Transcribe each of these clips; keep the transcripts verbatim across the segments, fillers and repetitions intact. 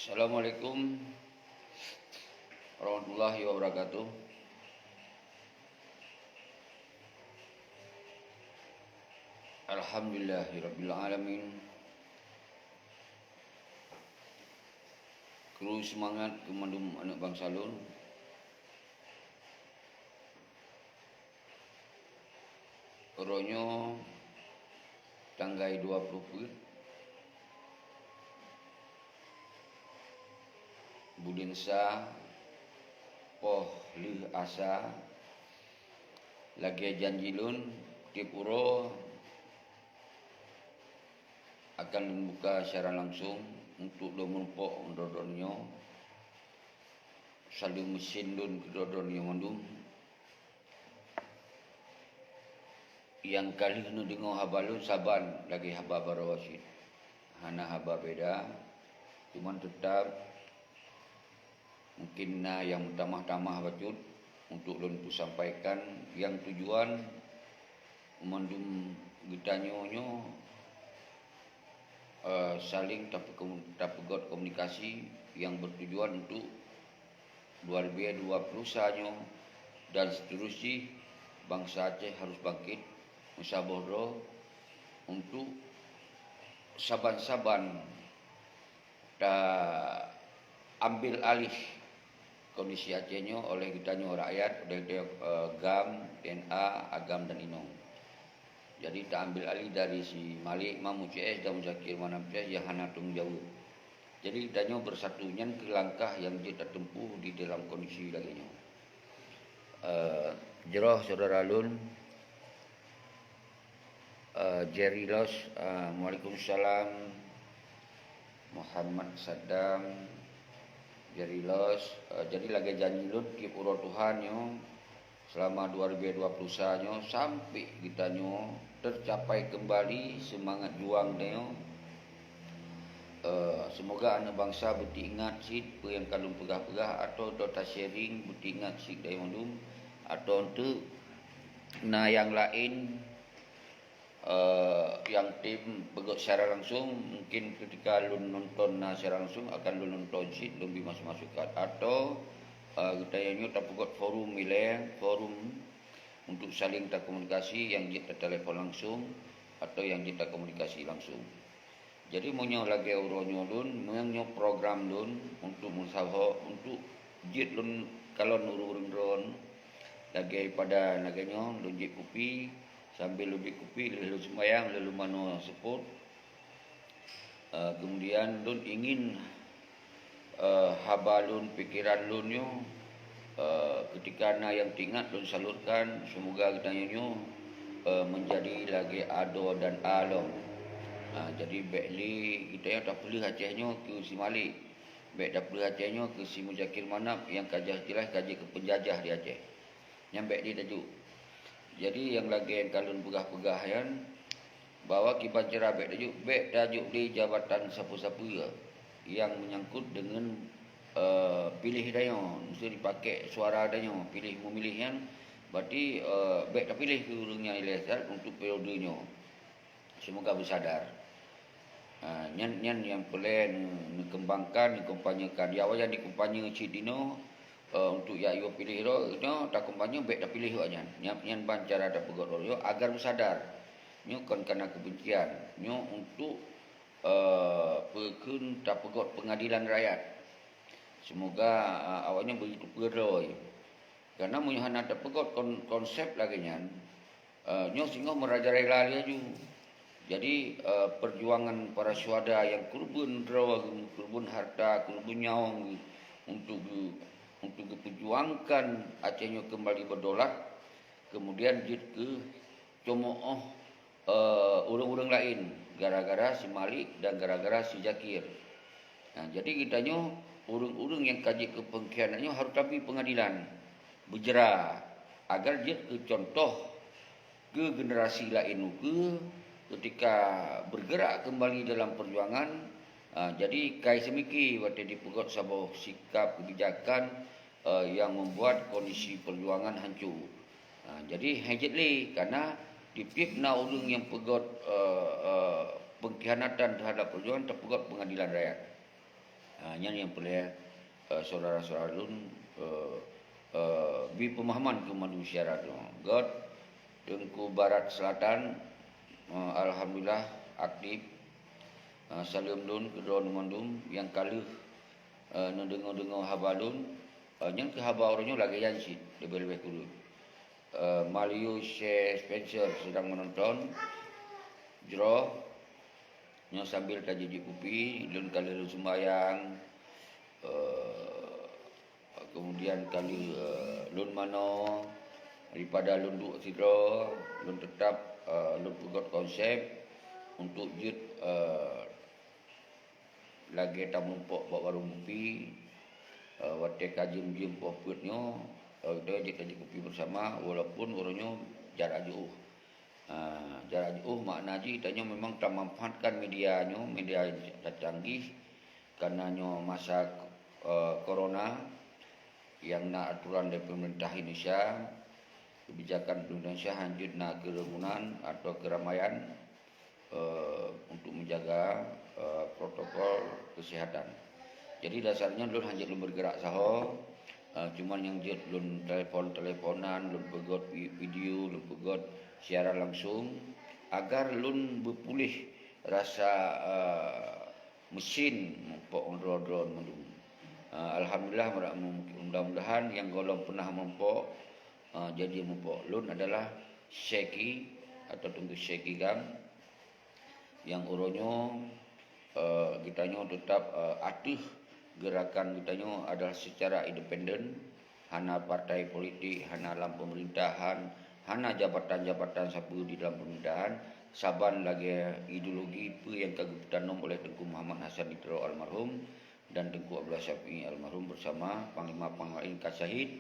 Assalamualaikum warahmatullahi wabarakatuh. Alhamdulillahirabbil alamin. Kru seumangat keu mandum aneuëk bansa lôn. Uroe nyoe tanggai dua ploh peuet buleuen sa, poh lheueh asa, lagée janji lôn, tieb uroe akan lôn buka siaran langsong untuk lôn meurumpok droe-droe nyoe, saleuem meusen lôn keu droe-droe nyoe mandum. Nyang ka lheueh neudeungoe haba lôn saban lagée haba baroe cit. Hana haba beda, cuman teutab mungkin na nyang meutamah-tamah bacut untuk lôn peusampaikan nyang tujuan mandum geutanyoe nyoe, eh, saléng tapeukom-, tapeugot komunikasi nyang bertujuan untuk dua ribu dua puluh sa nyoe dan seterusnya, bansa Aceh harus bangkit meusaboh droe untuk saban-saban ta ambil alih kondisi Aceh nyoe oleh geutanyoe rakyat, oleh, eh, GAM, TNA, AGAM dan inong. Jadi ta ambil alih dari si Malik, Mahmud C S dan Muzakir Manaf C S nyang hana tanggung jaweueb. Jadi geutanyoe bersatu, nyan keuh langkah nyang jeuet tatempuh di dalam kondisi lagée nyoe. Eh, jroh syedara lôn, eh, Jerry Los, eh, waalaikumsalam. Muhammad Saddam, Jerry Los, eh, jadi lagée janji lôn tieb uroe Tuhan nyoe, selama dua ribu dua puluh sa nyoe sampai geutanyoe tercapai kembali semangat juang tanyoe. Eh, semoga aneuëk bansa beuteuingat cit peue nyang ka lôn peugah-peugah atau ta-sharing beuteuingat cit dayong lôn atau enteuk na nyang laén, eh, nyang tem peugét secara langsung, mungkin ketika lôn nonton na secara langsung akan lôn nonton cit, lôn bi masuk-masukkan. Atau, eh, geutanyoe nyoe tapeugét forum ilée, forum untuk saling takomunikasi nyang jeuet tatelepon langsung atau nyang jeuet takomunikasi langsung. Jadi meunyoe lagée uroe nyoe lôn, meunyoe program lôn untuk meusaho, untuk jeuet lôn kalon ureuëng-ureuëng droen, lagée pada lagée nyoe lôn jieb kupi, sambil lôn jieb kupi, lheueh lôn seumayang, lheueh lôn manoe seupôt. Eh, kemudian lôn ingin, eh, haba lôn, pikeran lôn nyoe, eh, ketika na nyang teuingat lôn salurkan, semoga geutanyoe nyoe, eh, menjadi lagée adoe dan a lom. Ha, jadi bék lé geutanyoe tapeuleueh Aceh nyoe keu si Malik, bék tapeuleueh Aceh nyoe keu si Muzakir Manaf nyang ka jeulaih-jeulaih ka jeuet keu peunjajah di Aceh. Nyan bék lé tajok. Jadi nyang lagée nyang ka lôn peugah-peugah nyan, bahwa kiban cara bék tajok, bék tajok lé jabatan sapeue-sapeue nyang meunyangkot deungon, eh, piléh tanyoe, miseu jipakék suara tanyoe, piléh meumiléh nyan, berarti, eh, bék tapiléh keu ureuëng nyang ilée that untuk periode nyoe. Semoga beusadar. Ha, nyan, nyan nyang peureulée neu-, neukeumbangkan, neukampanyekan. Di awai nyan dikampanye cit dinoe, eh, untuk jak yue piléh droe, nyoe takampanyekan bék tapiléh awak nyan. Nyan, nyan ban cara tapeugét droe nyoe agar beusadar. Nyoe kon kana keubencian. Nyoe untuk, eh, peue kheun tapeugét peungadilan rakyat. Semoga, eh, awak nyan beuteupeue droe. Karena meunyoe hana tapeugét kon-, konsep lagée nyan, eh, nyoe singoh meurajalela laju. Jadi, eh, perjuangan para syuhada nyang keureubeuen droe, keureubeuen harta, keureubeuen nyawöng untuk geu-, untuk geupeujuangkan Aceh nyoe keumbali beudaulat, kemudian jeuet keu ceumoh, eh, ureuëng-ureuëng laén gara-gara si Malik dan gara-gara si Zakir. Nah, jadi geutanyoe ureuëng-ureuëng nyang ka jeuet keu peungkhianat nyoe harôh tabi peungadilan, beujra, agar jeuet keu cuntoh keu generasi laén ukeue ketika bergerak kembali dalam perjuangan. Ah, jadi kai seumiki watée jipeugét saboh sikap keubijakan, eh, nyang membuat kondisi perjuangan hancô. Ha, jadi hai jeuet lé, karena tieb-tieb na ureuëng nyang peugét, eh, eh, pengkhianatan terhadap perjuangan tapeugét pengadilan rakyat. Ha, nyan nyang peureulée, eh, syedara-syedara lôn, eh, eh, bri peumahaman keu mandum syedara lôn. Göt Teungku Barat Selatan, eh, alhamdulillah aktif. Eh, saleuem lôn keu droeneuh mandum nyang ka lheueh, eh, neudeungoe-deungoe haba lôn. Eh, nyan keuh haba uroe nyoe lagée nyan cit, leubeh-leubeh kureueng. Eh, Mario Che Spencer sedang menonton. Jroh, nyoe sambil tajijik kupi, lôn ka lheueh lôn sumbayang, eh, kemudian ka lheueh, eh, lôn manoe, daripada lôn duek sidroe, lôn teutap, eh, lôn peugöt konsep untuk jeuet, eh, lagée tamuphok bak warong kupi, eh, watée ka jeuem-jeuem poh peuet nyoe, eh, geutanyoe jeuet tajak kupi bersama, walaupun uroe nyoe jarak jiôh. Ah, jarak jiôh makna jih tanyoe memang tamanfaatkan media nyoe, media canggih, karena nyoe masa, eh, corona nyang na aturan dari pemerintah Indonesia, kebijakan pemerintah Indonesia hanjeuet na kerumunan atau keramaian, eh, untuk menjaga, eh, protokol kesehatan. Jadi dasarnya lôn hanjeuet lôn bergerak saho, eh, cuma nyang jeuet lôn telepon-teleponan, lôn peugöt vi-, video, lôn peugöt siaran langsung agar lôn beupuléh rasa, eh, meusin muphok droe-droe mandum. Eh, alhamdulillah, mudah-mudahan nyang gohlom pernah muphok, eh, jadi muphok. Lôn adalah Syeki atau Teungku Syeki Gam. Nyang uroe nyoe, eh, geutanyoe teutap, eh, ateueh geurakan geutanyoe adalah secara independen, hana partai politik, hana lam pemerintahan, hana jabatan-jabatan sapeue di dalam pemerintahan, saban lagée ideologi peue nyang ka geupeutanam oleh Teungku Muhammad Hasan di Tiro almarhum dan Teungku Abdullah Syafi'i almarhum bersama panglima-panglima laén ka syahid,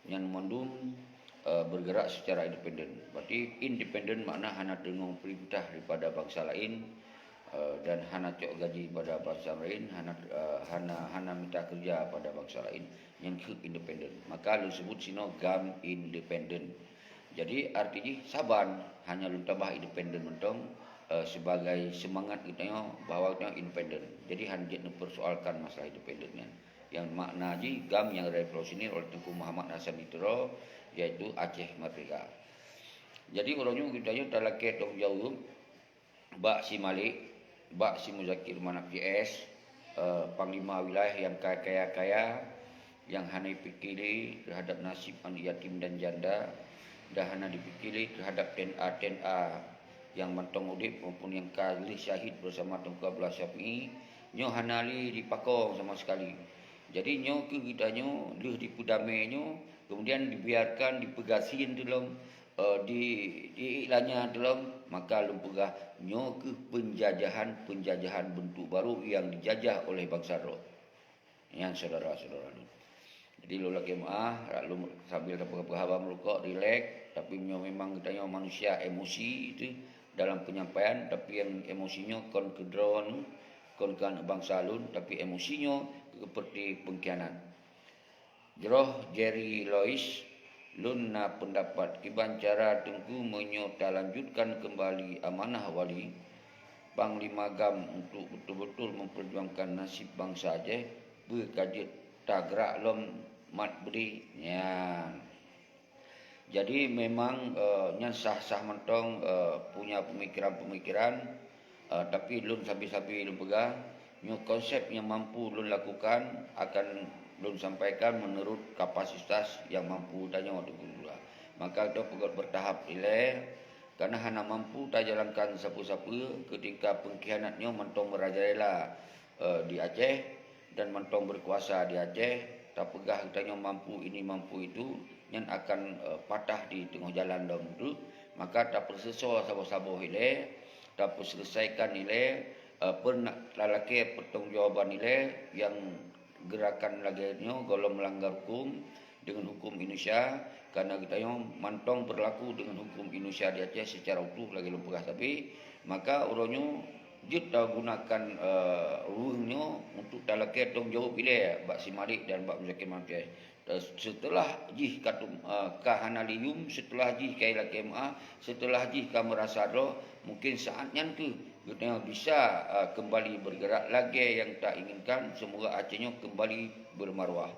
nyan mandum, eh, bergerak secara independen. Berarti independen makna hana teurimong peurintah daripada bansa laén, eh, dan hana cok gaji pada bansa laén, hana, eh, hana, hana mita keureuja pada bansa laén. Nyan keuh independen. Maka lôn sebut sinoe GAM independen. Jadi arti jih saban, hanya lôn tambah independen mantong, eh, sebagai semangat geutanyoe bahwa geutanyoe independen. Jadi hana jeuet neupersoalkan masalah independen nyan. Nyang makna jih GAM nyang revolusioner oleh Teungku Muhammad Hasan di Tiro, yaitu Aceh Merdeka. Jadi uroe nyoe geutanyoe talakée tanggung jaweueb bak si Malik, bak si Muzakir Manaf P S, eh, panglima wilayah nyang ka kaya-kaya, nyang hana jipike lé terhadap nasib aneuk yatim dan janda, dan hana jipike lé terhadap TNA-TNA nyang mantong udeb maupun nyang ka lheueh syahid bersama Teungku Abdullah Syafi'i, nyoe hana lé jipakong sama sekali. Jadi nyoe keuh geutanyoe lheueh jipeudamé nyoe, kemudian dibiarkan, dipeugasien teulom, eh, di, diiklanya teulom, maka lôn peugah nyoe keuh penjajahan-penjajahan bentuk baru nyang dijajah oleh bansa droe. Nyan syedara-syedara lôn. Jadi lôn lakée meuáh, lôn sambil tapeugah-peugah haba meurukok, rilek, tapi meunyoe memang geutanyoe manusia emosi itu dalam penyampaian, tapi nyang emosi nyoe kon keu droeneuh, kon keu aneuk bansa lôn, tapi emosi nyoe seperti pengkhianat. Jroh Jerry Lois, lôn na peundapat kiban cara Teungku meunyoe talanjutkan keumbali amanah wali Panglima GAM untuk beutôi-beutôi memperjuangkan nasib bansa Aceh, peue ka jeuet tagrak lom mat bri nyan. Jadi memang, eh, nyan sah-sah mantong, eh, punya pemikiran-pemikiran, eh, tapi lôn sabe-sabe lôn peugah, nyoe konsep nyang mampu lôn lakukan akan lôn sampaikan menurut kapasitas nyang mampu tanyoe Teungku Lurah. Maka geutanyoe peugöt bertahap ilée, karena hana mampu tajalankan sapeue-sapeue ketika pengkhianat nyoe mantong merajalela, eh, di Aceh dan mantong berkuasa di Aceh, tapeugah geutanyoe mampu ini, mampu itu, nyan akan, eh, patah di teungoh jalan lom tu. Maka tapeuseusoe saboh-saboh ilée, tapeuselesaikan ilée, eh, peureuna lalakée pertanggungjawaban ilée nyang gerakan lagée nyoe gohlom melanggar huköm deungon huköm Indonesia, karena geutanyoe mantong berlaku deungon huköm Indonesia di Aceh secara utuh lagée lôn peugah sabe. Maka uroe nyoe jeuet tagunakan, eh, ruweueng nyoe untuk talakée tanggung jaweueb ilée bak si Malik dan bak Muzakir Manaf P S. Eh, seuteulah jih ka tum-, eh, ka hana liyum, seuteulah jih ka ilakée meuáh, seuteulah jih ka meurasa droe, mungken saát nyan keuh Geutanyoe bisa, eh, kembali bergerak lagée nyang tainginkan, semoga Aceh nyoe kembali bermaruah.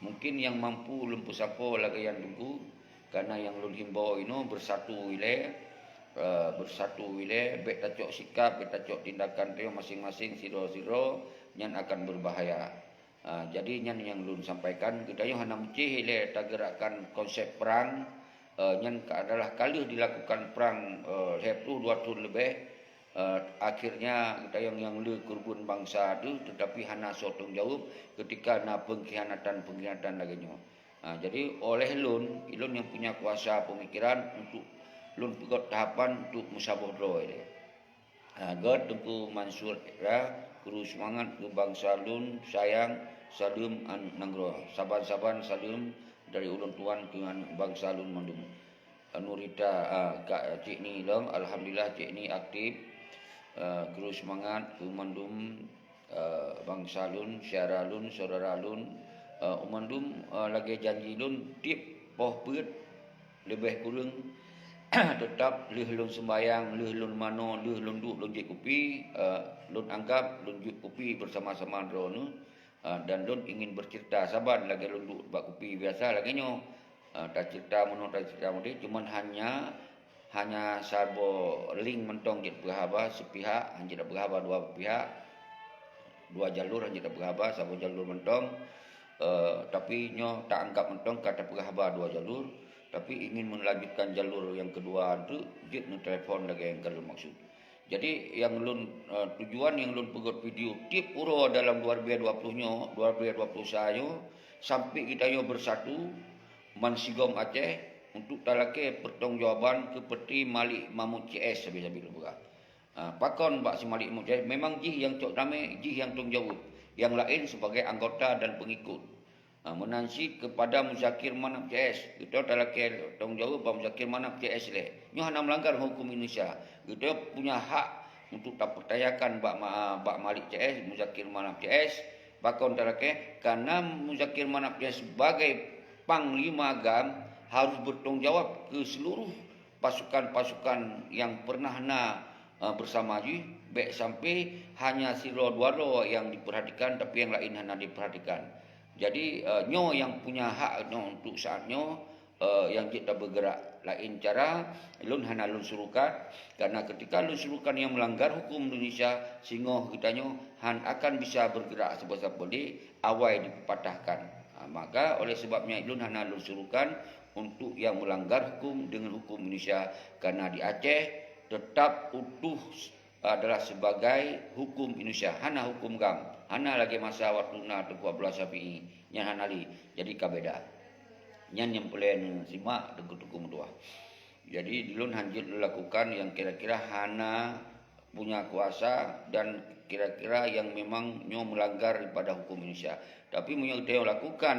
Mungkin nyang mampu lôn peusampoe lagée nyan Teungku, karena nyang lôn himbau inoe bersatu ilée, eh, bersatu ilée, bék tacok sikap, bék tacok tindakan tanyoe masing-masing sidroe-sidroe, nyan akan berbahaya. Ah, jadi nyan nyang lôn sampaikan, geutanyoe hana meucéh ilée tageurakkan konsep prang, eh, nyan ka adalah ka lheueh dilakukan prang, eh, lhée ploh dua thon leubeh. Eh, akhirnya geutanyoe nyang le keureubeuen bansa teuh, tetapi hana soe tanggung jaweueb ketika na pengkhianatan-pengkhianatan lagée nyoe. Ah, jadi oleh lôn, ilôn nyang punya kuasa pemikiran untuk lôn peugét tahapan untuk meusaboh droe ilée. Ah, gét Teungku Mansur Ra, kru seumangat keu bansa lôn, sayang, saleuem aneuk nanggroe. Saban-saban saleuem dari ulôn tuan keu aneuk bansa lôn mandum. Nurita, ah, Kak Cik Ni lom, alhamdulillah Cik Ni aktif. Ah, kru seumangat keu mandum, ah, bansa lôn, syedara lôn, syedara lôn. Ah, mandum, ah, lagée janji lôn, tieb poh peuet leubeh kureueng, teutap lheueh lôn seumbahyang, lheueh lôn manoe, lheueh lôn duek lôn jieb kupi, eh, lôn anggab lôn jieb kupi beusama-sama droeneuh, eh, dan lôn ingin bercerita saban lagée lôn duek bak kupi biasa lagée nyoe. Eh, tacerita meunoe, tacerita meunoe, cuman hanya, hanya saboh link mantong jeuet peuhaba, sepihak, hana jeuet peuhaba dua pihak. Dua jalur hana tapeugah haba, saboh jalur mantong. Eh, tapi nyoe taanggab mantong ka tapeugah haba dua jalur, tapi ingin melanjutkan jalur nyang keudua tu jeuet neutelepon lagée nyang ka lôn maksud. Jadi nyang lôn, eh, tujuan nyang lôn peugét video tieb uroe dalam dua ribu dua puluh nyoe, dua ribu dua puluh satu nyoe, sampai geutanyoe beusatu bansigom Aceh untuk talakée pertanggungjawaban keu Peuti Malik Mahmud C S sabe-sabe lôn peugah. Ha, pakon bak si Malik Mujahid, memang jih nyang cok damé, jih nyang tanggung jaweueb, nyang laén sebagai anggota dan pengikut. Ha, meunan cit keupada Muzakir Manaf C S, geutanyoe talakée tanggung jaweueb bak Muzakir Manaf C S lé. Nyoe hana meulanggar huköm Indonesia. Geutanyoe punya hak untuk tapeurtanyakan bak ma-, bak Malik C S, Muzakir Manaf C S, pakon talakée, karena Muzakir Manaf C S sebagai panglima GAM harus bertanggung jawab keu seluruh pasukan-pasukan nyang pernah na, eh, bersama jih, bék sampai hanya sidroe dua droe nyang diperhatikan, tapi nyang laén hana diperhatikan. Jadi, eh, nyoe nyang punya hak nyoe untuk saat nyoe, eh, nyang jeuet tabeugerak. Laén cara, lôn hana lôn surukan, karena ketika lôn surukan nyang melanggar hukum Indonesia, singoh geutanyoe han akan bisa bergerak sabe-sabe lé, awai dipatahkan. Ha, maka oleh sebab nyan lôn hana lôn surukan untuk nyang melanggar hukum dengan hukum Indonesia, karena di Aceh tetap utuh adalah sebagai hukum Indonesia, hana hukum GAM, hana lagée masa waktu na Teungku Abdullah Syafi'i, nyan hana lé, jadi ka beda. Nyan nyang peureulée neusimak Teungku-teungku meutuah. Jadi, lôn hanjeuet lôn lakukan nyang kira-kira hana punya kuasa dan kira-kira nyang memang nyoe melanggar daripada hukum Indonesia. Tapi meunyoe geutanyoe lakukan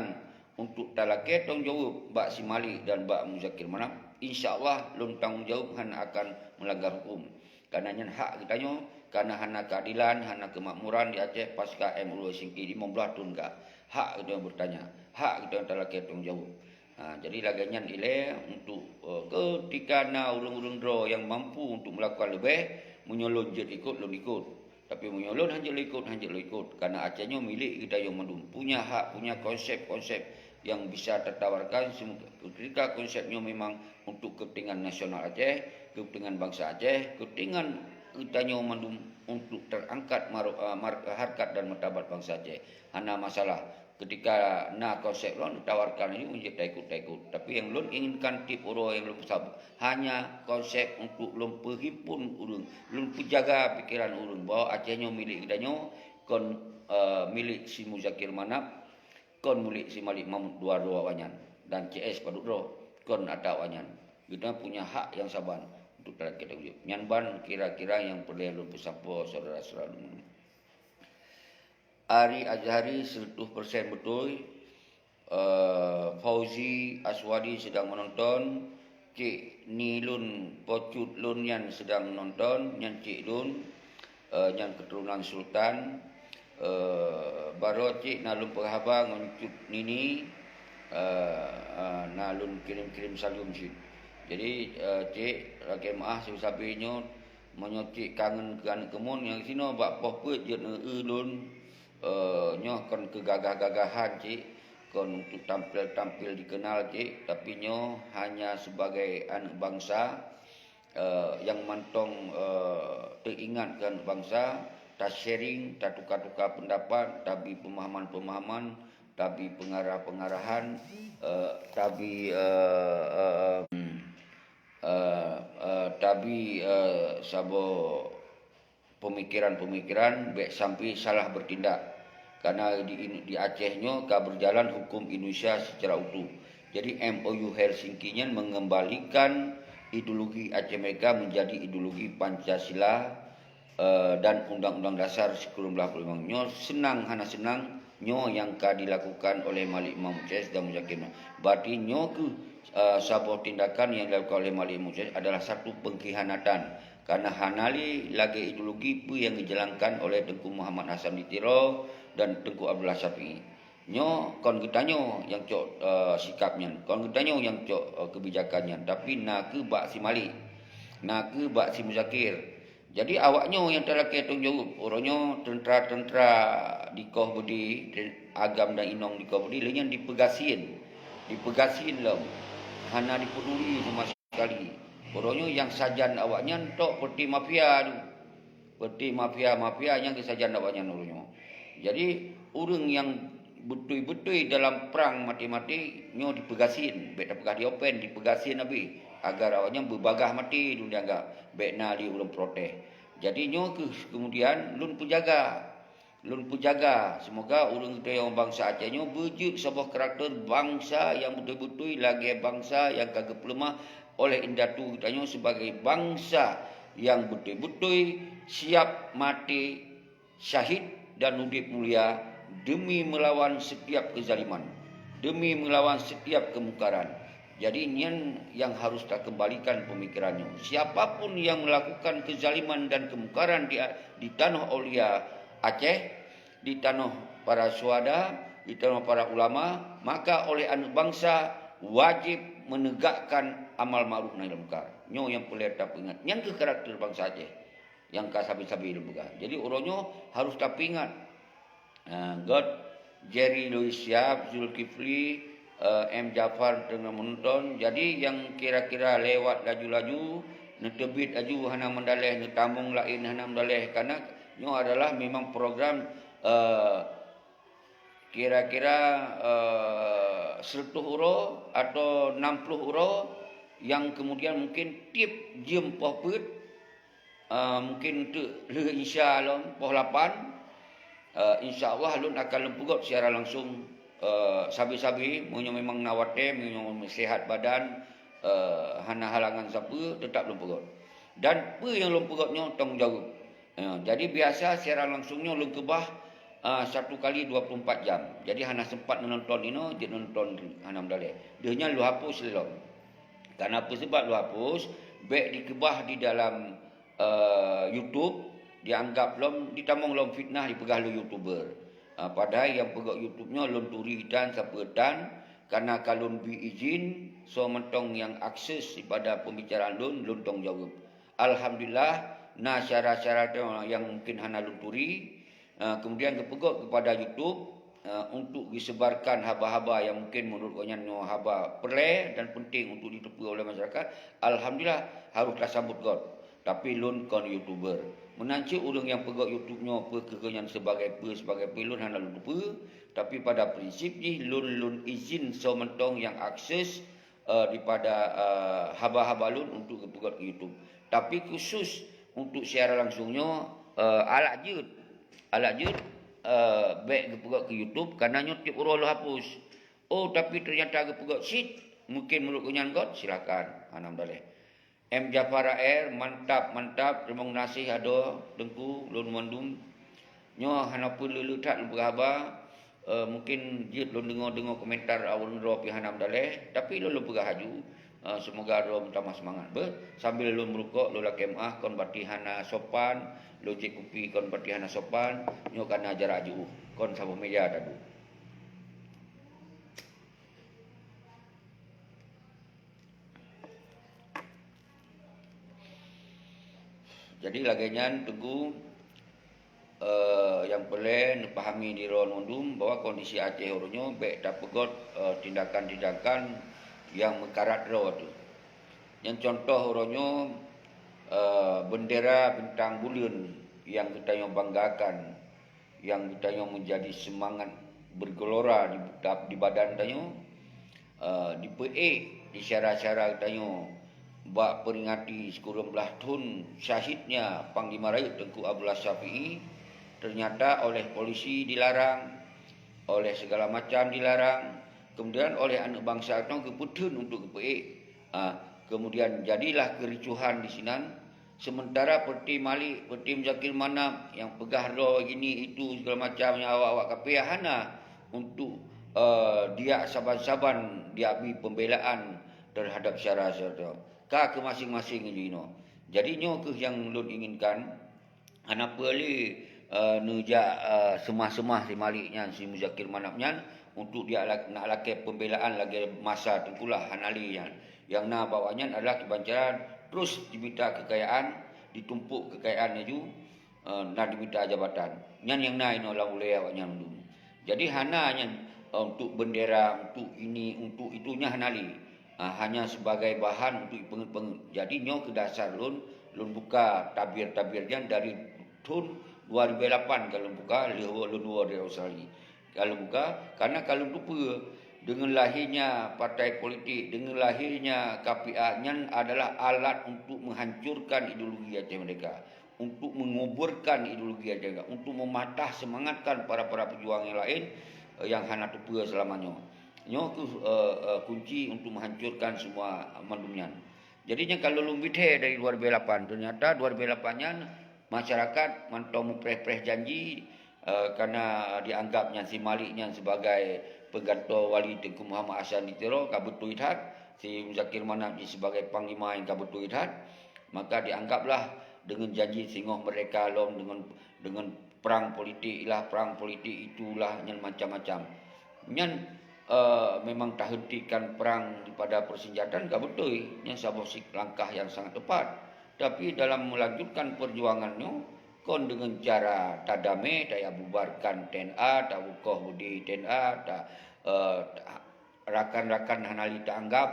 untuk talakée tanggung jaweueb bak si Malik dan bak Muzakir Manaf, insya Allah lôn tanggung jaweueb hana akan melanggar hukum. Karena nyan hak geutanyoe, karena hana keadilan, hana kemakmuran di Aceh pasca M O U Helsinki lima belas thon ka. Hak geutanyoe bertanya, hak geutanyoe talakée tanggung jaweueb. Ha, jadi lagée nyan ilée untuk, eh, ketika na ureuëng-ureuëng droe nyang mampu untuk melakukan leubeh, meunyoe lôn jeuet ikot, lôn ikot. Tapi meunyoe lôn hanjeuet lôn ikot, hanjeuet lôn ikot. Karena Aceh nyoe milék geutanyoe mandum. Punya hak, punya konsep-konsep nyang bisa tatawarkan sem-, ketika konsep nyoe memang untuk kepentingan nasional Aceh, kepentingan bansa Aceh, kepentingan geutanyoe mandum untuk terangkat maru-, eh, mar-, harkat dan martabat bansa Aceh. Hana masalah. Ketika na konsep lôn ditawarkan, nyoe jeuet taikot-taikot. Tapi nyang lôn inginkan tieb uroe nyang lôn peusab-, hanya konsep untuk lôn peuhimpun ureuëng, lôn peujaga pikeran ureuëng bahwa Aceh nyoe milék geutanyoe, kon, eh, milék si Muzakir Manaf, kon milék si Malik Mahmud dua droe awaknyan dan C S padub droe, kon ata awaknyan. Geutanyoe punya hak nyang saban untuk talakée tanggung jaweueb. Nyan ban kira-kira nyang peureulée lôn peusampoe syedara-syedara lôn. Ari Azhari seratus persen beutôi. Eh, Fauzi Aswadi sedang menonton. Cik Ni lôn, pocut lôn nyan sedang nonton, nyan cik lôn, eh, nyan keturunan sultan. Eh, baroe cik na lôn peuhaba ngon cut Nini, eh, eh, na lôn kirém-kirém saleuem cit. Jadi, eh, cik, lagée meuáh sabe-sabe nyoe, Meunyoe cit kangen keu aneuëk keumuen nyang sinoe bak poh peuet jeuet neu-eu lôn, eh, nyoe kon keu gagah-gagahan cit, kon untuk tampil-tampil dikenal cit, tapi nyoe hanya sebagai aneuëk bansa, eh, nyang mantong, eh, teuingat keu aneuëk bansa, ta-sharing, tatuka-tuka pendapat, tabi pemahaman-pemahaman, tabi pengarah-pengarahan, eh, tabi, eh, eh, eh, eh, eh, tabi, eh, saboh pemikiran-pemikiran, bék sampai salah bertindak. Karena di, di Aceh nyoe ka berjalan hukum Indonesia secara utuh. Jadi M O U Helsinki nyan mengembalikan ideologi Aceh Merdeka menjadi ideologi Pancasila, eh, dan Undang-Undang Dasar sikureueng blah puluh lima. Nyoe senang hana senang, nyoe nyang ka dilakukan oleh Malik Imam Mukses dan Muzakir. Berarti nyoe keuh, eh, saboh tindakan yang dilakukan oleh Malik Imam Mukses adalah satu pengkhianatan. Karena hana lé lagée ideologi peue nyang dijalankan oleh Teungku Muhammad Hasan di Tiro dan Teungku Abdullah Syafi'i. Nyoe kon geutanyoe nyang cok, eh, sikap nyan, kon geutanyoe nyang cok, eh, keubijakan nyan, tapi na keuh bak si Malik, na keuh bak si Muzakir. Jadi awak nyoe nyang talakée tanggung jaweueb. Uroe nyoe teuntra-teuntra dikoh beudé, te-, agam dan inong dikoh beudé, lé nyan dipeugasien, dipeugasien lom, hana dipeduli sama sekali. Uroe nyoe nyang sajan awak nyan tok peuti mafia tu. Peuti mafia-mafia nyang geusajan awak nyan uroe nyoe. Jadi, ureuëng nyang beutôi-beutôi dalam prang maté-maté nyoe dipeugasien, bék tapeugah diopen, dipeugasien abéh, agar awak nyan beubagaih maté lôn dianggap, bék na lé ureuëng protes. Jadi, nyoe keuh keumudian lôn peujaga. Lôn peujaga, seumoga ureuëng geutanyoe bansa Aceh nyoe beujeuet saboh karakter bansa nyang beutôi-beutôi lagée bansa nyang ka geupeuleumah oleh indatu geutanyoe sebagai bansa nyang beutôi-beutôi siap maté syahid dan udeb mulia demi meulawan setiap keuzaliman, demi meulawan setiap keumungkaran. Jadi, nyan nyang harus takeumbalikan peumikiran nyoe. Siapa pun nyang meulakukan keuzaliman dan keumungkaran di, di tanoh aulia Aceh, di tanoh para syuhada, di tanoh para ulama, maka oleh aneuëk bansa wajéb meunegakkan amal ma'ruf nahi mungkar. Nyoe nyang peureulée tapeuingat. Nyan keuh karakter bansa Aceh nyang ka sabe-sabe lôn peugah. Jadi, uroe nyoe harôh tapeuingat. Ah, göt Jerry Louis Siap, Zulkifli, eh, M Jafar teungoh meunonton. Jadi, nyang kira-kira lewat laju-laju, neuteubiet laju hana meudaleh, neutamong laén hana meudaleh. Karena nyoe adalah memang program, eh, kira-kira, eh, seratus uroe atau enam puluh uroe, nyang kemudian mungkin tiep jeuem poh peuet, eh, mungkin teuk lheueh Isya lom, poh lapan, eh, insya Allah lôn akan lôn peugöt siaran langsung, eh, sabe-sabe, meunyoe memang na watée, meunyoe sehat badan, eh, hana halangan sapeue, teutap lôn peugöt. Dan peue nyang lôn peugöt nyoe tanggung jaweueb. Ya, jadi biasa siaran langsung nyoe lôn keubah, ah, satu kali dua puluh empat jam. Jadi hana sempat neunonton inoe, jeuet neunonton hana meudaleh. Deuh nyan lôn hapus lé lom. Karena peue seubab lôn hapus, bék dikeubah di dalam, eh, YouTube, dianggap lom, ditamong lom fitnah, dipeugah lôn YouTuber. Ah, padahai nyang peugöt YouTube nyoe lôn turi tan sapeue tan, karena ka lôn bi izin, soe mantong nyang akses sipada pembicaraan lôn, lôn tanggung jaweueb. Alhamdulillah, na syedara-syedara nyang mungkin hana lôn turi, eh, kemudian geupeugöt keupada YouTube, eh, untuk geusebarkan haba-haba nyang mungkin menurut gobnyan nyoe haba peureulée dan penting untuk jiteupeue oleh masyarakat. Alhamdulillah, harôh tasambot göt. Tapi lôn kon YouTuber. Meunan cit ureuëng nyang peugöt YouTube nyoe peue keu gobnyan sebagai peue, sebagai peue, lôn hana lôn teupeue. Tapi pada prinsip jih, lôn, lôn izin soe mantong nyang akses eh, daripada, eh, haba-haba lôn untuk geupeugöt keu YouTube. Tapi khusus untuk siaran langsung nyoe, eh, alak jeuet, alak jeuet, eh, bék geupeugöt keu YouTube, karena nyoe tiep uroe lôn hapus. Oh, tapi ternyata geupeugöt cit, mungkin meunurot gobnyan göt, silakan. Alhamdulillah. M Jafar A R, mantap, mantap. Teurimong gaséh adoe Teungku lôn mandum. Nyoe hana peue le-le that lôn peugah haba. Eh, mungkin jeuet lôn deungoe-deungoe komentar awak droe pih hana meudaleh, tapi lôn, lôn peugah laju, eh, seumoga droe meutamah seumangat. Beuh, sambil lôn meurukok, lôn lakée meuáh, kon bati hana sopan, lôn jieb kupi kon bati hana sopan, nyoe kana jarak jiôh, kon saboh meja taduek. Jadi lagée nyan Teungku, eh, nyang peureulée neupahami di droe mandum bahwa kondisi Aceh uroe nyoe bék tapeugét, eh, tindakan-tindakan nyang meukarat droe teuh. Nyang contoh uroe nyoe, eh, bendera bintang buleuen nyang geutanyoe banggakan, nyang geutanyoe meujadi seumangat beugeulora di, di badan tanyoe, eh, dipeuék di syara-syara geutanyoe bak peuringati sikureueng blaih thon syahidnya Panglima Rayeuk Teungku Abdullah Syafi'i, ternyata oleh polisi dilarang, oleh segala macam dilarang, kemudian oleh aneuëk bansa geutanyoe geupeutheun untuk geupeuék. Ah, kemudian jadilah kericuhan di sinan, sementara Peuti Malik, Peuti Muzakir Manaf nyang peugah droe gini itu segala macam nyang awak-awak kafé hana untuk, eh, diak saban-saban diak bi pembelaan terhadap syara-syara ka keu maséng-maséng jinoe. Jadi nyoe kheueh nyang lôn inginkan, hana peue lé, eh, neujak, eh, seumah-seumah si Malik nyan, si Muzakir Manaf nyan untuk diak la-, nak lakée pembelaan lagée masa teukulah, hana lé nyan. Nyang na bak awaknyan adalah kiban cara terus jimita keukayaan, ditumpôk keukayaan laju, eh, na jimita jabatan. Nyan nyang na inoe lam ulée awaknyan dum. Jadi hana nyan, eh, untuk bendera, untuk ini, untuk itu, nyan hana lé. Ah, hanya sebagai bahan untuk ipeungét-peungét. Jadi nyoe keu dasar lôn, lôn buka tabir-tabir nyan dari thon dua ribu lapan ka lôn buka, lheueh lôn woe di Australia. Ka lôn buka, karena ka lôn teupeue, deungon lahirnya partai politik, deungon lahirnya K P A nyan adalah alat untuk menghancurkan ideologi Aceh Merdeka, untuk menguburkan ideologi Aceh Merdeka, untuk mematah semangatkan para-para pejuang yang lain, eh, yang hana teupeue selama nyoe. Nyoe kheueh, eh, eh, kunci untuk menghancurkan semua mandum nyan. Jadi nyan ka lôn bithée dari dua ribu lapan. Ternyata dua ribu lapan nyan masyarakat mantong meupreh-preh janji, eh, karena dianggap nyan si Malik nyan sebagai penggantung Wali Teungku Muhammad Hasan di Tiro, ka beutôi that. Si Muzakir Manaf jih sebagai panglima nyang ka beutôi that. Maka dianggaplah dengan janji singoh merdeka lom dengan, dengan perang politik lah, perang politik itulah, nyan macam-macam. Nyan, eh, memang tahentikan perang daripada persenjataan ka beutôi. Nyan saboh sik-, langkah yang sangat tepat. Tapi dalam melanjutkan perjuangan nyoe, kon dengan cara tadamé, tabubarkan T N A, tabukoh budi T N A, ta-, eh, ta-, rakan-rakan hana lé taanggap,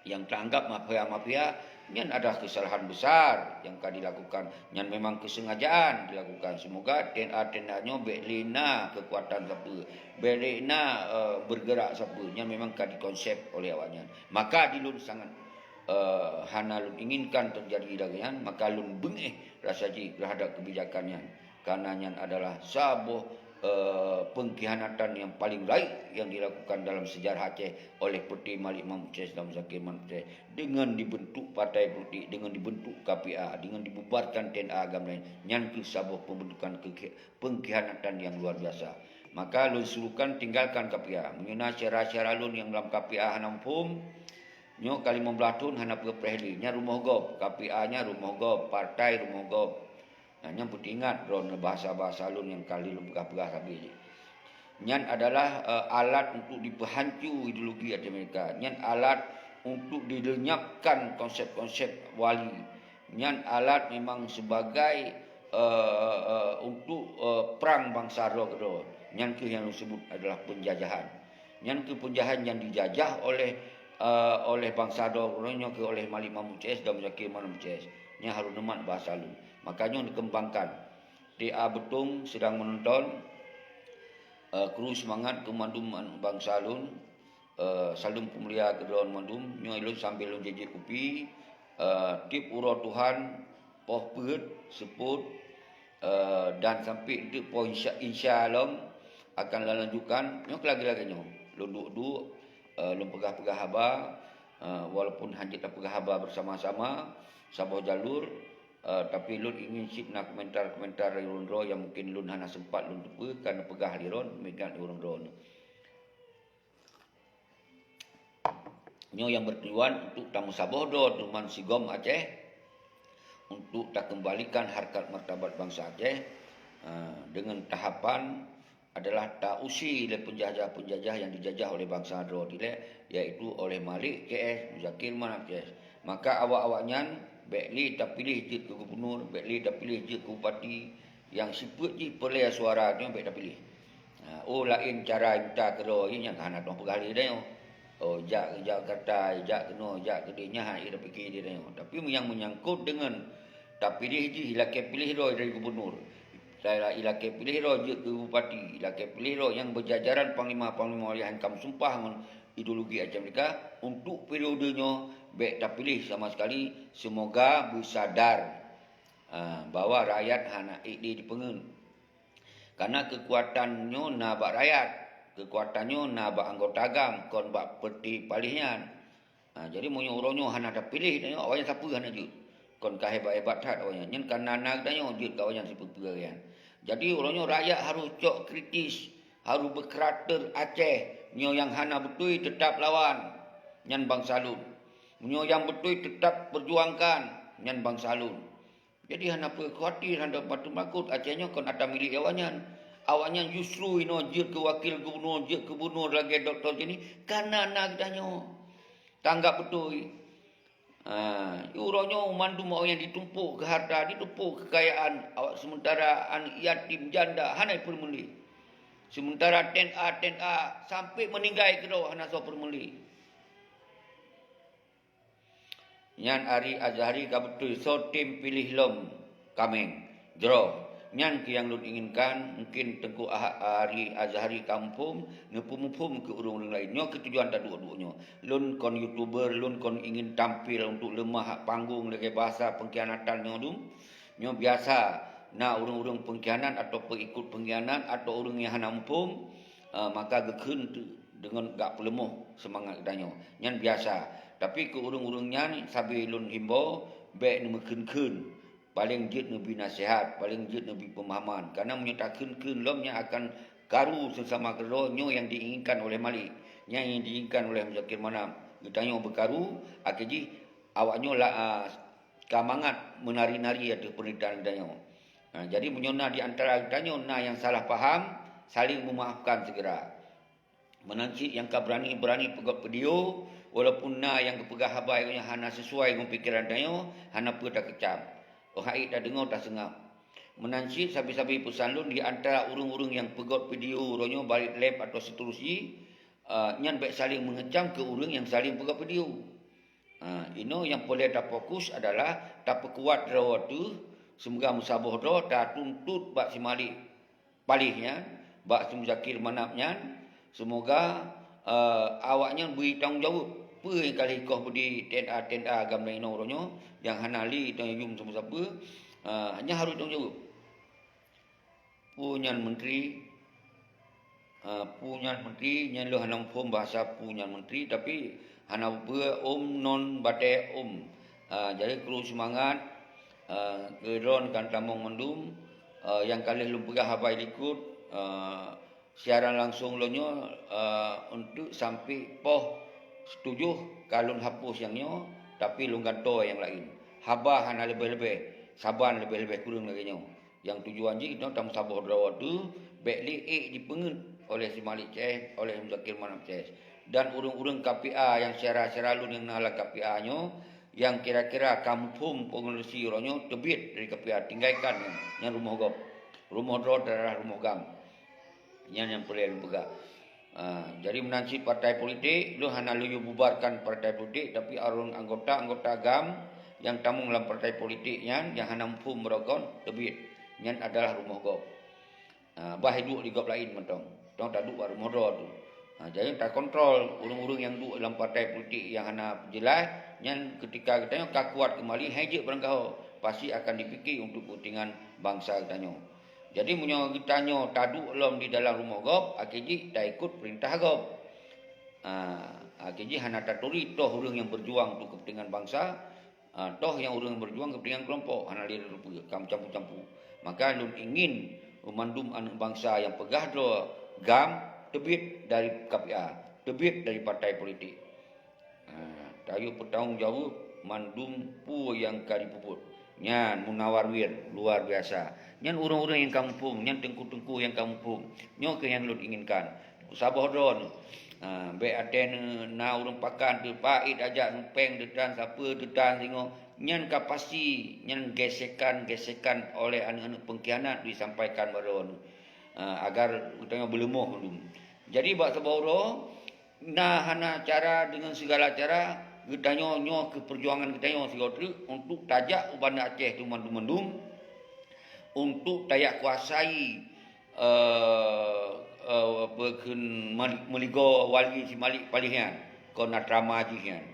nyang taanggap mafia-mafia, nyan adalah kesalahan besar nyang ka dilakukan. Nyan memang kesengajaan dilakukan. Semoga T N A, T N A nyoe bék lé na kekuatan sapeue, bék lé na, eh, bergerak sapeue. Nyan memang ka dikonsep oleh awaknyan. Maka di lôn sangat, eh, hana lôn inginkan terjadi lagée nyan, maka lôn beungéh rasa jih terhadap kebijakan nyan. Karena nyan adalah saboh, eh, pengkhianatan yang paling rayeuk yang dilakukan dalam sejarah Aceh oleh Peuti Malik Mahmud Syeh dan Muzakir Manaf Syeh dengan dibentuk partai politik, dengan dibentuk K P A, dengan dibubarkan T N A agam laén. Nyan kheueh saboh pembentukan kekhi-, pengkhianatan yang luar biasa. Maka lôn serukan tinggalkan K P A. Meunyoe na syedara-syedara lôn nyang lam K P A hana muphom, nyoe ka limong blaih thon hana peue preh lé. Nyan rumoh gob, K P A nyan rumoh gob, partai rumoh gob. Nah, nyan peuingat droeneuh bahasa-bahasa lôn nyang ka lheueh lôn peugah-peugah sabe jih. Nyan adalah, eh, alat untuk dipeuhanco ideologi Aceh Merdeka. Nyan alat untuk dilenyapkan konsep-konsep wali. Nyan alat memang sebagai, eh, eh, untuk, eh, perang bansa droe keudroe. Nyan kheueh nyang lôn sebut adalah penjajahan. Nyan kheueh penjajahan nyang dijajah oleh, eh, oleh bansa droe keudroe nyoe kheueh oleh Malik Mahmud C S dan Muzakir Manaf C S. Nyan harôh neumat bahasa lôn. Makajih neukeumbangkan. T A Beutong sedang menonton. Eh, kru seumangat keu mandum bansa lôn. Eh, saleuem peumulia keu droeneuh mandum. Nyoe lôn sambil lôn jijép kupi. Eh, tiep uroe Tuhan, poh peuet, seupôt, eh, dan sampai teuk poh insya, insya lom akan lôn lanjutkan. Nyoe lagée-lagée nyoe. Lôn duek-duek, eh, lôn peugah-peugah haba, eh, walaupun hana tapeugah haba bersama-sama, saboh jalur, eh, tapi lôn ingin cit na komentar-komentar dari ureuëng droe nyang mungkin lôn hana sempat lôn teupeue ka neupeugah lé droe, meuingat lé ureuëng droe. Nyoe nyang bertujuan untuk tameusaboh droe teuma sigom Aceh, untuk takeumbalikan harkat martabat bansa Aceh, eh, dengan tahapan adalah tausie lé peunjajah-peunjajah nyang dijajah oleh bansa droe dilée, yaitu oleh Malik C S, Muzakir Manaf C S. Maka awak-awak nyan Bék lé tapiléh jeuet keu gubunur, bék lé tapiléh jeuet keu bupati, nyang sifeuet jih peureulée suara nyoe bék tapiléh. Ha, oh laén cara mita keudroe nyang hana tueng peugah lé tanyoe. Oh jak keu Jakarta, jak keunoe, jak keudeh, nyan hana tapike lé tanyoe. Tapi nyang meunyangkot deungon tapiléh jih ilakée piléh droe dari gubunur. Ilakée piléh droe jeuet keu bupati, ilakée piléh droe nyang beujajaran panglima-panglima wilayah nyang ka meusumpah ngon ideologi Aceh Merdeka untuk periode nyoe bék tapiléh sama sekali. Semoga beusadar, ha, bahwa rakyat hana ék lé jipeungeut. Karena keukuatan nyoe na bak rakyat, keukuatan nyoe na bak anggota GAM, kon bak peuti paléh nyan. Ha, jadi meunyoe uroe nyoe hana tapiléh tanyoe, awaknyan sapeue hana jeuet. Kon ka hebat-hebat that awaknyan. Nyan ka na-na geutanyoe jeuet keu awaknyan sipeue-peue nyan. Jadi uroe nyoe rakyat harôh cok kritis, harôh beukarakter Aceh. Nyoe nyang hana beutôi teutap lawan, nyan bansa lôn. Nyoe nyang beutôi teutap peujuangkan, nyan bansa lôn. Jadi hana peue khawatir, hana patut makot, Aceh nyoe kon atra milék awaknyan. Awaknyan justru inoe jeuet keu wakil gubunur, jeuet keu gubunur lagée Doktor Jenny, ka na-na geutanyoe. Tanggap beutôi. Ha, uroe nyoe mandum awaknyan jitumpôk keu hareuta, jitumpôk keu keukayaan, awak sementara aneuk yatim, janda hana peureulée. Sementara T N A, T N A sampai meuninggai keudroe hana soe peureulée. Nyan Ari Azhari ka beutôi soe tem piléh lom kaméng jroh. Nyan keuh nyang lôn inginkan, mungkin Teungku Ah-, Ari Azhari ka muphom, neupeuphom keu ureuëng-ureuëng laén. Nyoe keuh tujuan taduek-duek nyoe. Lôn kon youtuber, lôn kon ingin tampil untuk leumah panggong lagée bahasa pengkhianatan nyoe dum. Nyoe biasa na ureuëng-ureuëng pengkhianat atau pengikut pengkhianat atau ureuëng nyang hana muphom, eh, maka geukheun deungon gak peuleumoh seumangat geutanyoe. Nyan biasa. Tapi keu ureuëng-ureuëng nyan sabe lôn himbau, bék neumeukeun-keun. Paleng jeuet neubi naseuhat, paleng jeuet neubi peumahaman. Karena meunyoe takheun-keun lom nyan akan karu seusama keudroe nyoe nyang diinginkan oleh Malik. Nyan nyang diinginkan oleh Muzakir Manaf. Geutanyoe beukaru, akhé jih awaknyoe la, a, ka mangat meunari-nari ateueh peurintah geutanyoe. Ha, jadi meunyoe na di antara geutanyoe na nyang salah paham, saling meumaafkan segera. Meunan cit nyang ka beurani-beurani peugöt video, walaupun na nyang geupeugah haba nyang hana sisuai ngon pikeran tanyoe, hana peue takeucam. Oh hai tadeungoe taseungab. Meunan cit sabe-sabe peusan lôn di antara ureuëng-ureuëng nyang peugöt video uroe nyoe baik live atau seterus jih, eh, nyan bék saling meungecam keu ureuëng nyang saling peugöt video. Ha, inoe nyang peureulée tafokus adalah tapeukuat droe teuh, seumoga meusaboh droe tatuntut bak si Malik paléh nyan, bak si Muzakir Manaf nyan, seumoga, eh, awaknyan bri tanggong jaweueb. Peue nyang ka lheueh koh beudé T N A, T N A GAM dan inoe uroe nyoe nyang hana lé tanyoe yum sapeue-sapeue, eh, nyan harôh tanggong jaweueb. Peue nyan menteri, ah, peue nyan menteri, nyan lôn hana muphom bahasa peue nyan menteri, tapi hana peue, ôm non batée ôm. Ah, jadi kru seumangat, ah, keudroe kan tamong mandum, ah, nyang ka lheueh lôn peugah haba likot, ah, siaran langsong lôn nyoe, ah, untuk sampai poh tujoh ka lôn hapus nyang nyoe, tapi lôn gantoe nyang laén. Haba hana leubeh-leubeh, saban leubeh-leubeh kureueng lagée nyoe. Nyang tujuan jih keunoe tameusaboh droe teuh, bék lé ék jipeungeut oleh si Malik C S, oleh Muzakir Manaf C S. Dan ureuëng-ureuëng K P A nyang syedara-syedara lôn nyang na lam K P A nyoe, nyang kira-kira ka muphom pengelusi uroe nyoe teubiet dari K P A, tinggalkan nyan, nyan rumoh gob. Rumoh droe adalah rumoh GAM. Nyan nyang peureulée lôn peugah. Ah, jadi meunan cit partai politik, lôn hana lôn bubarkan partai politik, tapi ureuëng anggota-anggota GAM nyang tamong lam partai politik nyan, nyang hana muphom beurokon, teubiet. Nyan adalah rumoh gob. Ah, bah duek di gob laén mantong. Tong taduek bak rumoh droe teuh. Ah, jadi takontrol ureuëng-ureuëng nyang duek lam partai politik nyang hana jeulaih, nyan keutika geutanyoe ka kuat keumbali, hai jeuet barangkaho, pasti akan dipike untuk keupentingan bansa geutanyoe. Jadi meunyoe geutanyoe taduek lom di dalam rumoh gob, akhé jih taikot peurintah gob. Ah, akhé jih hana taturi toh ureuëng nyang beujuang untuk keupentingan bansa, ah, toh nyang ureuëng beujuang keupentingan keulompok, hana lé rupeue, ka meucampu-campu. Maka lôn ingin mandum aneuëk bansa nyang peugah droe GAM teubiet dari K P A, teubiet dari partai politik. Ha, tayue peutanggung jaweueb mandum peue nyang ka jipeubuet. Nyan Munawar Wir, luar biasa. Nyan ureuëng-ureuëng nyang ka muphom, nyan teungku-teungku nyang ka muphom. Nyoe keuh nyang lôn inginkan. Saboh droe nyoe. Ha, bék até neu-, na ureuëng pakan teuh, paét ajak ngeupéng teuh tan, sapeue teuh tan singoh. Nyan ka pasti, nyan gesekan-gesekan oleh aneuëk-aneuëk pengkhianat disampaikan bak droeneuh, eh, agar geutanyoe beuleumoh dum. Jadi bak saboh uroe, na hana cara, deungon sigala cara, geutanyoe nyoe keu peujuangan geutanyoe sigoe treuk untuk tajak u Banda Aceh teuma mandum-mandum, untuk tajak kuasai, eh, eh, apa kheun mali-, meuligoe wali si Malik Palih nyan, kon na trama jih nyan.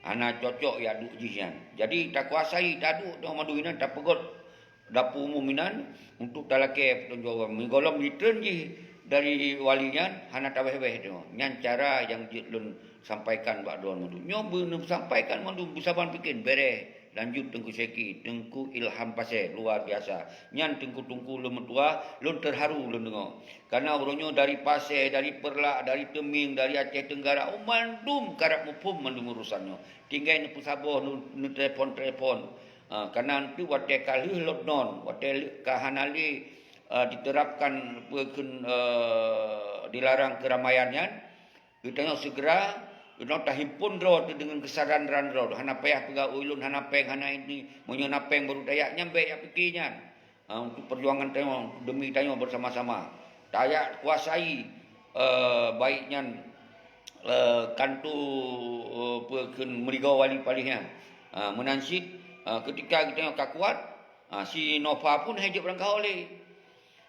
Hana cocok jak duek jih nyan. Jadi takuasai, taduek teuma mandum inan, tapeugot dapur umum inan untuk talakée peutanggong jawaban. Meunyoe gohlom jitreun jih dari wali nyan, hana tawéh-wéh teuma. Nyan cara nyang jeuet lôn sampaikan bak droeneuh mandum. Nyoe beuneusampaikan mandum beusaban pike, bereh. Lanjut Teungku Syeki, Teungku Ilham Pasé, luar biasa. Nyan teungku-teungku lôn meutuah, lôn teuharu lôn deungoe. Karena uroe nyoe dari Pasé, dari Peureulak, dari Teumieng, dari Aceh Teunggara, oh, mandum karab muphom mandum urosan nyoe. Tinggai neupeusaboh, neu-, neutelepon-telepon. Ah, karena enteuk watée ka lheueh lockdown, watée lheueh ka hana lé, ah, diterapkan peue kheun, eh, dilarang keuramaian nyan, geutanyoe segera, geutanyoe tahimpon droe teuh deungon keusadan ran droe. Hana payah peugah, "Ui, lôn hana péng, hana ini." Meunyoe na péng baru tajak, nyan bék jak pike nyan. Ha, untuk peujuangan tanyoe, demi tanyoe bersama-sama. Tajak kuasai, eh, baik nyan, eh, kanto, eh, peue kheun meuligoe wali Palih nyan. Ha, meunan cit, eh, ketika geutanyoe ka kuat, ha, si Nova pun hai jeuet beurangkaho lé.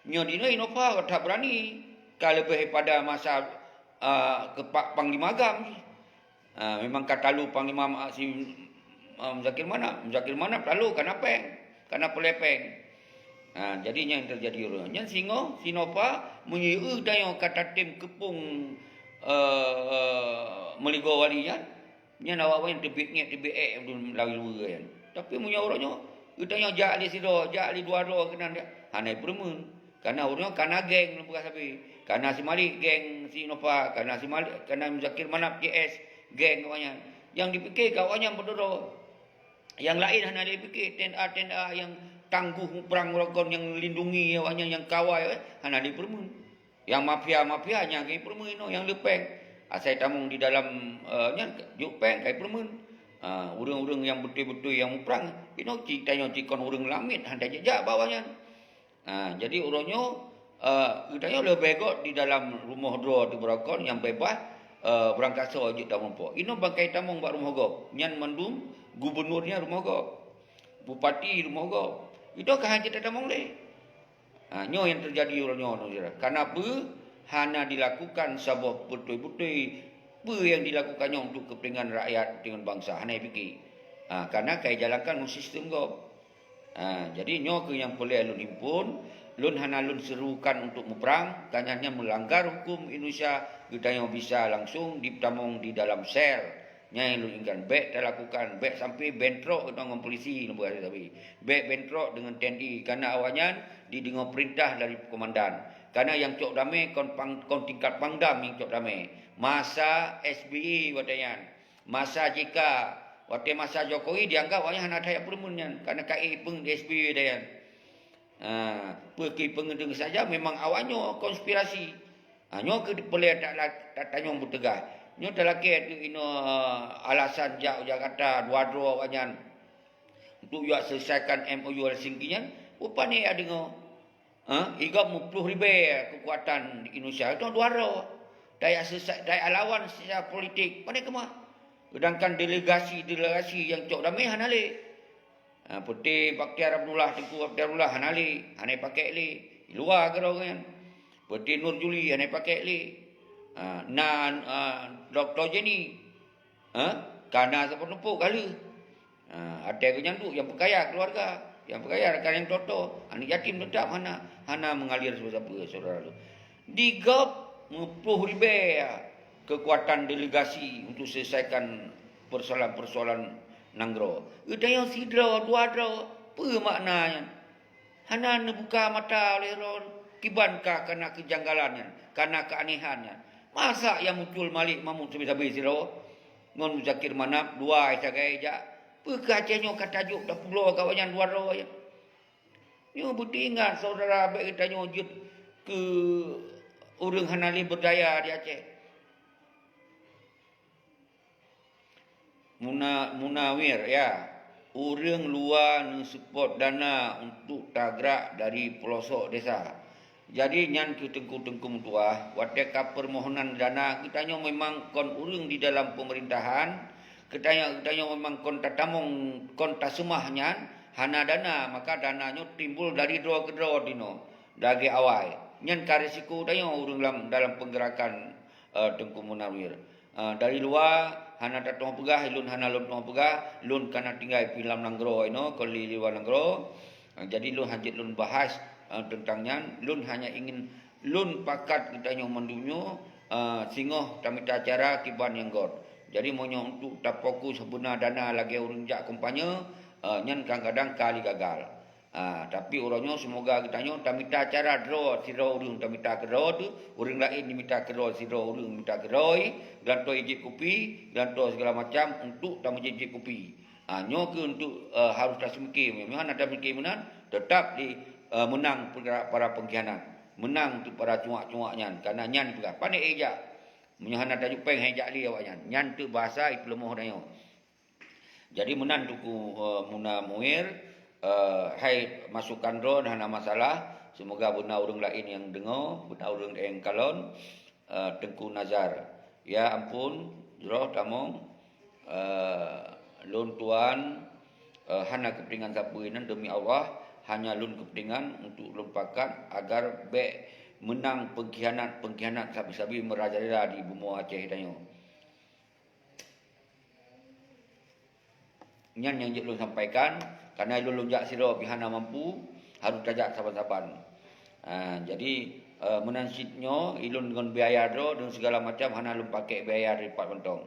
Nyoe dinoe Nova that beurani, ka leubeh pada masa, ah, keu Pak Panglima GAM. Ah, memang ka talu Panglima ma-, si, ah, Muzakir Manaf. Muzakir Manaf talu kana péng, kana peureulée péng. Ah, jadi nyang teujadi uroe nyan singoh, si Nova meunyoe tanyoe ka tatem keupong, eh, meuligoe wali nyan, nyan awak-awak nyan teubiet ngét, teubiet ék lawée-lawée nyan. Tapi meunyoe uroe nyoe, geutanyoe jak lé sidroe, jak lé dua droe keunan, hana jipeureumeun. Kana uroe nyoe kana geng lôn peugah sabe. Kana si Malik geng si Nova, kana si Malik, kana Muzakir Manaf C S geng awaknyan. Nyang jipike keu awaknyan beudroe. Nyang laén hana jipike, T N A, T N A nyang tangguh muprang uroe kon, nyang lindungi awaknyan, nyang kawai, eh, hana jipeureumeun. Nyang mafia-mafia nyan ka jipeureumeun inoe, nyang le péng. Asai tamong di dalam, eh, nyan jok péng ka jipeureumeun. Ah, ureuëng-ureuëng nyang beutôi-beutôi nyang muprang, inoe cit tanyoe cit kon ureuëng lamiet, hana jijak bak awaknyan. Ha, jadi uroe nyoe, eh, geutanyoe leubeh göt di dalam rumoh droe teuh beurangkaho nyang beubaih, eh, beurangkasoe jeuet tamong po. Inoe bangkai tamong bak rumoh gob. Nyan mandum gubunur nyan rumoh gob. Bupati rumoh gob. Inoe ka hana jeuet tamong lé. Ha, nyoe nyang teujadi uroe nyoe, saudara. Kana peue hana dilakukan saboh beutôi-beutôi peue nyang dilakukan nyoe untuk keupeuntengan rakyat, keupeuntengan bansa, hana jipike. Ha, kana ka jijalankan ngon sistem gob. Ha, jadi nyoe keuh nyang peureulée lôn himpon, lôn hana lôn seurukan untuk muprang, kana nyan meulanggar huköm Indonesia, geutanyoe bisa langsung ditamong di dalam sel. Nyang lôn inginkan, bék talakukan, bék sampai bentrok geutanyoe ngon polisi, lôn peugah sabe. Bék bentrok deungon T N I, kana awaknyan dideungoe peurintah dari komandan. Kana nyang cok damé kon pang-, kon tingkat Pangdam nyang cok damé. Masa S B Y watée nyan. Masa J K, watée masa Jokowi dianggap awaknyan hana that jipeureumeun nyan, kana ka ék ipeung di S B Y teuh nyan. Ha, peue keu ipeung deungon saja memang awaknyoe konspirasi. Ha, nyoe keuh peureulée ta-, ta-, tanyong beuteugah. Nyoe talakée teuk inoe, alasan jak u Jakarta dua droe awaknyan untuk jak selesaikan M O U Helsinki nyan, beupané adeungoe. Ha, igob meuploh ribée keukuatan di Indonesia, itu dua droe. Daya sesa-, daya lawan secara politik, pane keumah. Sedangkan delegasi-delegasi nyang cok damé hana lé. Ha, peuté Bakhtiar Abdullah, Teungku Bakhtiar Abdullah hana lé, hana pakèk lé. Di luwa keudroe nyan. Peuté Nur Juli hana pakèk lé. Ha, na, ha, Doktor Jenny. Ha? Ka na sapeue numpuk ka lheueh. Ha, até geuh nyan duek nyang peukaya keuluwarga, nyang peukaya rakan nyang toto, aneuk yatim teutap hana, hana meungalir sapeue-sapeue, syedara lôn. Di gob meuploh ribée keukuatan delegasi untuk selesaikan persoalan-persoalan nanggroe. Geutanyoe sidroe, dua droe, peue makna nyan? Hana neubuka mata lé droe, kiban ka kana keujanggalan nyan, kana keuanehan nyan. Masa nyang muncul Malik Mahmud sabe-sabe sidroe ngon Muzakir Manaf dua sagai jak? Peue keu Aceh nyoe ka tajok tapulo keu awaknyan dua droe nyan? Nyoe beuteuingat syedara, bék geutanyoe jeuet keu ureuëng hana lé beudaya di Aceh. Muna-, Munawir, ya. Ureuëng luwa neuseupôt dana untuk tagrak dari peulosok desa. Jadi nyan keuh teungku-teungku meutuah, watée ka peurmohonan dana, geutanyoe memang kon ureuëng di dalam peumeurintahan, geutanyoe, geutanyoe memang kon tatamong, kon taseumah nyan, hana dana, maka dana nyoe timbul dari droe keudroe dinoe, lagée awai. Nyan ka risiko tanyoe ureuëng lam, dalam peunggeurakan, eh, Teungku Munawir. Ah, dari luwa hana tatueng peugah, lôn hana lôn tueng peugah, lôn ka na tinggai pih lam nanggroe inoe, kon li luwa nanggroe. Ah, jadi lôn hana jeuet lôn bahas, ah, teuntang nyan, lôn hanya ingin lôn pakat geutanyoe mandum nyoe, ah, singoh tamita cara kiban nyang göt. Jadi meunyoe untuk tafokus beuna dana lagée ureuëng jak kampanye, ah, nyan kadang-kadang ka lé gagal. Ah, tapi uroe nyoe seumoga geutanyoe tamita cara droe sidroe ureuëng tamita keudroe teuh, ureuëng laén jimita keudroe sidroe ureuëng mita keudroe, geulantoe jieb kupi, geulantoe segala macam untuk tameujieb-jieb kupi. Ah, nyoe keuh untuk, eh, harôh taseumiké. Meunyoe hana taseumiké meunan, teutap di, eh, meunang para, para peungkhianat. Meunang untuk para cuak-cuak nyan. Karena nyan peugah, "Pané ék jak?" Meunyoe hana tajok péng, han jak lé awaknyan. Nyan teuk bahasa ipeuleumah tanyoe. Jadi meunan Teungku, eh, Muna Muir, eh, hai masukan droe hana masalah. Seumoga beuna ureuëng laén nyang deungoe, beuna ureuëng nyang kalon, eh, Teungku Nazar. Ya ampun, jroh tamong, eh, lôn tuan, eh, hana keupeuntengan sapeue nan demi Allah, hanya lôn keupeuntengan untuk lôn pakat agar bék meunang peungkhianat-peungkhianat sabe-sabe meurajalela di bumoe Aceh tanyoe. Nyan nyang jeuet lôn sampaikan, karena lôn, lôn jak sidroe pih hana mampu, harôh tajak saban-saban. Ha, jadi, eh, meunan cit nyoe, ilôn ngon biaya droe dan segala macam hana lôn pakai biaya dari pat mantong.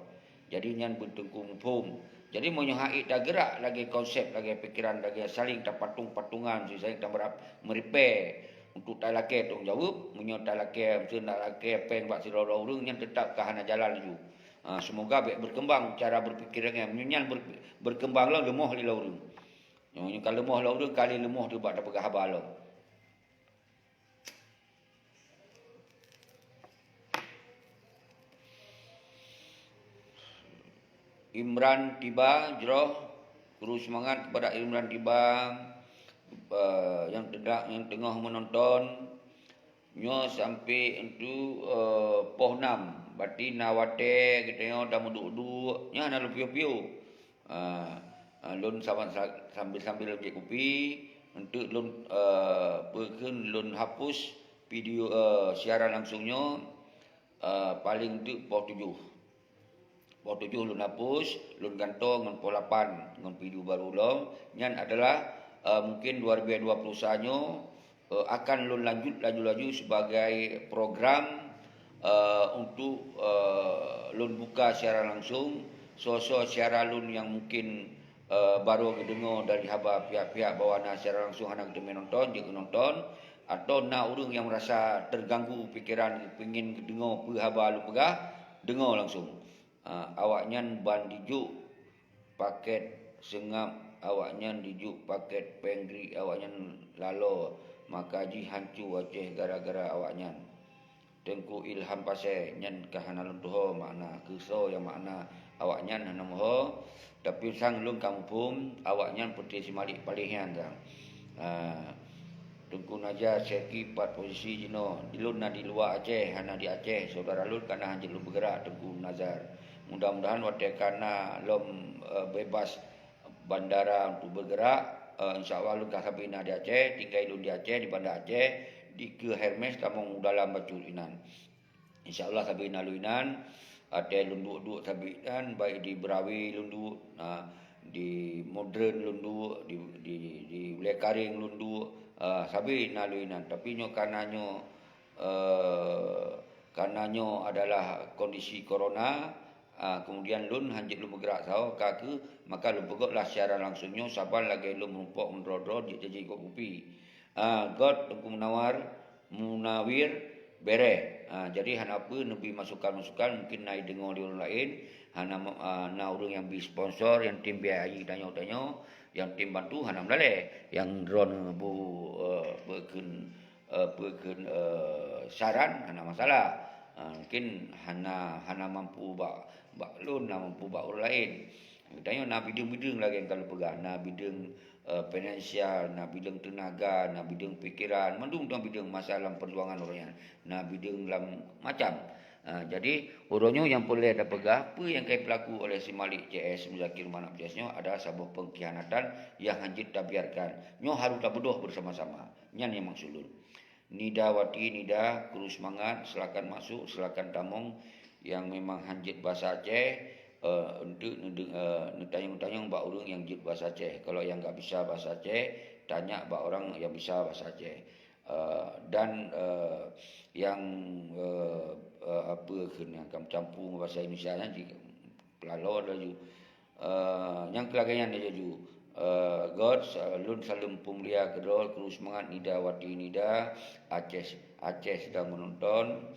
Jadi nyan beuteungku muphom. Jadi meunyoe han ék tageurak lagée konsep, lagée pikeran, lagée saling tapatong-patongan, saling tameurap-, meuripée untuk talakée tanggung jaweueb, meunyoe talakée, miseue talakée péng bak sidroe-droe ureuëng, nyan teutap ka hana jalan laju. Ha, seumoga bék beukeumbang cara beupikir nyan. Meunyoe nyan ber-, beukeumbang lom, leumoh lé lôn ureuëng. Nyoe, nyoe ka leumoh lôn ureuëng, ka lé leumoh teuh bak tapeugah haba lom. Imran Tiba jroh, kru seumangat kepada Imran Tiba, eh, nyang teudak, nyang teungoh meunonton. Nyoe sampoe untuk, eh, poh nam, berarti na watée geutanyoe tameuduek-duek, nyan hana lôn piôh-piôh. Ah, ah, lôn sama-, sa-, sambil-sambil lôn jieb kupi, untuk lôn, eh, peue kheun lôn hapus video, eh, siaran langsung nyoe, eh, paling teuk poh tujoh. Poh tujoh lôn hapus, lôn gantoe ngon poh lapan, ngon video baru lom. Nyan adalah, eh, mungkin dua ribu dua puluh satu nyoe, eh, akan lôn lanjut laju-laju sebagai program, eh, untuk, eh, lôn buka siaran langsung. Soe-soe syedara lôn nyang mungkin, eh, barô geudeungoe dari haba pihak-pihak bahwa na siaran langsung hana geuteumé nonton, jeuet keu nonton, atau na ureuëng nyang meurasa teuganggu pikeran, pingin geudeungoe peue haba lôn peugah, deungoe langsung. Ah, awaknyan ban jijok paket seungab, awaknyan jijok paket péng griek, awaknyan laloe, maka jih hanco Aceh gara-gara awaknyan. Teungku Ilham Pasé, nyan ka hana lôn tuho makna, keu soe nyang makna awaknyan hana meuho, tapi sang lôn ka muphom, awaknyan peuté si Malik paléh nyan sang. Ah, Teungku Naja Syeki, pat posisi jinoe? Di lôn na di luwa Aceh, hana di Aceh. Syedara lôn ka na hanjeuet lôn beugerak, Teungku Nazar. Mudah-mudahan watée ka na lom, eh, bebas bandara untuk beugerak, eh, insya Allah lôn ka sabe na di Aceh, tinggai lôn di Aceh, di Banda Aceh, dikeue Hermes tamong u dalam bacut inan. Insya Allah sabe na lôn inan, watée lôn duek-duek sabe inan, baik di Berawe lôn duek, ha, di Modern lôn duek, di, di, di Ulée Kareng lôn duek, ha, sabe na lôn inan. Tapi nyoe karena nyoe, eh, karena nyoe adalah kondisi corona, ha, kemudian lôn hanjeuet lôn beugerak saho, ka keuh, maka lôn peugötlah siaran langsung nyoe saban lagée lôn meurumpok meudroe-droe jeuet jijok kupi. Ah, göt Teungku Munawar, Munawir, bereh. Ah, jadi hana peue neubri masukan-masukan, mungkin na jideungoe lé ureuëng laén, hana, ah, na ureuëng nyang bri sponsor, nyang tem biaya tanyoe-tanyoe, nyang tem bantu hana meulalée, nyang droeneuh bu, eh, beukeun, eh, beukeun, eh, saran hana masalah. Ah, mungkin hana, hana mampu bak, bak lôn, hana mampu bak ureuëng laén. Geutanyoe na bideueng-bideueng lagée nyang ka lôn peugah, na bideueng, eh, finansial, na bideueng teunaga, na bideueng pikeran, mandum dong bideueng masa lam peujuangan uroe nyan, na bideueng lam macam. Ah, jadi, uroe nyoe nyang peureulée tapeugah, peue nyang ka jipeulaku oleh si Malik C S Muzakir Manaf C S nyoe adalah saboh pengkhianatan nyang hanjeuet tabiarkan. Nyoe harôh tabeudôh beusama-sama. Nyan nyang maksud lôn. Nida Wati, Nida, kru seumangat, silakan masuk, silakan tamong. Nyang memang hanjeuet bahasa Aceh, eh, untuk neudeng-, eh, neutanyong-tanyong bak ureuëng nyang jeuet bahasa Aceh. Kalau nyang nggak bisa bahasa Aceh, tanya bak orang yang bisa bahasa Aceh. Eh, dan, eh, nyang, eh, eh, apa kheun nyang ka meucampur ngon bahasa Indonesia nyan, ji-, peulalo laju. Eh, nyang keu lagée nyan laju. Eh, God, sa-, lôn saleuem peumulia keudroe, kru seumangat Nida Wati Nida, Aceh, Aceh sedang menonton.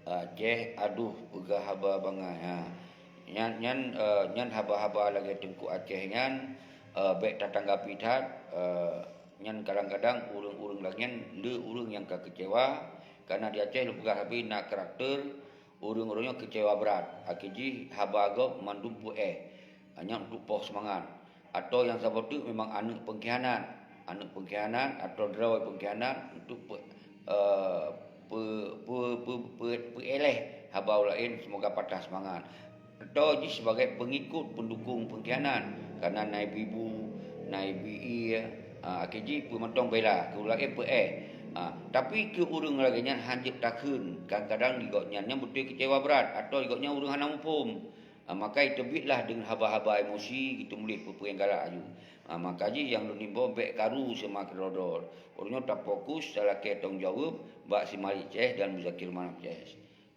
Aceh, aduh, peugah haba bangai. Ha. Nyan, nyan, eh, nyan haba-haba lagée Teungku Aceh nyan, eh, bék tatanggapi that, eh, nyan kadang-kadang ureuëng-ureuëng lagée nyan le ureuëng nyang ka keucewa, karena di Aceh lôn peugah sabe na karakter ureuëng-ureuëng nyoe keucewa brat, akhé jih haba gob mandum peu-éh, nyan untuk poh seumangat. Atawa nyang saboh teuk memang aneuëk pengkhianat, aneuëk pengkhianat atau droe pengkhianat untuk pe-, eh, pe-, pe-, pe-, pe-, peuéléh haba ureuëng laén, semoga patah seumangat. Atau jih sebagai pengikut pendukung pengkhianat, karena na ibi bu, na ibi ie, ah, akhé jih peumantong bela keu ureuëng laén peu-éh. Ah, tapi keu ureuëng lagée nyan hanjeuet takheun, kadang-kadang di gobnyan nyan beutôi keucewa brat atau di gobnyan ureuëng hana muphom. Ah, maka jiteubiet lah deungon haba-haba emosi, jiteumuléh peue-peue nyang galak laju. Ah, maka jih nyang lôn imbau bék karu seuma keudroe-droe. Uroe nyoe tafokus talakée tanggong jaweueb bak si Malik C S dan Muzakir Manaf C S.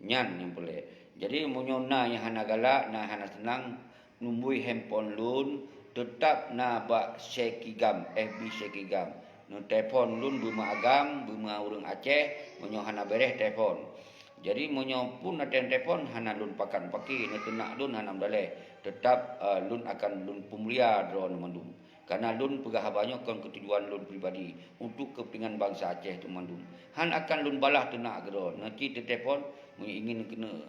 Nyan nyang peureulée. Jadi meunyoe na nyang hana galak, na hana seunang, numbôi handphone lôn, teutab na bak Syekh Kigam, F B Syekh Kigam. Neutelepon lôn beumeuagam, beumeu ureuëng Aceh, meunyoe hana béréh telepon. Jadi meunyoe pun na telepon, hana lôn pakat paké, neuteunak lôn hana meudaleh, teutab, eh, lôn akan lôn peumulia droeneuh mandum. Karena lôn peugah haba nyoe kon keu tujuan lôn pribadi, untuk keupeuntengan bansa Aceh teumandum. Han akan lôn balah teunak keudroe, neuci teutelepon, meunyoe ingin keuneuk,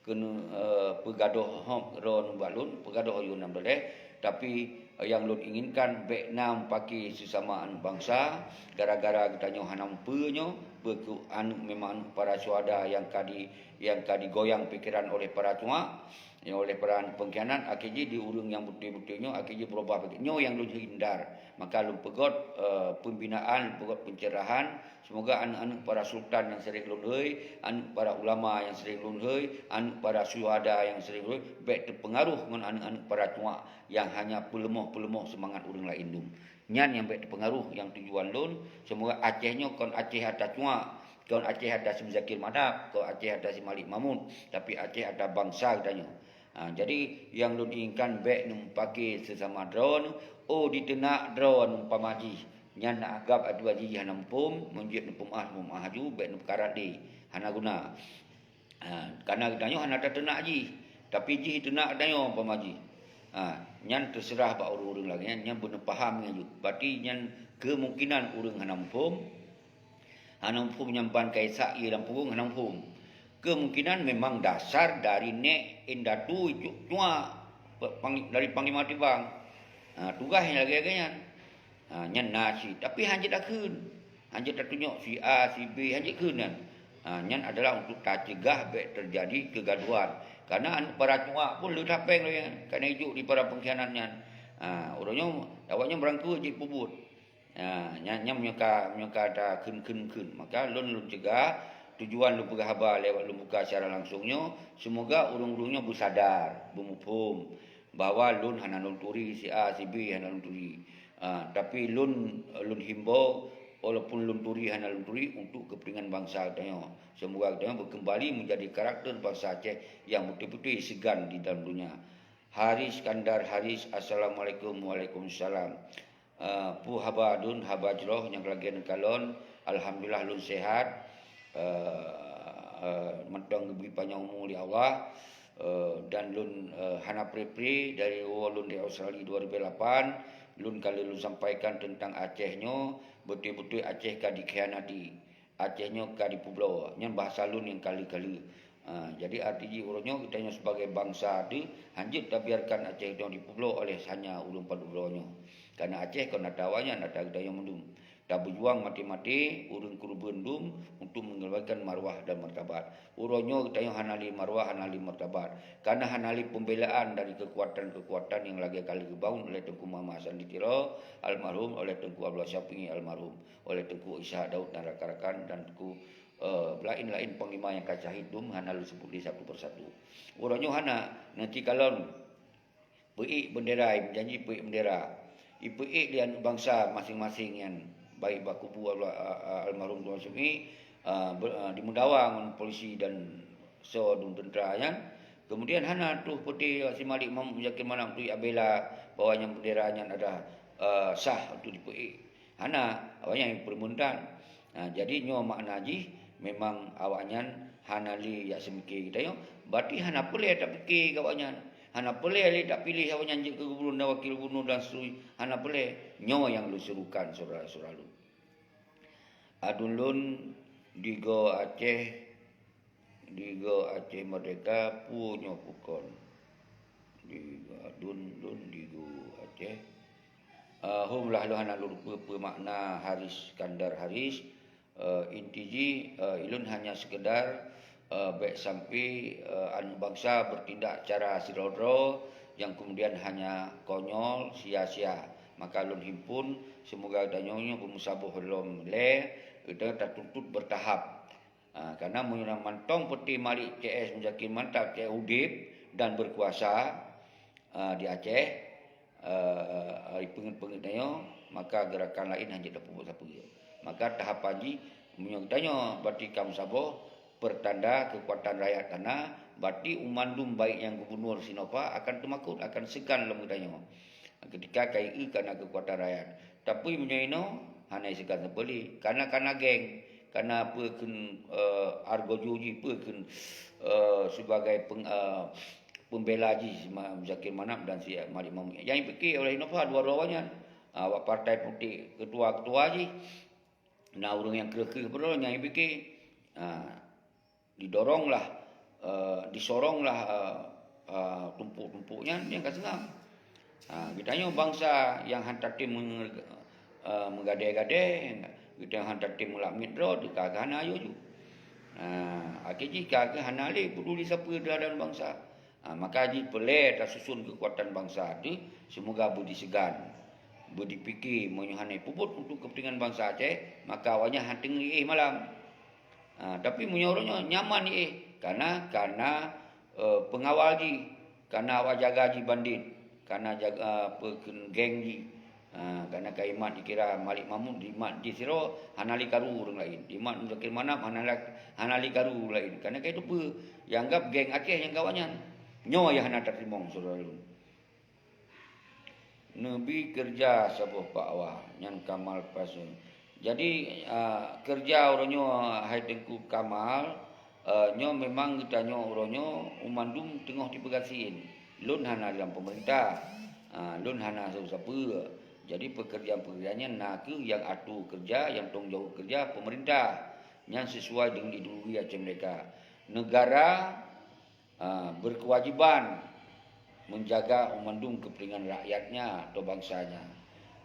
keuneuk, eh, peugadôh hom droeneuh bak lôn, peugadôh yue nam daleh. Tapi, eh, nyang lôn inginkan bék na meupaké seusama aneuëk bansa, gara-gara geutanyoe hana meupeue nyoe, peue keu aneuëk memang aneuëk para syuhada nyang ka di, nyang ka digoyang pikeran oleh para cuak. Nyoe oleh para pengkhianat, akhé jih di ureuëng nyang beutôi-beutôi nyoe, akhé jih beurubah pike-, nyoe nyang lôn hindar. Maka lôn peugét, eh, pembinaan, lôn peugét pencerahan. Semoga aneuëk-aneuëk para sultan nyang sering lôn hôi, aneuëk para ulama nyang sering lôn hôi, aneuëk para syuhada nyang sering lôn hôi, bék teupeungaruh ngon aneuëk-aneuëk para cuak nyang hanya peuleumoh-peuleumoh seumangat ureuëng laén dum. Nyan nyang bék teupeungaruh nyang tujuan lôn. Semoga Aceh nyoe kon Aceh ata cuak, kon Aceh ata si Muzakir Manaf, kon Aceh ata si Malik Mahmud, tapi Aceh ata bansa geutanyoe. Ha, jadi nyang lôn inginkan bék neumeupaké seusama droeneuh, oh diteunak droeneuh umpama jih. Nyan na anggab atu jih hana muphom, meunjeuet neupeumaah, neupeumaah aju, bék neupeukarat lé. Hana guna. Ha, karena geutanyoe hana tateunak jih, tapi jih teunak geutanyoe umpama jih. Ha, nyan teuseurah bak ureuëng-ureuëng lagée nyan, nyan beuneuh paham nyan jih. Berarti nyan kemungkinan ureuëng hana muphom, hana muphom nyang ban ka isak ie lam punggung, hana muphom. Kemungkinan memang dasar dari nek indatu icuk cuak pe-, pang-, dari Panglima Tibang. Ha, tugaih lagée-lagée nyan. Ha, nyan na cit, tapi hanjeuet takheun. Hanjeuet tatunyok si A, si B, hanjeuet kheun nyan. Ha, nyan adalah untuk tacegah bék teujadi keugaduhan. Karena aneuëk para cuak pun le that péng lagée nyan, karena ijok di para pengkhianat nyan. Ha, uroe nyoe awaknyan beurangkue jipeubuet. Ha, nyan, nyan meunyoe ka, meunyoe ka takheun-kheun-kheun, maka lôn, lôn cegah, tujuan lôn peugah haba lewat lôn buka siaran langsung nyoe, semoga ureuëng-ureuëng nyoe beusadar, beumuphom bahwa lôn hana lôn turi si A, si B hana lôn turi. Ah, tapi lôn, lôn himbau, walaupun lôn turi hana lôn turi, untuk keupeuntengan bansa geutanyoe. Semoga geutanyoe beukeumbali meujadi karakter bansa Aceh nyang beutôi-beutôi seugan di dalam donya. Haris Iskandar Haris, Assalamualaikum. Waalaikumsalam. Ah, peue haba lôn, haba jroh nyang lagée neukalon, alhamdulillah lôn sehat. Eh, eh, mantong geubri panyang umu lé Allah, eh, dan lôn, eh, hana pri-pri dari woe lôn di Australia dua ribu lapan, lôn ka lheueh lôn sampaikan teuntang Aceh nyoe, beutôi-beutôi Aceh ka dikhianati, Aceh nyoe ka dipeubloe, nyan bahasa lôn nyang ka lheueh-ka lheueh. Ha, jadi arti jih uroe nyoe geutanyoe sebagai bansa teuh hanjeuet tabiarkan Aceh nyoe dipeubloe oleh hanya ureuëng padubloe nyoe. Karena Aceh kon ata awaknyan, ata geutanyoe mandum. Tabeujuang maté-maté ureuëng keureubeuen dum untuk mengelakkan marwah dan martabat. Uroe nyoe geutanyoe hana lé marwah, hana lé martabat. Karena hana lé pembelaan dari kekuatan-kekuatan yang lagée ka lheueh geubangun oleh Teungku Muhammad Hasan di Tiro almarhum, oleh Teungku Abdullah Syafi'i almarhum, oleh Teungku Ishak Daud dan rakan-rakan dan Teungku eh, laén-laén panglima nyang ka syahid dum hana lôn seubut lé satu persatu. Uroe nyoe hana, nanti kalon peuék bendera, janji peuék bendera. Ipeuék lé aneuëk bansa maséng-maséng nyan, baik bak kubu al-, a-, a-, almarhum Tuan Sumi, a, be-, a, dimeudawa ngon polisi dan soe dum teuntra nyan. Kemudian hana troh peuté si Malik Mahmud Muzakir Manaf tu jak bela bahwa nyan bendera nyan adalah, a, sah untuk dipeuék. Hana, awaknyan peureumeuntan. Ha, jadi nyoe makna jih memang awaknyan hana lé jak seumiké geutanyoe. Berarti hana peureulée tapike keu awaknyan. Hana peureulée lé tapiléh awaknyan jeuet keu gubernur dan wakil gubernur dan seterusnya. Hana peureulée. Nyoe nyang lôn serukan syedara-syedara lôn. Aduen lôn di Goe Aceh, di Goe Aceh Merdeka, peue nyoe peue kon. Di Goe Aduen lôn di Goe Aceh. Eh, hom lah lôn hana lôn peue-peue makna Haris Iskandar Haris. Eh, inti jih, eh, ulôn hanya sekedar, eh, bék sampai, eh, aneuëk bansa bertindak cara sidroe-droe yang kemudian hanya konyol, sia-sia. Maka lôn himpun, semoga geutanyoe nyoe beumusaboh lom lé, geutanyoe tatuntut bertahap. Ah, karena meunyoe mantong peuté Malik C S Muzakir Manaf C S udeb dan berkuasa, ah, di Aceh, eh, di peungeut-peungeut tanyoe, maka gerakan laén hana jeuet tapeubuet sapeue. Maka tahapan jih, meunyoe geutanyoe berarti ka meusaboh, pertanda kekuatan rakyat hana, berarti mandum baik nyang gubernur Sinova akan teumakot, akan seugan lom geutanyoe. Ketika ka ié kana kekuatan rakyat. Tapi meunyoe inoe, hana seugan sapeue lé. Kana, kana geng, kana peue kheun, eh, argojo jih, peue kheun, eh, sebagai peng-, eh, pembela jih si Ma-, Muzakir Manaf dan si Malik Mahmud. Nyang jipike oleh Sinova dua-dua awaknyan. Ha, awak partai politik ketua-ketua jih, na ureuëng nyang kreueh-kreueh beudôh nyang jipike. Ha, didoronglah, eh, disoronglah, eh, eh, tumpuk-tumpuk nyan, nyan ka seungab. Ha, geutanyoe bansa nyang han tatem menge-, eh, meugadée-gadée, geutanyoe han tatem meulakmit droe, teuka keu hana ayo ju. Ha, akhé jih ka keu hana lé peuduli sapeue teuhadap bansa. Ha, maka jih peureulée tasuson keukuatan bansa teuh, seumoga beudiseugan, beudipike meunyoe hana peubuet untuk keupeuntengan bansa Aceh, maka awaknyan han teungoh éh malam. Ha, tapi meunyoe uroe nyoe nyaman éh, kana, kana, eh, peungawal jih, kana awak jaga jih bandit, kana jaga, eh, peue kheun geng jih. Ha, kana ka imat jikira Malik Mahmud dimat jih sidroe hana lé karu ureuëng laén. Dimat Muzakir Manaf hana la-, hana lé karu ureuëng laén. Kana ka itu peue? Jianggab geng Aceh nyang ka awaknyan. Nyoe nyang hana tateurimong syedara lôn. Neubi keureuja saboh pak awak nyan Kamal Pasha. Jadi, a, keureuja uroe nyoe hai Teungku Kamal, a, nyoe memang geutanyoe uroe nyoe mandum teungoh jipeugasien. Lôn hana lam peumeurintah, a, lôn hana sapeue-sapeue. Jadi peukeurjaan-peukeurjaan nyan na kheueh nyang atoe keureuja, nyang tanggung jaweueb keureuja peumeurintah. Nyan sisuai deungon ideologi Aceh Merdeka. Neugara a, berkewajiban menjaga mandum keupeuntengan rakyatnya atau bangsanya.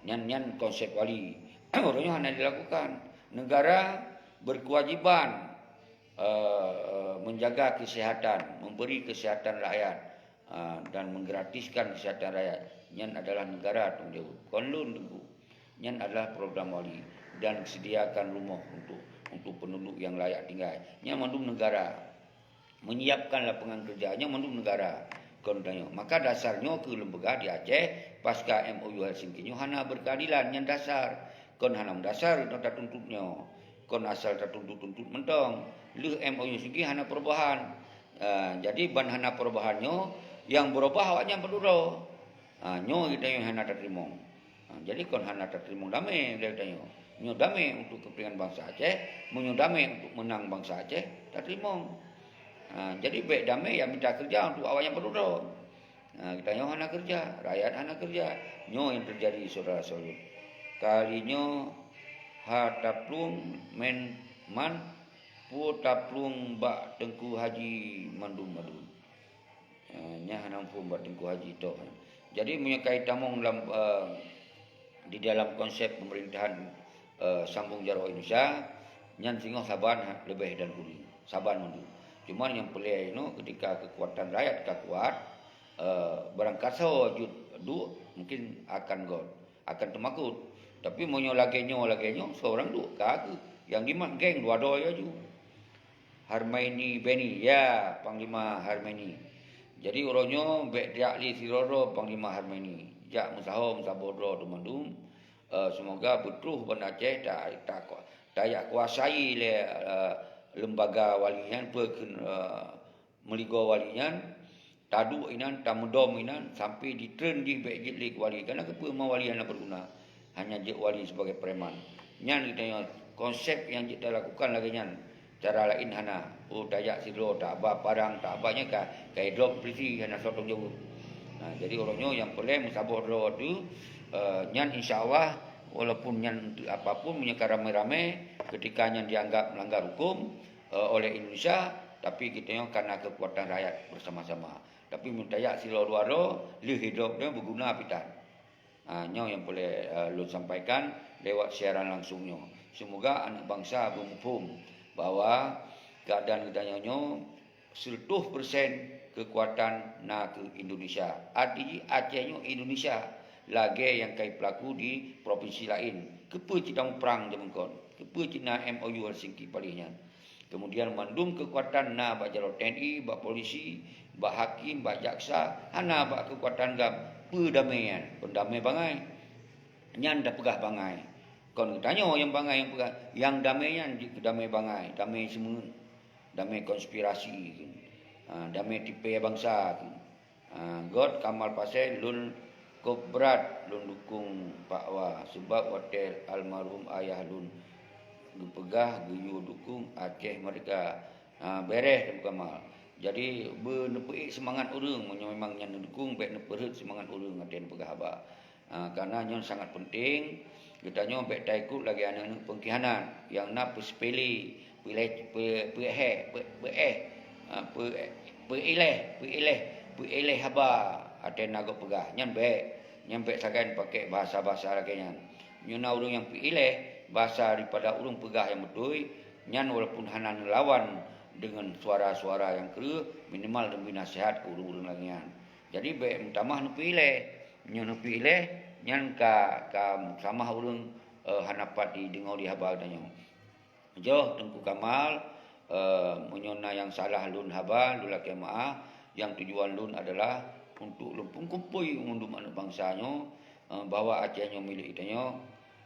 Nyan, nyan konsep wali. Uroe nyoe hana dilakukan. Negara berkewajiban, a, menjaga kesehatan, memberi kesehatan rakyat, a, dan menggratiskan kesehatan rakyat. Nyan adalah negara tanggung jaweueb. Kon lôn Teungku. Nyan adalah program wali dan sediakan rumoh untuk, untuk penduduk yang layak tinggal. Nyan mandum negara. Menyiapkan lapangan kerja, nyoe mandum negara kon tanyoe. Maka dasar nyoe keuh lôn peugah di Aceh, pasca M O U Helsinki nyoe hana berkeadilan, nyan dasar. Kon hana meudasar nyoe tatuntut nyoe. Kon asal tatuntut-tuntut mantong. Lheueh M O U Helsinki hana perubahan. Ah, jadi ban hana perubahan nyoe, nyang beurubah awaknyan padubdroe. Ah, nyoe geutanyoe hana tateurimong. Ha, jadi kon hana tateurimong damé lé tanyoe. Nyoe damé untuk keupeuntengan bansa Aceh, meunyoe damé untuk meunang bansa Aceh, tateurimong. Ha, jadi bék damé ya mita keureuja untuk awaknyan padubdroe. Ha, geutanyoe hana keureuja, rakyat hana keureuja. Nyoe nyang teujadi syedara-syedara lôn. Kali nyoe ha taplueng men man Peue taplueng bak Teungku Haji mandum-mandum. Eh, nyan hana muphom bak Teungku Haji toh. Jadi meunyoe ka itamong lam, eh, di dalam konsep pemerintahan, eh, sambung jaroe Indonesia, nyan singoh saban leubeh dan kureueng, saban mandum. Cuma nyang peureulée inoe ketika kekuatan rakyat ka kuat, eh, barangkasoe jeuet duek mungkin akan got, akan teumakot. Tapi meunyoe lagée nyoe, lagée nyoe, seurang duek ka kheueh. Nyang jimat geng dua droe laju. Harmaini Beni, ya, Panglima Harmaini. Jadi uroe nyoe bék jak lé sidroe-droe Panglima Harmaini. Jak meusaho meusaboh droe teumandum. Eh, semoga beutroh ban Aceh ta, ta, tajak kuasai lé, eh, lembaga wali nyan, peue kheun, eh, meuligoe wali nyan, taduek inan, tameudom inan, sampai jitreun jih bék jeuet lé keu wali. Kana keupeue ma wali hana beuguna, hanya jeuet wali sibagai preman. Nyan geutanyoe konsep nyang jeuet talakukan lagée nyan. Cara laén hana. Oh, tajak sidroe, taba parang, taba nyan ka, ka idrop polisi, hana soe tanggung jaweueb. Nah, jadi uroe nyoe nyang peureulée meusaboh droe tu, eh, nyan insya Allah, walaupun nyan untuk apapun, meunyoe ka ramé-ramé, ketika nyan dianggap melanggar hukum, eh, oleh Indonesia, tapi geutanyoe kana kekuatan rakyat bersama-sama. Tapi meunyoe tajak sidroe dua droe, lheueh idrop nyoe beuguna pitan. Ha, nyoe nyang peureulée, eh, lôn sampaikan lewat siaran langsung nyoe. Semoga aneuk bansa beumuphom bahwa keuadaan geutanyoe nyoe seureutôh persen keukuatan na keu Indonesia. Arti jih Aceh nyoe Indonesia, lagée nyang ka ipeulaku di provinsi laén. Keupeue cit tamuprang jameun kon? Keupeue cit na M O U Helsinki paléh nyan? Kemudian mandum keukuatan na bak jaroe T N I, bak polisi, bak hakim, bak jaksa, hana bak keukuatan GAM. Peue damé nyan? Kon damé bangai. Nyan tapeugah bangai. Kon geutanyoe nyang bangai nyang peugah, nyang damé nyan jeuet keu damé bangai, damé seumeuen, damé konspirasi, ha, damé tipée bansa. Ah, göt Kamal Pasé, lôn kôp brat lôn dukong Pak Wa, seubab watée almarhum ayah lôn geupeugah geuyue dukong Aceh Merdeka. Ah, beureh Teungku Kamal. Jadi, beuneupeuék seumangat ureuëng, meunyoe memang nyan neudukong, bék neupeurhot seumangat ureuëng watée neupeugah haba. Ah, kareuna nyoe sangat peunteng, geutanyoe bék taikot lagée aneuëk-aneuëk peungkhianat nyang na peusipele, peuilée, peu-, peuéh, peu-, peuéh, ah, peu-, peuilée, peuilée, peuilée haba ateueh na gob peugah. Nyan bék, nyan bék sagai pakék bahasa-bahasa lagée nyan. Meunyoe na ureuëng nyang peuilée bahasa daripada ureuëng peugah nyang beutôi, nyan walaupun hana neulawan deungon suara-suara nyang kreueh, minimal neubri naseuhat keu ureuëng-ureuëng lagée nyan. Jadi bék meutamah neupeuilée. Nyoe neupeuilée, nyan ka, ka meutamah ureuëng, eh, hana pat jideungoe di haba geutanyoe. Jroh Teungku Kamal, eh, meunyoe na nyang salah lôn haba, lôn lakée meuáh. Nyang tujuan lôn adalah untuk lôn peungkumpôi mandum aneuëk bansa nyoe, eh, bahwa Aceh nyoe milék geutanyoe,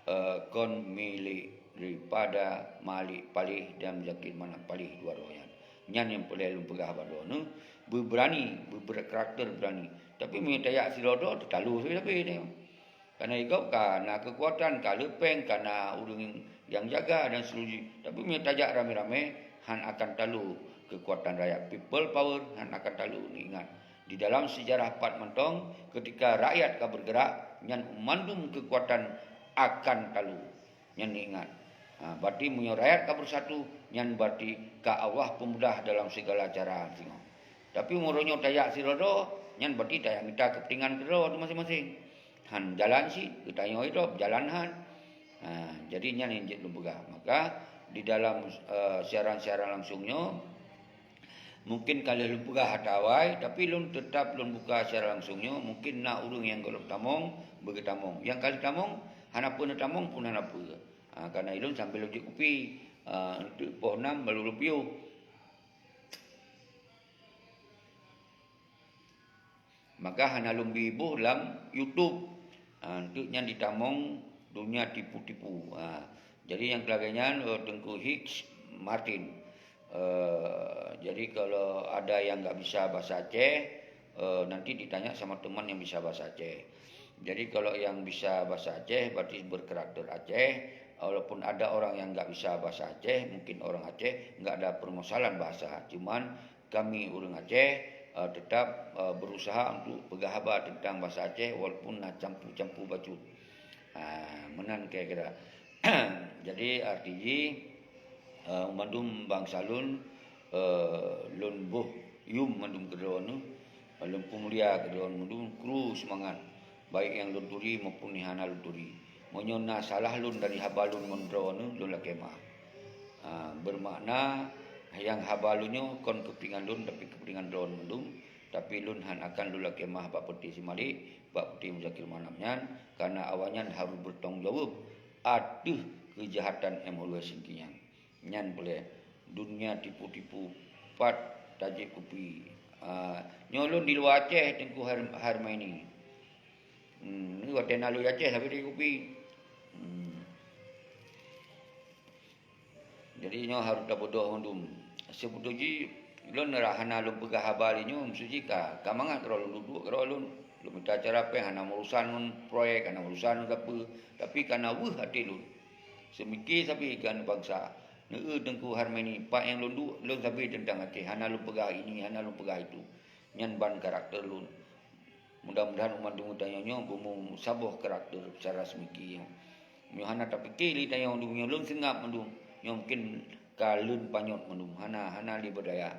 eh, kon milék daripada Malik Palih dan Zakir Manaf Palih dua droe nyan. Nyan nyang peureulée lôn peugah bak droeneueh, beubeurani, beukarakter beurani. Tapi meunyoe tajak sidroe-droe, teutalo sabe-sabe nyoe. Kareuna di gob ka na keukuatan, ka le péng, ka na ureuëng nyang jaga dan seterusnya. Tapi meunyoe tajak ramé-ramé, hán akan talo keukuatan rakyat. People power hán akan talo, neuingat. Di dalam sejarah pat mantong, ketika rakyat ka bergerak, nyan mandum keukuatan akan talo. Nyan neuingat. Ha, berarti meunyoe rakyat ka bersatu, nyan berarti ka Allah peumudah dalam segala cara singoh. Tapi meunyoe tajak sidroe-droe, nyan berarti tajak mita keupeuntengan keudroe masing-masing. Hán jalan cit, geutanyoe idrop, jalan hán. Ha, jadi nyan nyang jeuet lôn peugah. Maka di dalam, eh, siaran-siaran langsung nyoe, mungkin ka lheueh lôn peugah ata awai, tapi lôn teutab lôn buka siaran langsung nyoe, mungkin na ureuëng nyang gohlom tamong, beugeutamong. Nyang ka lheueh tamong, hana peue neutamong pun hana peue. Ha, kareuna ulôn sambil lôn jép kupi, ha, eunteuk poh nam baru lôn piôh. Maka hana lôn bi boh lam YouTube. Ha, eunteuk nyan jitamong donya tipu-tipu. Ha, jadi nyang keu lagée nyan, eh, Teungku Hicks Martin. Eh, jadi kalau ada yang nggak bisa bahasa Aceh, eh, nanti ditanya sama teman yang bisa bahasa Aceh. Jadi kalau yang bisa bahasa Aceh, berarti berkarakter Aceh. Walaupun ada orang yang nggak bisa bahasa Aceh, mungkin orang Aceh, nggak ada permasalahan bahasa. Cuman kami ureuëng Aceh, eh, tetap, eh, berusaha untuk peugah haba tentang bahasa Aceh walaupun na campur-campur bacut. Ha, meunan kira-kira. Jadi arti jih, Eh, mandum bansa lôn, eh, lôn boh yum mandum keudroe neuh, lôn peumulia keudroe mandum, kru seumangat, baik nyang lôn turi maupun nyang hana lôn turi. Meunyoe na salah lôn dari haba lôn ngon droe neuh, lôn lakée maaf. Ah, beumakna nyang haba lôn nyoe kon keupeuntengan lôn, tapi keupeuntengan droe mandum. Tapi lôn hana akan lôn lakée maaf bak Peuti Seumalek, bak Peuti Muzakir Manaf nyan, kareuna awaknyan harôh beutanggung jaweueb ateueh keujahatan M H W Singki nyan. Nyan peureulée, dunia tipu-tipu, pat tajép kupi. Ah, nyoe lôn di luwa Aceh, Teungku Har-, Harmaini. Hmm, ni watée na lôn di Aceh, tapi tajép kupi. Hmm. Jadi nyoe harôh tabeudôh mandum. Sibeutôi jih, lôn rasa hana lôn peugah haba lé nyoe, maksud jih ka, ka mangat keudroe lôn duek-duek keudroe lôn. Lôn mita acara péng, hana meurusan ngon proyek, hana meurusan ngon sapeue. Tapi kareuna weueh até lôn. Seumike sabe keu bansa. Neu-eu Teungku Harmaini, pat nyang lôn duek, lôn sabe teuntang Aceh, hana lôn peugah ini, hana lôn peugah itu. Nyan ban karakter lôn. Mudah-mudahan umat deungon tanyoe nyoe beumeusaboh karakter secara seumike nyoe. Nyoe hana tapike lé tanyoe, nyoe lôn seungab mandum. Nyoe mungken ka lôn panyöt mandum, hana, hana lé beudaya.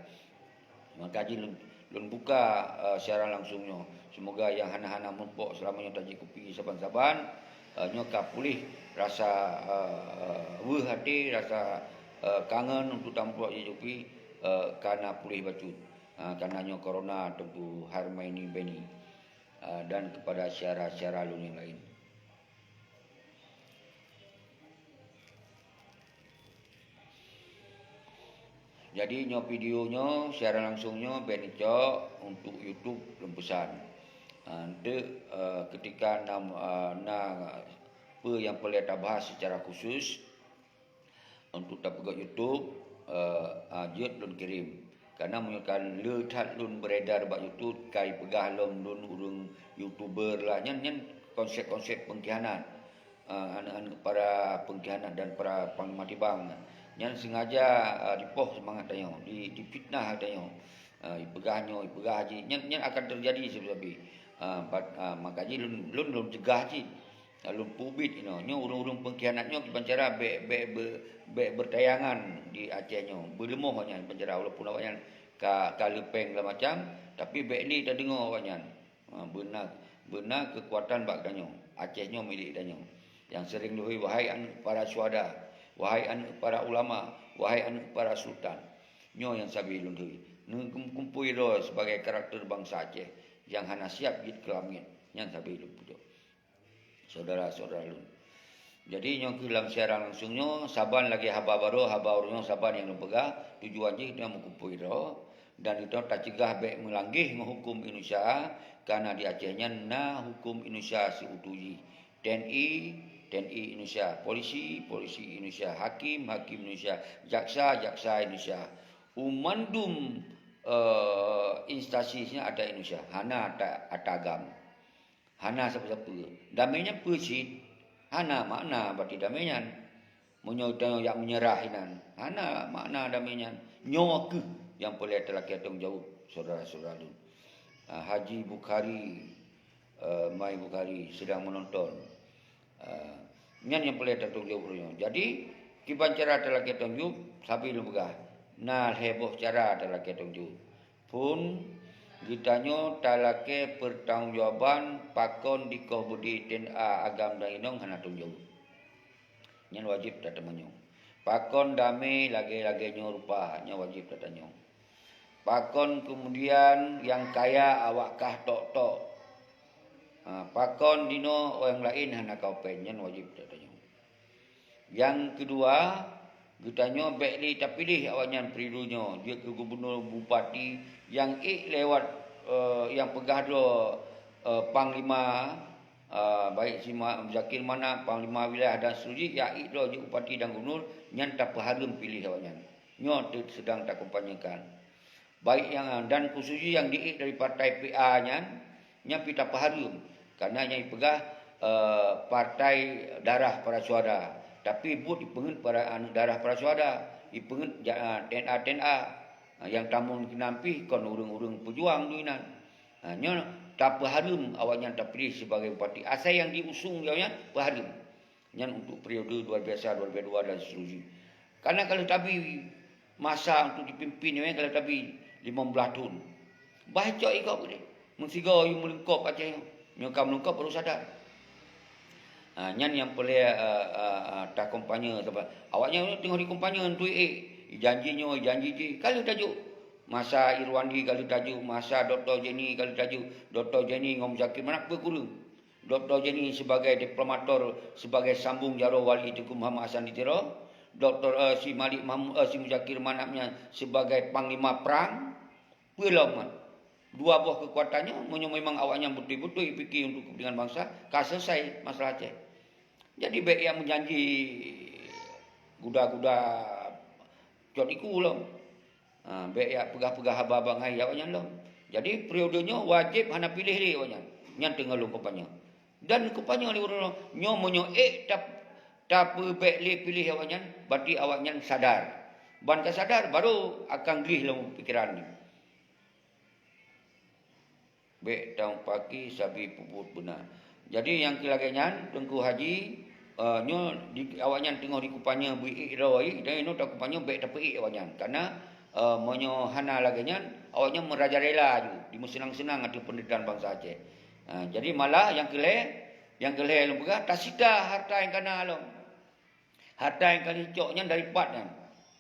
Maka jih lôn, lôn buka, eh, siaran langsung nyoe. Seumoga nyang hana-hana meurumpok seulama nyoe tajép kupi saban-saban, eh, nyoe ka puléh rasa, eh, weueh até, rasa, eh, kangen untuk tameurumpok tajép kupi, eh, ka na puléh bacut. Eh, kareuna nyoe corona Teungku Harmaini Beni, eh, dan kepada syedara-syedara lôn nyang laén. Jadi nyoe video nyoe, siaran langsung nyoe bèk neucok untuk YouTube lôn peusan. Ah, eunteuk, eh, keutika na, eh, na peue nyang peureulèe tabahas secara khusus untuk tapeugöt YouTube, eh, ah, jeuet lôn kirém. Karena meunyoe ka le that lôn beredar bak YouTube, ka ipeugah lom lôn ureueng YouTuber lah. Nyan, nyan konsep-konsep pengkhianat. Ah, aneuk-aneuk para pengkhianat dan para panglima tibang. Nyan sengaja, ah, dipoh seumangat tanyoe, di, difitnah tanyoe. Ah, ipeugah nyoe, ipeugah jih. Nyan, nyan akan teujadi sabe-sabe. Ah, bat-, ah, maka jih lôn, lôn, lôn cegah cit. Lôn peubit inoe. Nyoe ureueng-ureueng pengkhianat nyoe kiban cara bèk, bèk be-, bèk beutayangan di Aceh nyoe. Beuleumoh awaknyan kiban cara, walaupun awaknyan ka, ka leupeng segala macam, tapi bèk lé tadeungoe awaknyan. Ha, beuna, beuna keukuatan bak geutanyoe. Aceh nyoe milék geutanyoe. Nyang sering lôn hôi, "Wahai aneuk para syuhada, wahai aneuk para ulama, wahai aneuk para sultan." Nyoe nyang sabe lôn hôi. Neukumpôi droe sibagai karakter bansa Aceh nyang hana siab jeuet keu langèt. Nyan sabe lôn peujok. Syedara-syedara lôn. Jadi, nyoe kheueh lam siaran langsung nyoe, saban lagèe haba barô, haba ureueng nyoe saban nyang lôn peugah, tujuan jih geutanyoe meukumpôi droe, dan geutanyoe tacegah bèk meulanggeh ngon huköm Indonesia, karena di Aceh nyan na huköm Indonesia siutoe jih. T N I, T N I Indonesia, polisi, polisi Indonesia, hakim, hakim Indonesia, jaksa, jaksa Indonesia. U mandum, eh, instansi nyan ata Indonesia, hana ata, ata agam. Hana sapeue-sapeue. Damé nyan peue cit? Hana makna bati damé nyan. Meunyoe tanyoe jak meunyeurah inan, hana makna damé nyan. Nyoe kheueh nyang peureulèe talakèe tanggung jaweueb, syedara-syedara lôn. Ah, Haji Bukhari, eh, Mai Bukhari sedang menonton. Ah, nyan nyang peureulèe tatanggung jaweueb uroe nyoe. Jadi, kiban cara talakèe tanggung jaweueb, sabe lôn peugah, na lhèe boh cara talakèe tanggung jaweueb. Phôn, geutanyoe talakèe peurtanggungjawaban pakon dikoh beudé T N A agam dan inong hana tanggung jaweueb. Nyan wajéb tateumanyong. Pakon damé lagèe-lagèe nyoe rupa, nyan wajéb tatanyong. Pakon keumudian nyang kaya awak kah tok-tok? Ha, pakon dinoe ureueng laén hana kawen? Nyan wajéb tatanyong. Nyang keudua, geutanyoe bèk lé tapiléh awaknyan periode nyoe jeuet keu gubunur, bupati nyang ék lewat, eh, nyang peugah droe, eh, panglima, eh, baik si Ma-, Muzakir Manaf, panglima wilayah dan seterusnya, nyang ék droe jeuet bupati dan gubunur, nyan tapeuhareuem piléh awaknyan. Nyoe teuk sedang takampanyekan. Baik nyang, dan khusus jih nyang di-ék dari partai P A nyan, nyan pih tapeuhareuem. Karena nyan ipeugah, eh, partai darah para syuhada. Tapi buet ipeungeut para aneuk darah para syuhada, ipeungeut ja-, eh, T N A, T N A. Eh, nyang tamong keunan pih kon ureueng-ureueng peujuang dum inan. Eh, nyoe tapeuhareuem awaknyan tapiléh sibagai bupati. Asai nyang diusung awaknyan peuhareuem. Nyan untuk periode luar biasa, luar biasa dua dan seterusnya. Karena kalau tabi masa untuk dipimpin nyoe kalau tabi lima belas tahun. Bah cok ikot boleh. Meusigo yue meulungkop Aceh nyoe. Nyoe ka meulungkop baru sadar. Ha, nyan nyang peureulée, eh, eh, eh, takompanye sabab awaknyan teungoh dikompanye untuk ék. Janji nyoe, janji jih. Kalau tajuk masa Irwandi kalau tajuk, masa Doktor Jenny kalau tajuk, Doktor Jenny ngon Muzakir Manaf beukureueng. Doktor Jenny sebagai diplomator, sebagai sambung jaroe Wali Teungku Muhammad Hasan di Tiro, Doktor, eh, si Malik Mahmud, eh, si Muzakir Manaf nyan sebagai panglima perang, peue lom nyan. Dua boh keukuatan nyoe, meunyoe memang awaknyan beutôi-beutôi pike untuk kepentingan bansa, ka selesai masalah Aceh. Jadi bék nyang meujanji guda-guda cot iku lom. Ha, bék jak peugah-peugah haba bangai awaknyan lom. Jadi periode nyoe wajéb hana piléh lé awaknyan. Nyan teungoh lôn kampanye. Dan kampanye lé ureuëng nyoe meunyoe ék tap-, tapeubék lé piléh awaknyan, berarti awaknyan sadar. Ban ka sadar baru akan gleh lom pikiran nyoe. Bék tameupaké sabe peubuet beuna. Jadi nyang keu lagée nyan Teungku Haji, eh, nyoe di, awaknyan teungoh dikupanye beuék droe, dan inoe takupanye bék tapeuék awaknyan. Karena, eh, meunyoe hana lagée nyan, awaknyan meurajalela aju, dimeuseunang-seunang ateueh peunderitahan bansa Aceh. Eh, jadi malah nyang keu lhée, nyang keu lhée lôn peugah, tasita hareuta nyang kana lom. Hareuta nyang ka jicok nyan dari pat nyan.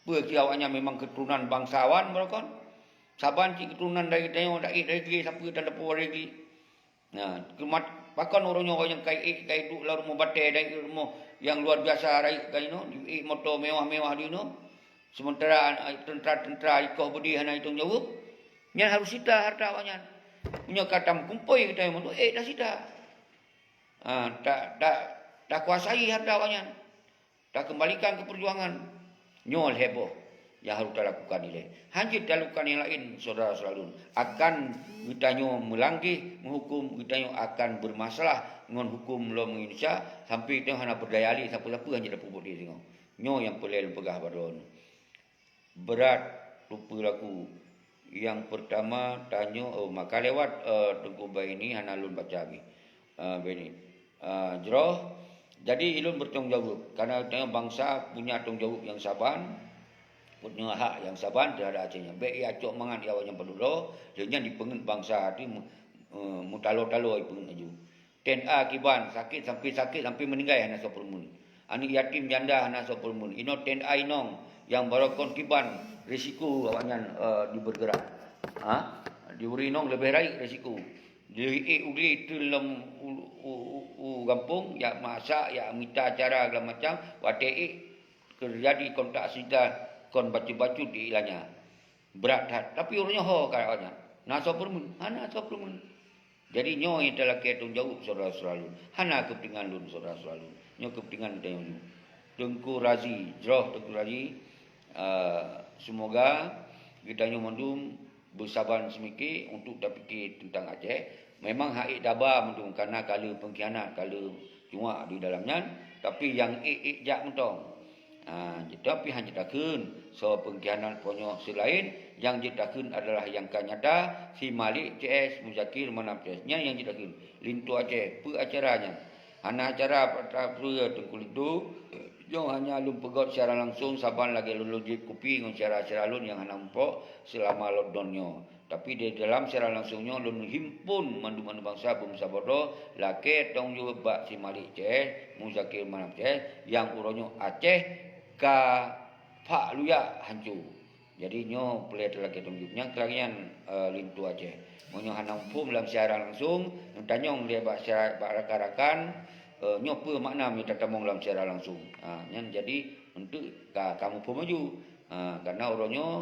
Peue keu awaknyan memang keuturonan bangsawan barokon? Saban cit keuturonan dari tanyoe, dari, dari sapeue tan dapoe dari. Nah, keumat-, pakon uroe nyoe nyang kai ék, kai duek lam rumoh batée, dari rumoh nyang luar biasa rayeuk kai nyoe, ék moto mewah-mewah di nyoe. Sementara, eh, tentara-tentara ikoh beudé hana itong jaweueb. Nyan harôh sita hareuta awaknyan. Meunyoe ka tameukumpôi geutanyoe mandum, ék tasita. Ha, ta-, ta-, takuasai hareuta awaknyan, takeumbalikan keu peujuangan. Nyoe lhée boh nyang harôh talakukan ilée. Hanjeuet talakukan nyang laén, syedara-syedara lôn. Akan geutanyoe meulanggeh meuhuköm, geutanyoe akan beureumasalah ngon huköm lom Indonesia, sampoe tanyoe hana beurdaya lé, sapeue-sapeue hanjeuet tapeubuet lé singoh. Nyoe nyang peureulée lôn peugah bak droeneuh. Brat tupeue laku. Nyang peurtama tanyoe, oh, maka lewat, eh, Teungku Baini hana lôn baca lagi. Eh, Baini. Eh, jroh, jadi ulôn bertanggung jaweueb. Karena tanyoe bansa punya tanggung jaweueb nyang saban, punya hak nyang saban terhadap Aceh nyan. Bék ia cok mangat ia awaknyan padub droe, lheueh nyan dipeungeut bansa teuh, eh, meutalo-talo ipeungeut laju. Ten A kiban, sakét sampai sakét, sampai meuninggai hana soe peureumeun. Aneuk yatim janda hana soe peureumeun. Inoe ten A inong nyang barokon kiban risiko awaknyan, eh, di beureugerak. Ha? Di ureueng inong leubeh rayeuk risiko. Di ék u glé treun lom u, u, u, u gampông, jak masak, jak mita cara segala macam, watée ék keujadi kontak sita kon bacut-bacut di ilanya. Brat that. Tapi ureueng nyoe ho ka awaknyan. Na soe peureumeun? Hana soe peureumeun. Jadi nyoe nyang talakée tanggung jaweueb syedara-syedara lôn. Hana keupeuntengan lôn syedara-syedara lôn. Nyoe keupeuntengan geutanyoe nyoe. Teungku Razi, jroh Teungku Razi, eh, seumoga geutanyoe mandum beusaban seumike untuk tapike teuntang Aceh. Memang hak ék daba mandum kana ka lheueh peungkhianat, ka lheueh cuak di dalam nyan, tapi nyang ék-ék jak mantong. Ha, tapi han jeuet takheun soe peungkhianat, pokok nyoe seulaén nyang jeuet takheun adalah nyang ka nyata, si Malik C S, Muzakir Manaf C S. Nyan nyang jeuet takheun. Linto Aceh, peue acara nyan? Hana acara peue Teungku Linto. Nyoe hanya lôn peugét siaran langsung saban lagée lôn, lôn jieb kupi ngon syedara-syedara lôn nyang hana muphom seulama lockdown nyoe. Tapi di dalam siaran langsung nyoe lôn himpon mandum-mandum bansa beumeusaboh droe lakée tanggung jaweueb bak si Malik C S, Muzakir Manaf C S, nyang uroe nyoe Aceh ka phak luyak hanco. Jadi nyoe peureulée talakée tanggung jaweueb. Nyang keulagian, eh, linto Aceh. Meunyoe hana muphom lam siaran langsung, neutanyong lé bak syedara, bak rakan-rakan, eh, nyoe peue makna meunyoe tatamong lam siaran langsung. Ha, nyan jadi untuk ka, ka muphom laju. Ha, karena uroe nyoe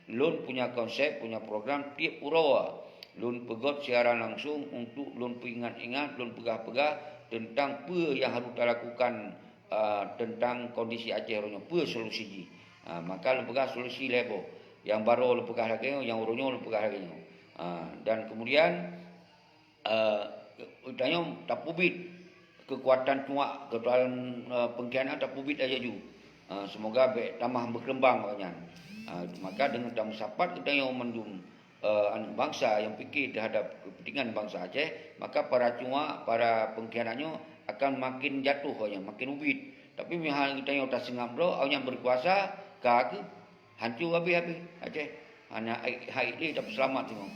lôn punya konsep, punya program tieb uroe lôn peugét siaran langsung untuk lôn peuingat-ingat, lôn peugah-peugah teuntang peue nyang harôh talakukan, ah, teuntang kondisi Aceh uroe nyoe, peue solusi jih. Ah, maka lôn peugah solusi lhée boh. Nyang barô lôn peugah lagée nyoe, nyang uroe nyoe lôn peugah lagée nyoe. Ah, dan kemudian, eh, tanyoe tapeubiet keukuatan cuak, keukuatan, eh, peungkhianat tapeubiet laju. Eh, seumoga bék tamah beukeumbang awaknyan. Eh, maka deungon tameusapat geutanyoe mandum, eh, aneuk bansa nyang pike teuhadap keupeuntengan bansa Aceh, maka para cuak, para peungkhianat nyoe akan makin jatoh awaknyan, makin ubit. Tapi meuhai geutanyoe taseungab droe, awaknyan beukuasa, Ka keuh hancô habéh-habéh Aceh. Hana hai lé tapeuseulamat singoh.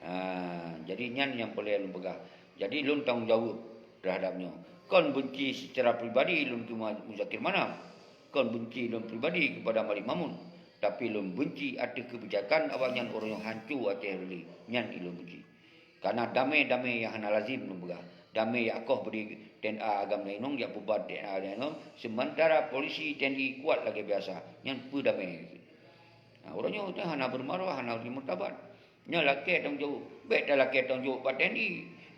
Ha, jadi nyan nyang peureulée lôn peugah. Jadi lôn tanggung jaweueb terhadap nyoe. Kon beunci seucara pribadi lôn keu Muzakir Manaf. Kon beunci lôn pribadi keupada Malik Mahmud. Tapi lôn beunci ateueh keubijakan awaknyan uroe nyoe hancô Aceh reulée. Nyan ilôn beunci. Kana damé-damé nyang hana lazem lôn peugah. Damé jak koh bri T N A agam dan inong, jak bubar T N A agam dan inong, seumantara polisi T N I kuat lagée biasa. Nyan peue damé? Nah, uroe nyoe teuh hana beumarwah, hana beumartabat. Nyoe lakée tanggung jaweueb. Bék talakée tanggung jaweueb bak T N I,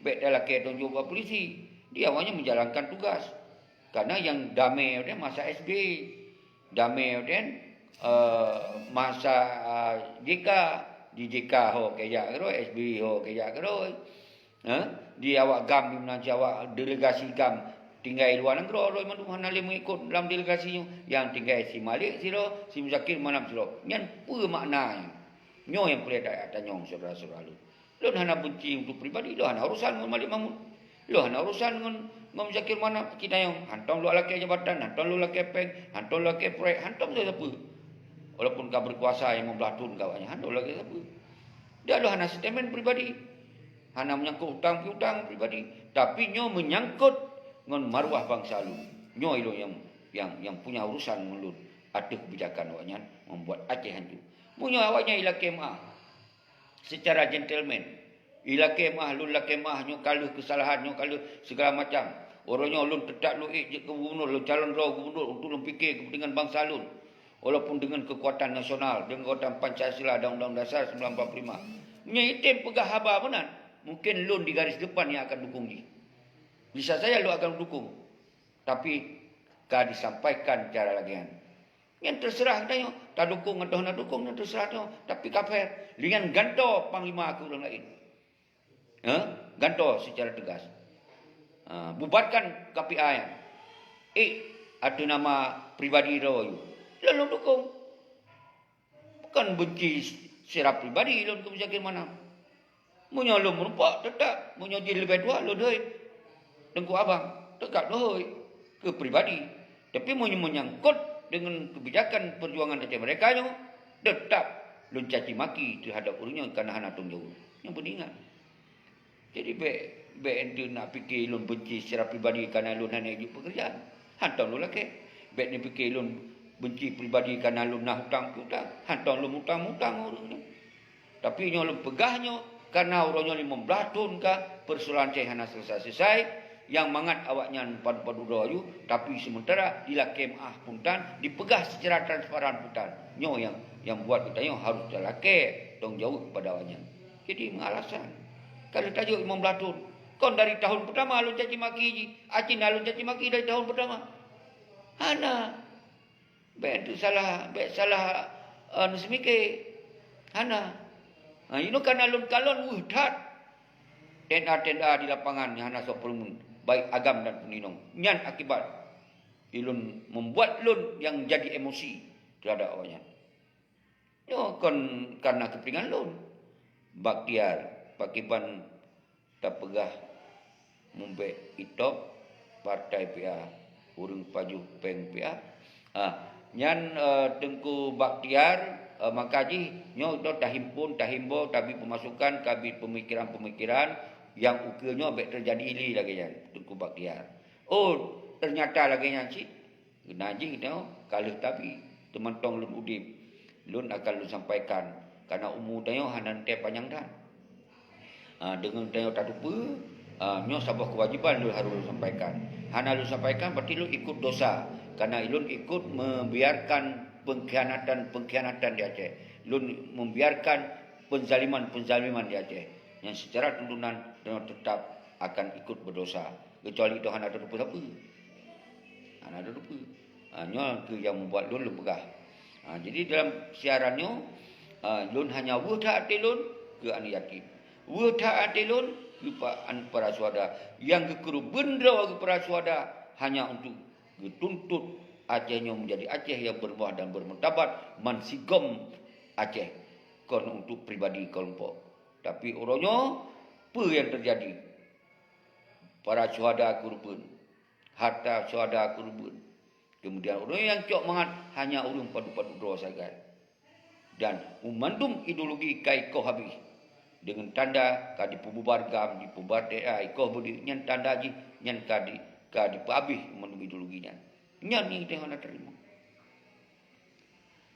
bék talakée tanggung jaweueb bak polisi. Di awaknyan menjalankan tugas. Karena nyang damé teuh masa S B Y. Damé teuh, eh, masa, eh, J K, di J K ho kajak keudroe, S B Y ho kajak keudroe. Eh, di awak GAM di meunan cit awak delegasi GAM tinggai luwa nanggroe, droe mandum hana lé meuikot lam delegasi nyoe. Nyang tinggai si Malik sidroe, si Muzakir Manaf sidroe. Nyan peue makna nyan? Nyoe nyang peureulée ta-, tanyong syedara-syedara lôn. Lôn hana beunci untuk pribadi, lôn hana urusan ngon Malik Mahmud. Lôn hana urusan ngon, ngon Muzakir Manaf, Cintayong. Hantom lôn lakée jabatan, hantom lôn lakée péng, hantom lôn lakée proyek, hantom lôn sapeue. Walaupun ka beukuasa limong blaih thon ka awaknyan, hantom lôn lakée sapeue. Dak lôn hana statement pribadi. Hana menyangkut utang piutang pribadi. Tapi nyoe menyangkut ngon maruah bansa lôn. Nyoe ilôn nyang, nyang, nyang punya urusan ngon lôn ateueh keubijakan awaknyan membuat Aceh hancô. Meunyoe awaknyan ilakée meu'ah, seucara gentleman. Ilakée meu'ah, lôn lakée meu'ah, nyoe ka lheueh keusalahan, nyoe ka lheueh segala macam. Uroe nyoe lôn teutap lôn ék jeuet keu gubunur, lôn calon droe gubunur untuk lôn pike keupeuntengan bansa lôn. Walaupun deungon keukuatan nasional, deungon keukuatan Pancasila dan Undang-Undang Dasar sembilan empat puluh lima. Meunyoe item peugah haba meunan, mungken lôn di garis depan nyang akan dukung jih. Bisa saja lôn akan dukung. Tapi ka disampaikan cara lagée nyan. Nyan teuseurah geutanyoe, tadukong atawa hana dukong, nyan teuseurah tanyoe. Tapi kafé, lingan gantoe panglima keu ureuëng laén. Ha? Gantoe secara tegas. Ha, bubarkan K P A nyan. Eh, ateueh nama pribadi droe yue. Lôn, lôn dukong. Bukan benci secara pribadi lôn keu Muzakir Manaf. Meunyoe lôn meurumpok, teutap. Meunyoe jih leubeh dua, lôn hôi. Teungku Abang, teutap lôn hôi. Keu pribadi. Tapi meunyoe menyangkut deungon keubijakan peujuangan Aceh Merdeka nyoe, teutap lôn caci maki teuhadap ureuëng nyoe kana hana tanggung jaweueb. Nyoe beuingat. Jadi bék, bék ente nak pike lôn benci secara pribadi kana lôn hana jeuet peukeurajaan. Hantom lôn lakée. Bék neupike lôn benci pribadi kana lôn na hutang piutang. Hantom lôn mutang-mutang ureuëng nyan. Tapi nyoe lôn peugah nyoe, kana uroe nyoe limong blaih thon ka peusoalan Aceh hana selesai-selesai, nyang mangat awaknyan padub-padub droe ayue, tapi seumeuntara dilakée meu'ah phon tan, dipeugah seucara transparan phon tan. Nyoe nyang, nyang buat geutanyoe harôh talakée tanggung jaweueb keupada awaknyan. Jadi meualasan. Ka lheueh tajok limong blaih thon. Kon dari tahun peutama lôn caci maki jih, aci na lôn caci maki dari tahun peutama. Hana. Bék teusalah, bék salah, eh, neuseumike. Hana. Ha, inoe kana lôn kalon weueh that. Tenda-tenda di lapangan nyang hana soe peureumeun, baik agam dan peuninong. Nyan akibat ilôn membuat lôn nyang jadi emosi terhadap awaknyan. Nyoe kon kana keupeuntengan lôn. Bakhtiar, pakriban tapeugah mumbek itop, partai pih, ureuëng pajoh péng pih. Ah, nyan, eh, Teungku Bakhtiar, eh, maka jih nyoe droe tahimpun, tahimbau, tabi peumasukan, tabi peumikiran-peumikiran nyang ukeue nyoe bék teujadi lé lagée nyan, Teungku Bakhtiar. Oh, teunyata lagée nyan cit. Geunaji nyoe ka lheueh tabi, teumantong lôn udeb, lôn akan lôn sampaikan, kana umu tanyoe hana teuntée panyang that. Ha, deungon tanyoe tateupeue, ha, nyoe saboh keuwajéban lôn harôh lôn sampaikan. Hana lôn sampaikan, berarti lôn ikot dosa, kana lôn ikot membiarkan pengkhianatan-pengkhianatan di Aceh. Lôn membiarkan penzaliman-penzaliman di Aceh. Nyang seucara tuntunan tanyoe teutap akan ikot beudosa, keucuali tanyoe hana tateupeue sapeue. Hana tateupeue. Ha, nyoe keuh nyang membuat lôn lôn peugah. Ha, jadi dalam siaran nyoe, ha, lôn hanya weueh that até lôn keu aneuk yatim. Weueh that até lôn keu pa-, an-, para syuhada. Nyang geukeureubeuen droe keu para syuhada hanya untuk geutuntot Aceh nyoe menjadi Aceh nyang berubah dan bermartabat, man sigom Aceh, kon untuk pribadi kelompok. Tapi uroe nyoe, peue nyang teujadi? Para syuhada keureubeuen, harta syuhada keureubeuen, Kemudian ureuëng nyang cok mangat hanya ureuëng padub-padub droe sagai. Dan mandum ideologi ka ikoh habéh. Deungon tanda ka dipeububar GAM, dipeububar T A, ikoh beudeuh, nyan tanda jih, nyan ka di, ka dipeuhabéh mandum ideologi nyan. Nyan nyang teuh hana teurimong.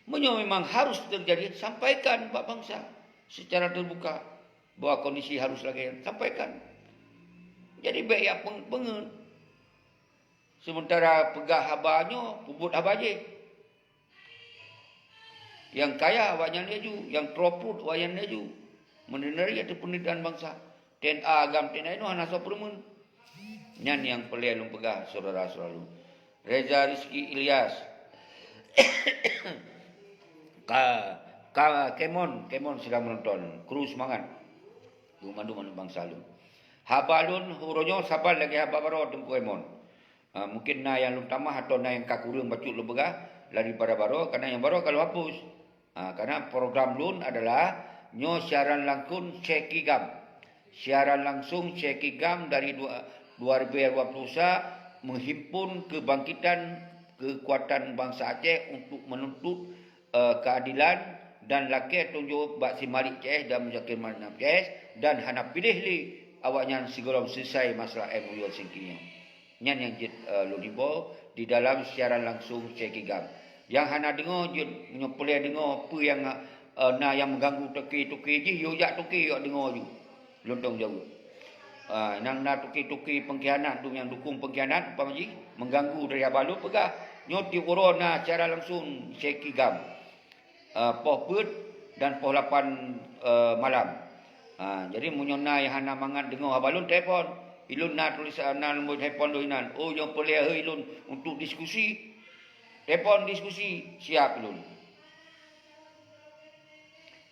Meunyoe memang harus teujadi, sampaikan bak bansa secara teubuka bahwa kondisi harus lagée nyan. Sampaikan. Jadi bék jak peng-, peungeut. Sementara peugah haba nyoe, peubuet haba jih. Nyang kaya awaknyan laju, nyang troh pruet awaknyan laju. Meuneunari ateueh peundidikan bansa. T N A, GAM, T N A inoe hana soe peureumeun. Nyan nyang peureulée lôn peugah, syedara-syedara lôn. Reza Rizky Ilyas. Ka, ka, kemon, kemon sidang meunonton. Kru seumangat. Keu mandum aneuk bansa lôn. Haba lôn uroe nyoe saban lagée haba baroe Teungku Kemon. Ah, mungkin na nyang lôn tamah atau na nyang ka kureueng bacut lôn peugah daripada baroe, karena nyang baroe ka lôn hapus. Ah, karena program lôn adalah nyoe siaran langsung Syeki GAM. Siaran langsung Syeki GAM dari dua, dua ribu dua puluh satu menghimpun kebangkitan kekuatan bangsa Aceh untuk menuntut, eh, keadilan dan lakée tanggung jaweueb bak si Malik C S dan Muzakir Manaf C S dan hana piléh lé awaknyan sigohlom selesai masalah M O U Helsinki nyoe. Nyan nyang jeuet, eh, lôn himbau di dalam siaran langsung Syeki GAM. Nyang hana deungoe jeuet, meunyoe peureulée deungoe peue nyang, eh, na nyang meuganggu toke-toke jih, yue jak toke yue deungoe ju. Lôn tanggung jaweueb. Ah, nyang na toke-toke pengkhianat, tu nyang dukung pengkhianat, umpama jih, mengganggu dari haba lôn peugah. Nyoe tieb uroe na siaran langsung Syeki GAM. Ah, poh peuet dan poh lapan, eh, malam. Ah, jadi meunyoe na nyang hana mangat deungoe haba lôn, telepon. Ilôn na tulisan, na nomor telepon lôn inan. Oh, nyang peureulée hai lôn untuk diskusi. Telepon diskusi, siap lôn.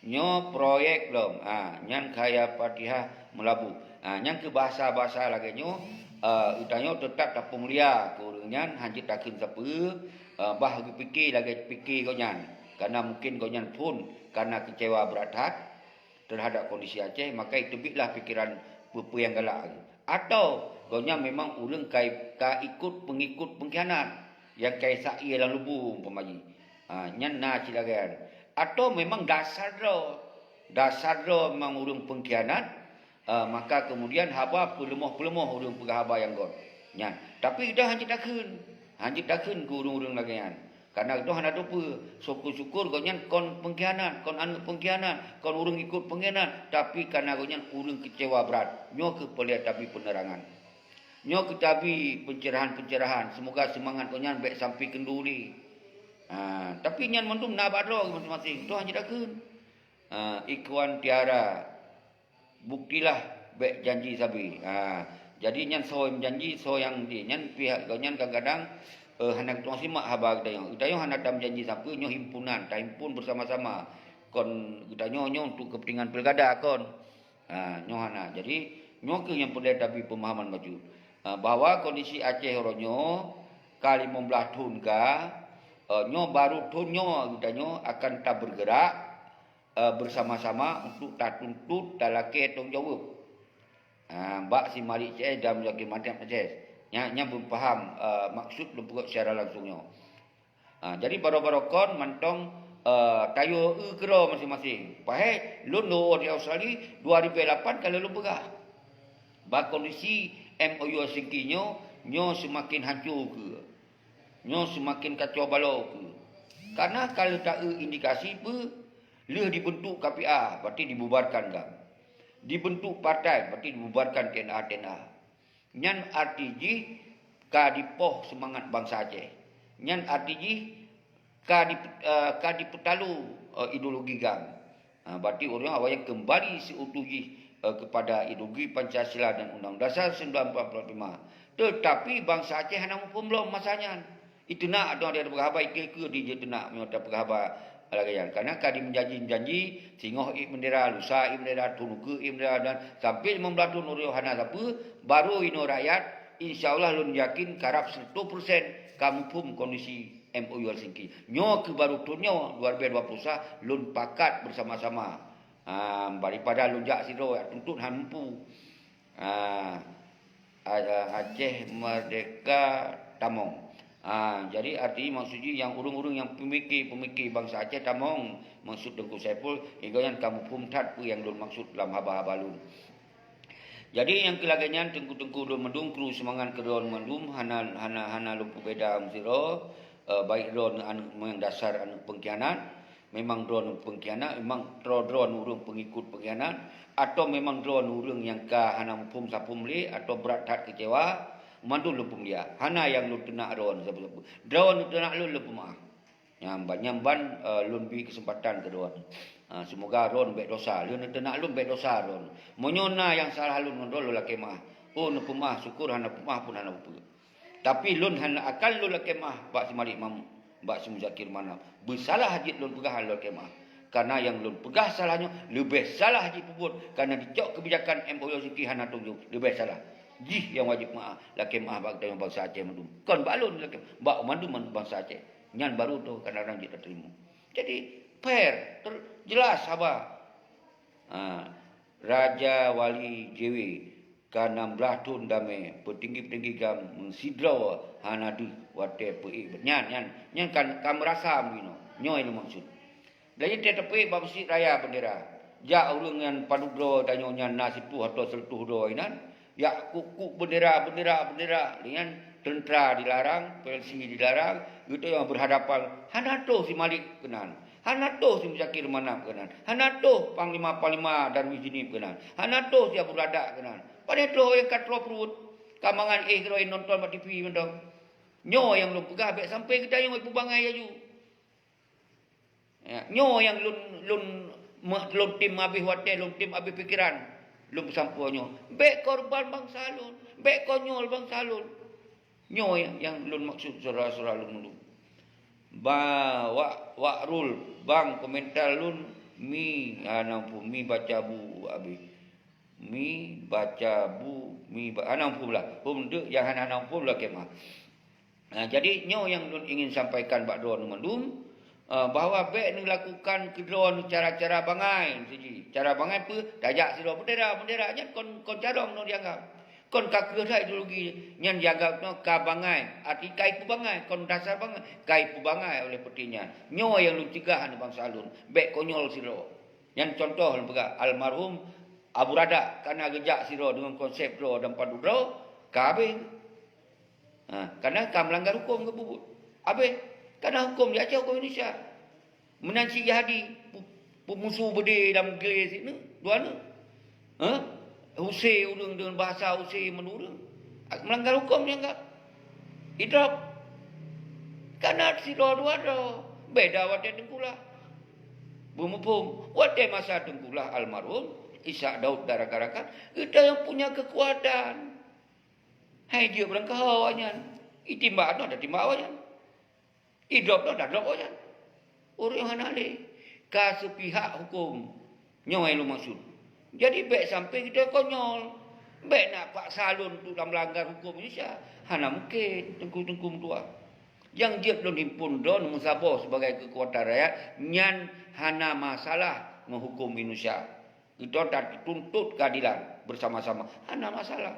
Nyoe proyek lom. Ha, nyan kaya Fatihah meulabu. Ha, nyan keu bahasa-bahasa lagée nyoe, eh, geutanyoe teutap tapeumulia keu ureuëng nyan, hanjeuet takheun sapeue, eh, bah geupike lagée pike gobnyan. Karena mungkin gobnyan phon karena keucewa brat that terhadap kondisi Aceh, maka iteubietlah pikeran peue-peue nyang galak. Atau gobnyan memang ureuëng ka, ka ikut pengikut pengkhianat nyang ka isak ie lam lubu umpama jih. Ha, nyan na cit lagée nyan. Atau memang dasar droe, dasar droe memang ureuëng pengkhianat, ha, maka kemudian haba peuleumoh-peuleumoh ureuëng peugah haba nyang göt. Nyan. Tapi geutanyoe hanjeuet takheun. Hanjeuet takheun keu ureuëng-ureuëng lagée nyan. Karena geutanyoe hana teupeue, syukur-syukur gobnyan kon pengkhianat, kon aneuëk pengkhianat, kon ureuëng ikut pengkhianat, tapi karena gobnyan ureuëng keucewa brat. Nyoe keuh peureulée tabi peunerangan. Nyoe keuh tabi pencerahan-pencerahan. Semoga seumangat gobnyan bék sampai keunduri. Ha, tapi nyan mandum na bak droe masing-masing. Droe hanjeuet takheun. Ha, Ikhwan Tiara, buktilah bék janji sabe. Ha, jadi nyan soe meujanji, soe nyang di. Nyan pihak gobnyan kadang-kadang, eh, hana geutueng simak haba geutanyoe. Geutanyoe hana tameujanji sapeue, nyoe himpunan, tahimpun bersama-sama. Kon geutanyoe nyoe untuk kepentingan pilkada kon. Ha, nyoe hana. Jadi, nyoe keuh nyang peureulée tabi peumahaman bacut. Ha, bahwa kondisi Aceh uroe nyoe ka limong blaih thon ka, eh, nyoe baru thon nyoe geutanyoe akan tabergerak, eh, bersama-sama untuk tatuntut, talakée tanggung jaweueb. Ha, bak si Malik C S dan Muzakir Manaf C S. Nyan, nyan beupaham, eh, maksud lôn peugah secara langsung nyoe. Ha, jadi baroe-baroe kon mantong, eh, tayue eu keudroe masing-masing. Pahé lôn di Australia dua ribu lapan ka lheueh lôn peugah. Bak kondisi M O U Helsinki nyoe, nyoe seumaken hanco keu. Nyoe seumaken kacau balau keu. Karena ka lheueh ta-eu indikasi peue, lheueh dibentuk K P A, berarti dibubarkan GAM. Dibentuk partai, berarti dibubarkan T N A, T N A. Nyan arti jih ka dipoh seumangat bansa Aceh. Nyan arti jih ka di, eh, ka dipeutalo, eh, ideologi GAM. Ha, berarti ureuëng awaknyan keumbali seuutuh jih, eh, keupada ideologi Pancasila dan Undang-Undang Dasar sembilan belas empat puluh lima. Teutapi bansa Aceh hana muphom lom masa nyan. Iteunak dong ada peugah haba, ikeue-keue di jeuet teunak meunyoe tapeugah haba lagée nyan. Karena ka dimeujanji-janji, singoh ék bendera, lusa ék bendera, thon ukeue ék bendera, dan sampai limong blaih thon ureuëng hana sapeue, baru inoe rakyat, insya Allah lôn yakin karab seratus persen ka muphom kondisi M O U Helsinki. Nyoe keuh baru thon nyoe dua ribu dua puluh satu lôn pakat bersama-sama. Ha, daripada lôn jak sidroe, tuntut han mampu. Ha, A-, Aceh Merdeka tamong. Ha, jadi arti maksud jih nyang ureuëng-ureuëng nyang pemikir-pemikir bansa Aceh tamong maksud Teungku Saiful, igoe nyan ka muphom that peue nyang lôn maksud lam haba-haba lôn. Jadi nyang keu lagée nyan teungku-teungku lôn mandum, kru seumangat keu droeneuh mandum, hana hana hana lôn peubeda sidroe, eh, baik droeneuh aneuëk nyang dasar aneuëk pengkhianat, memang droeneuh pengkhianat, memang droe-droeneuh ureuëng pengikut pengkhianat, atau memang droeneuh ureuëng nyang ka hana muphom sapeue lé atau brat that keucewa, mandum lôn peumulia. Hana nyang lôn teunak droeneuh sapeue-sapeue. Droeneuh teunak lôn, lôn peumeu'ah. Nyang ban, nyang ban, eh, lôn bri keuseumpatan keu droeneuh. Ah, seumoga droeneuh bék dosa. Lôn teunak lôn bék dosa droeneuh. Meunyoe na nyang salah lôn ngon droeneuh, lôn lakée meu'ah. Oh, neupeumeu'ah, syukur, hana peumeu'ah pun hana peue. Tapi lôn hana akan lôn lakée meu'ah bak si Malik Mahmud, bak si Muzakir Manaf. Beusalah jeuet lôn peugah lôn lakée meu'ah. Karena nyang lôn peugah salah nyoe leubeh salah jipeubuet, karena jicok keubijakan M O U Helsinki hana tujôh, leubeh salah. Jih nyang wajéb meu'ah, lakée meu'ah bak geutanyoe bansa Aceh mandum. Kon bak lôn lakée, bak mandum bansa Aceh. Nyan baru toh kadang-kadang jeuet tateurimong. Jadi, fair, ter-, jelas haba. Ha, Raja Wali J W, ka nam blaih thon damé, peutinggi-peutinggi GAM meusidroe hana deuh watée peuék nyan, nyan, nyan kan ka meurasa meuinoe. Nyoe nyang lôn maksud. Laju teuteupeuék bak Meuseujid Raya Beundera. Jak ureuëng nyan padub droe tanyoe nyan na siplôh atau sireutôh droe inan, jak kuk-kuk beundera, beundera, beundera. Lheueh nyan teuntra dilarang, polisi dilarang, geutanyoe beurhadapan, hana toh si Malik keunan, hana toh si Muzakir Manaf keunan, hana toh panglima-panglima Darwis Jeunieb keunan, hana toh si Abu Radak keunan. Padahai troh nyang ka troh pruet, ka mangat éh keudroe nonton bak T V mantong. Nyoe nyang lôn peugah bék sampai geutanyoe ipeubangai laju. Ya, nyoe nyang lôn, lôn, lôn tem habéh watée, lôn tem habéh pikeran, lôn peusampoe nyoe. Bék korban bansa lôn, bék konyol bansa lôn. Nyoe nyang, nyang lôn maksud syedara-syedara lôn mandum. Ba, wak, wak rul, bang komentar lôn, mi, hana muphom, mi baca bu habéh. Mi baca bu, mi ba-, hana muphom lah. Hom deuk nyang hana, hana muphom lah kemah. Ha, jadi nyoe nyang lôn ingin sampaikan bak droeneuh mandum, eh, bahwa bék neulakukan keu droeneuh cara-cara bangai siji. Cara bangai peue? Tajak sidroe bendera, bendera nyan kon, kon carông nyoe dianggap. Kon ka keuh that ideologi nyan dianggap nyoe ka bangai, arti ka ipeubangai, kon dasar bangai, ka ipeubangai oleh peutinggi nyan. Nyoe nyang lôn cegah aneuk bansa lôn, bék konyol sidroe. Nyan contoh lôn peugah, almarhum Abu Radak kana geujak sidroe deungon konsep droe dan padub droe, ka habéh. Ha, kana ka meulanggar huköm geububuet. Habéh. Kana huköm di Aceh, huköm Indonesia. Meunan si Yahdi, pu-, peumusu beudé lam glé sineuk, dua neuk. Ha? Use ureuëng deungon bahasa use meunureueng. Meulanggar huköm dianggap. Idrop. Kana sidroe dua droe. Beda watée teungkulah. Beumuphom, watée masa teungkulah almarhum Ishak Daud dan rakan-rakan, geutanyoe punya keukuatan. Hai jeuet beurangkaho awaknyan. Itimbak droe, tatimbak awaknyan. Idrop droe, tadrop awaknyan. Ureuëng hana lé. Ka seupihak huköm. Nyoe nyang lôn maksud. Jadi, bék sampai geutanyoe konyol. Bék nak paksa lôn untuk lam langgar huköm Indonesia. Hana mungken, teungku-teungku meutuah. Nyang jeuet lôn himpon droe meusaboh sibagai keukuatan rakyat, nyan hana masalah ngon huköm Indonesia. Geutanyoe tatuntut keuadilan beusama-sama. Hana masalah.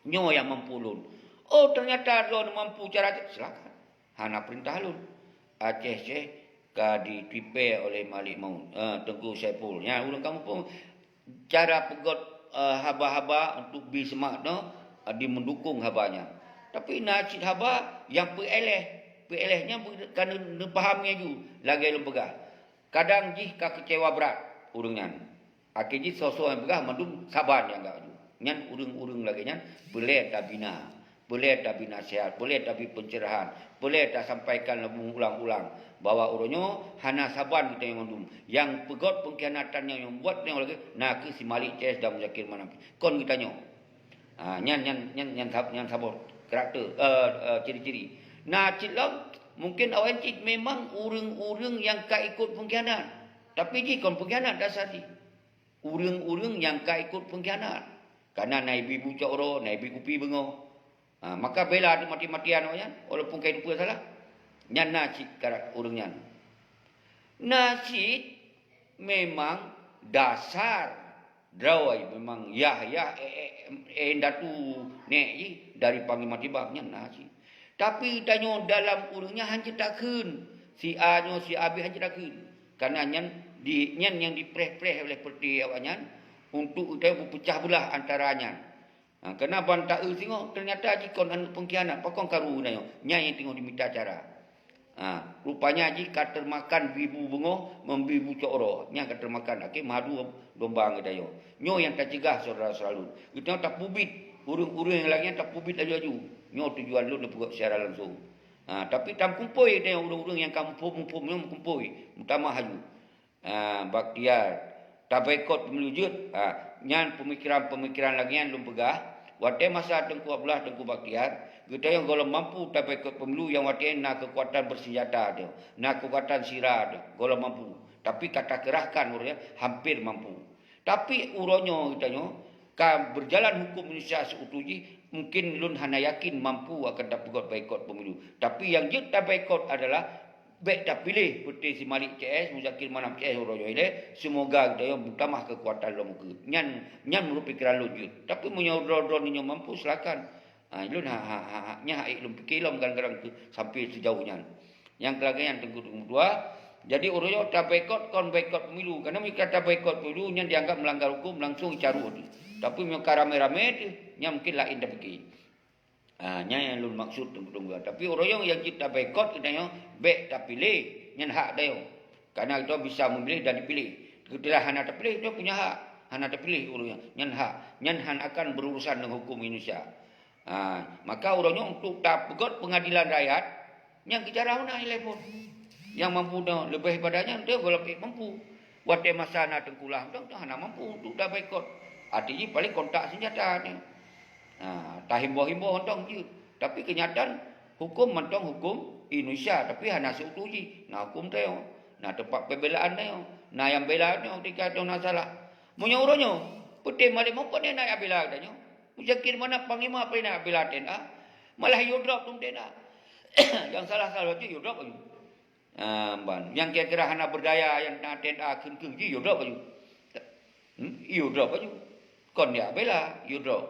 Nyoe nyang mampu lôn. Oh, ternyata droe mampu cara, silakan. Hana peurintah lôn. Aceh Syekh ka ditipée oleh Malik Maut, eh, Teungku Saiful. Nyan ureuëng kamoe pun cara peugét, eh, haba-haba untuk bi seumak nyoe, eh, di meudukong haba nyan. Tapi na cit haba nyang peuéléh, peuéléh nyan beu-, ka neu-, neupaham laju lagée lôn peugah. Kadang jih ka keucewa brat ureuëng nyan. Akhé jih soe-soe nyang peugah mandum saban nyang gak laju. Nyan ureuëng-ureuëng lagée nyan peureulée tabina, peureulée tabi naseuhat, peureulée tabi peuncerahan, peureulée tasampaikan lom ulang-ulang bahwa uroe nyoe hana saban geutanyoe mandum. Nyang peugét peungkhianatan nyang, nyang buet nyoe lagée na kheueh si Malik C S dan Muzakir Manaf. Kon geutanyoe. Ha, nyan, nyan, nyan, nyan sab-, nyan saboh karakter, eh, eh, ciri-ciri. Na cit lom, mungken awaknyan cit memang ureuëng-ureuëng nyang ka ikot peungkhianat. Tapi jih kon peungkhianat dasar jih. Ureuëng-ureuëng nyang ka ikot peungkhianat. Kana na ibi bucok uroe, na ibi kupi beungoh. Ha, maka bela mati-matian awaknyan, walaupun ka iteupeue salah. Nyan na cit karak ureuëng nyan. Na cit memang dasar droe memang yah-yah, eh, eh, eh, indatu nek jih dari Panglima Tibang nyan na cit. Tapi tanyoe dalam ureuëng nyan hana takheun. Si A nyoe, si A B hana takheun. Karena nyan di, nyan nyang dipreh-preh oleh peureuté awaknyan untuk tanyoe beupeucah beulah antara nyan. Ha, karena ban taeu singoh, ternyata jikon aneuëk pengkhianat, pakon karu tanyoe. Nyan nyang teungoh dimita cara. Ha, rupanya jih ka teumakan bibu beungoh, membibu cok uroe. Nyan ka teumakan, akhé madu domba geutanyoe. Nyoe nyang tacegah syedara-syedara lôn. Geutanyoe tapeubiet, ureuëng-ureuëng nyang lagée nyan tapeubiet laju-laju. Nyoe tujuan lôn neupeugot siaran langsung. Ha, tapi tameukumpôi tanyoe ureuëng-ureuëng nyang ka muphom-muphom nyoe meukumpôi, meutamah laju. Ha, Bakhtiar, taboikot pemilu jeuet. Ha, nyan pemikiran-pemikiran lagée nyan lôn peugah. Watée masa Teungku Abdullah, Teungku Bakhtiar, geutanyoe gohlom mampu taboikot pemilu nyang watée na keukuatan bersenjata teuh, na keukuatan sira teuh, gohlom mampu. Tapi ka takeurahkan ureuëng nyan hampir mampu. Tapi uroe nyoe geutanyoe ka berjalan hukum Indonesia seuutuh jih, mungkin lôn hana yakin mampu akan tapeugét boikot pemilu. Tapi nyang jeuet taboikot adalah bék tapiléh peureuté si Malik C S, Muzakir Manaf C S uroe nyoe ilée, seumoga geutanyoe meutamah keukuatan lom ukeue. Nyan, nyan meunurot pikeran lôn jeuet. Tapi meunyoe droe-droe nyoe mampu, silakan. Ha, lôn ha, ha, ha, ha, nyan hak lôn pike lom kadang-kadang tu sampai sejauh nyan. Nyang keulagée nyan Teungku, Teungku dua. Jadi uroe nyoe taboikot kon boikot pemilu. Karena meunyoe ka taboikot pemilu, nyan dianggap melanggar hukum, langsung icaru tu. Tapi meunyoe ka ramé-ramé tu, nyan mungkin laén tapike. Ha, nyan nyang lôn maksud Teungku, Teungku dua. Tapi uroe nyoe nyang jeuet taboikot geutanyoe bék tapiléh, nyan hak tanyoe. Karena geutanyoe bisa memilih dan dipilih. Ketika hana tapiléh, geutanyoe punya hak. Hana tapiléh uroe nyoe, nyan hak. Nyan hana akan berurusan dengan hukum Indonesia. Ha, maka uroe nyoe untuk tapeugét pengadilan rakyat, nyang keucara meunan ilée phon. Nyang mampu nyoe, leubeh pada nyan teuh gohlom ék mampu. Watée masa na teungkulah mantong, hana mampu untuk taboikot. Arti jih paling kontak senjata nyoe. Ha, tahimbau-himbau mantong jeuet. Tapi keunyataan hukum mantong hukum Indonesia, tapi hana seuutoh jih. Na hukum tanyoe, na teumpat pembelaan tanyoe, na nyang bela tanyoe ketika tanyoe na salah. Meunyoe uroe nyoe, peuté Malik Muhammad na bela tanyoe. Muzakir Manaf panglima peureunah bela T N A, malah yue drop dum T N A. Nyang salah-salah bacut yue drop laju. Ah, ban. Nyang kira-kira hana berdaya nyang na T N A kheun-kheun jih yue drop laju. Hmm? Yue drop laju. Kon jak bela, yue drop.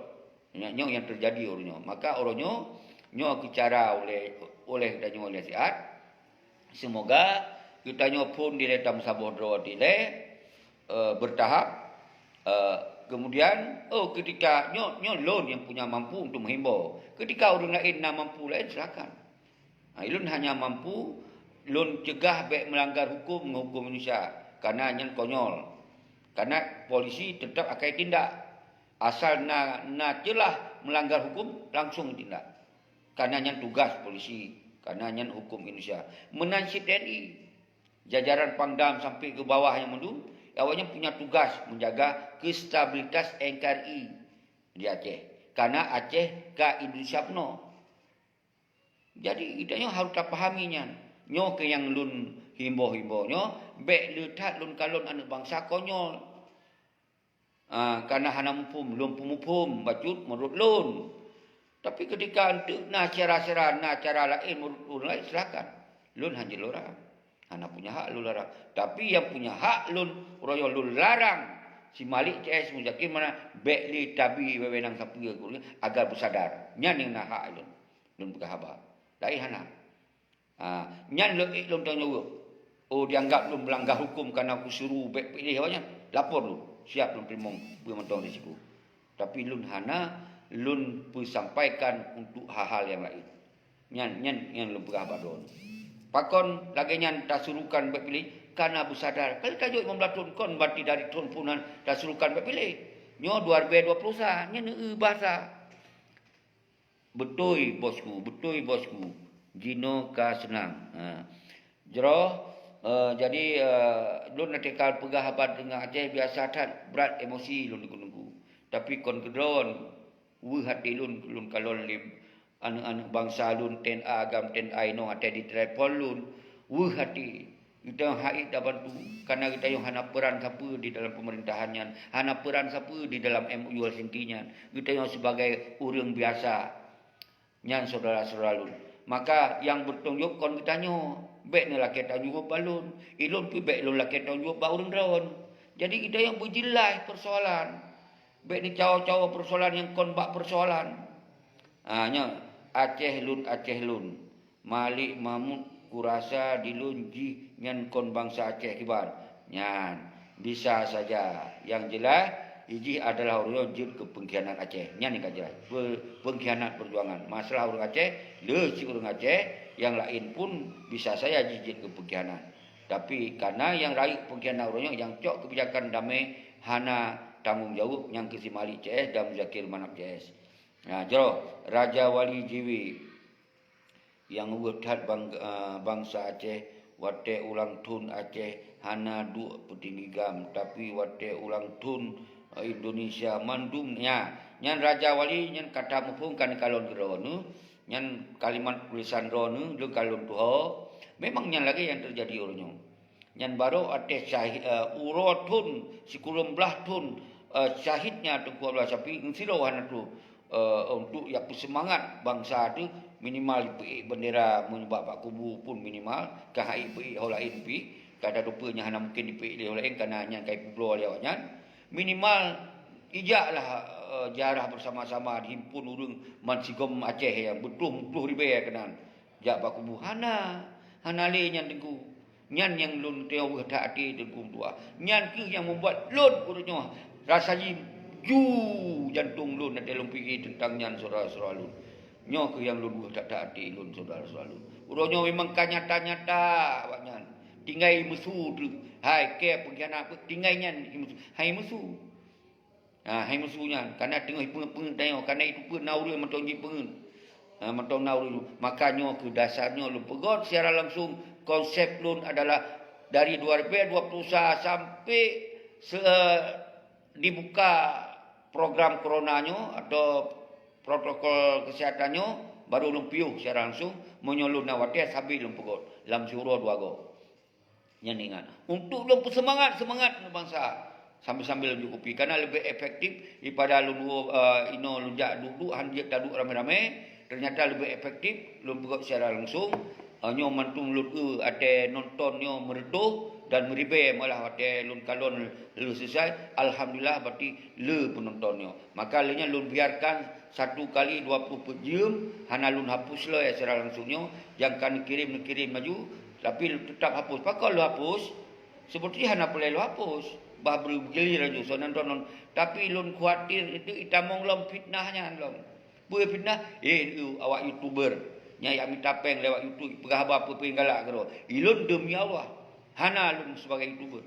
Nyoe, nyoe nyang teujadi uroe nyoe. Maka uroe nyoe, nyoe keuh cara oleh, oleh geutanyoe lé siat. Seumoga geutanyoe phon dilée tameusaboh droe dilée, eh, beurtahap. Eh, keumudian, oh, keutika nyoe, nyoe lôn nyang punya mampu untuk meuhimbau. Keutika ureuëng laén na mampu laén, silakan. Ha, ulôn hanya mampu lôn cegah bék meulanggar huköm ngon huköm Indonesia, kareuna nyan konyol. Kareuna polisi teutap akai tindak. Asal na, na ceulah meulanggar huköm, langsong tindak. Kareuna nyan tugaih polisi, kareuna nyan huköm Indonesia. Meunan cit T N I, jajaran Pangdam sampai keu bawah nyang mandum, awaknyan punya tugaih menjaga kestabilitas N K R I di Aceh. Kareuna Aceh ka Indonesia peunoh. Jadi, geutanyoe harôh tapahami nyan. Nyoe keuh nyang lôn himbau-himbau nyoe, bék le that lôn kalon aneuëk bansa konyol. Ah, kareuna hana muphom, lôn peumuphom bacut meunurot lôn. Tapi keutika eunteuk na syedara-syedara, na cara laén meunurot ureuëng laén, silakan. Lôn hana jilora. Hana punya hak lôn larang. Tapi nyang punya hak lôn, uroe nyoe lôn larang si Malik C S Muzakir Manaf bék le tabi wewenang sapeue keu ureuëng agar beusadar. Nyan nyang na hak lôn. Lôn peugah haba. Laén hana. Ha, nyan le ék lôn tanggong jaweueb. Oh, dianggap lôn meulanggar huköm kareuna kusuruh bék piléh awaknyan. Lapor lôn. Siap lôn teurimong peue mantong risiko. Tapi lôn hana lôn peusampaikan untuk hal-hal nyang laén. Nyan, nyan, nyan lôn peugah bak droeneuh. Pakon lagée nyan tasuruhkan bék piléh? Kareuna beusadar. Kali tajok limong blaih thon kon, berarti dari thon phon nyan tasuruhkan bék piléh. Nyoe dua ribèe dua ploh sa, nyan neueu basa. Beutôi, Bosku, beutôi, Bosku. Jinoe ka seunang. Ha. Jroh, eh, jadi, eh, lôn na teuka peugah haba teungoh Aceh biasa that brat emosi lôn deungoe-deungoe. Tapi kon keudroe, weueh até lôn, lôn kalon lé aneuëk-aneuëk bansa lôn, T N A, agam T N A inoe até ditelepon lôn. Weueh até. Geutanyoe hait tabantu, kareuna geutanyoe hana peuran sapeue di dalam peumeurintahan nyan, hana peuran sapeue di dalam M O U Helsinki nyan. Geutanyoe sibagai ureuëng biasa. Nyan syedara-syedara lôn. Maka nyang beutanggung jaweueb kon geutanyoe. Bék neulakée tanggung jaweueb bak lôn. Ilôn pih bék lôn lakée tanggung jaweueb bak ureuëng droen. Jadi geutanyoe beujeulaih peusoalan. Bék neucawa-cawa peusoalan nyang kon bak peusoalan. Ha, nyoe. Aceh lôn, Aceh lôn. Malik Mahmud kurasa di lôn jih nyan kon bansa Aceh kiban. Nyan, bisa saja. Nyang jeulaih, jih adalah ureuëng jeuet keu peungkhianat Aceh. Nyan nyang ka jeulaih. Pe-, peungkhianat peujuangan. Masalah ureuëng Aceh, le cit ureuëng Aceh, nyang laén pun bisa saja jih jeuet keu peungkhianat. Tapi, kareuna nyang rayeuk peungkhianat ureuëng nyoe, nyang cok keubijakan damé hana tanggong jaweueb nyang keu si Malik C S dan Muzakir Manaf C S. Nah, jroh, Raja Wali Jiwi nyang weueh that bang-, eh, bansa Aceh, watée ulang thon Aceh hana duek peutinggi gam, tapi watée ulang thon, eh, Indonesia mandum nya. Nyan Raja Wali nyan kata muphom kan kalon keudroe nyoe, nyan kalimat tulisan droeneuh lôn kalon tuho. Memang nyan lagée nyang teujadi uroe nyoe. Nyan barô até syahid, eh, uroe thon, sikureueng blaih thon, eh, syahidnya Teungku Abdullah Syafi'i, sidroe hana troh, eh, untuk ya peusemangat bansa teuh, minimal jipeuék bendera meunyoe bak, bak kubu pun minimal, ka hai peuék ho laén pih, kada dupeue nyang hana mungken jipeuék lé ho laén, kana nyan kai peubloe lé awaknyan. Minimal, ijaklah, eh, ziarah bersama-sama dihimpun ureuëng bansigom Aceh nyang beutoh-beutoh ribée keunan. Jak bak kubu, hana, hana lé nyan Teungku. Nyan nyang lôn teuh weueh that até Teungku meutuah. Nyan kheueh nyang membuat lôn uroe nyoe rasa jih ju jantong lôn, até lôn pike teuntang nyan syedara-syedara lôn. Nyoe kheueh nyang lôn weueh that-that até lôn syedara-syedara lôn. Uroe nyoe memang ka nyata-nyata awaknyan. Tinggai meusu teuk. Hai, kée peungkhianat, tinggai nyan meusu. Hai meusu. Ha, hai meusu nyan, kana teungoh peungeut-peungeut tanyoe, kana itu pun na ureuëng mantong jipeungeut. Ha, mantong na ureuëng. Maka nyoe keu dasar nyoe lôn peugét secara langsung, konsep lôn adalah dari dua ribu dua puluh satu sampai se-, dibuka program corona nyoe atau protokol kesehatan nyoe, baru lôn piôh secara langsung, meunyoe lôn na watée sabe lôn peugét, lam siuroe dua goe. Nyan ingat, untuk lôn peusemangat, seumangat bansa. Sambil-sambil lôn cukupi, karena lebih efektif daripada lôn, eh, inoe lôn jak duek-duek, han jeuet taduek ramé-ramé. Ternyata lebih efektif lôn peugét secara langsung. Eh, nyoe mantum lôn, eh, até nonton nyoe meureutoh dan meuribée malah watée lôn kalon lheueh selesai. Alhamdulillah, berarti le penonton nyoe. Maka lheueh nyan lôn biarkan satu kali dua puluh empat jam, hana lôn hapus lé secara langsung nyoe, nyang ka neukirim, neukirim laju, tapi tetap hapus. Pakon lôn hapus? Seperti hana peureulée lôn hapus. Bah bri-, bri laju, soe nan droeneuh. Tapi lôn khawatir itu itamong lom fitnah nyan lom. Peue fitnah? Eh, awak YouTuber. Nyang jak mita péng lewat YouTube, peugah haba peue-peue nyang galak keudroe. Ilôn demi Allah, hana lôn sebagai YouTuber.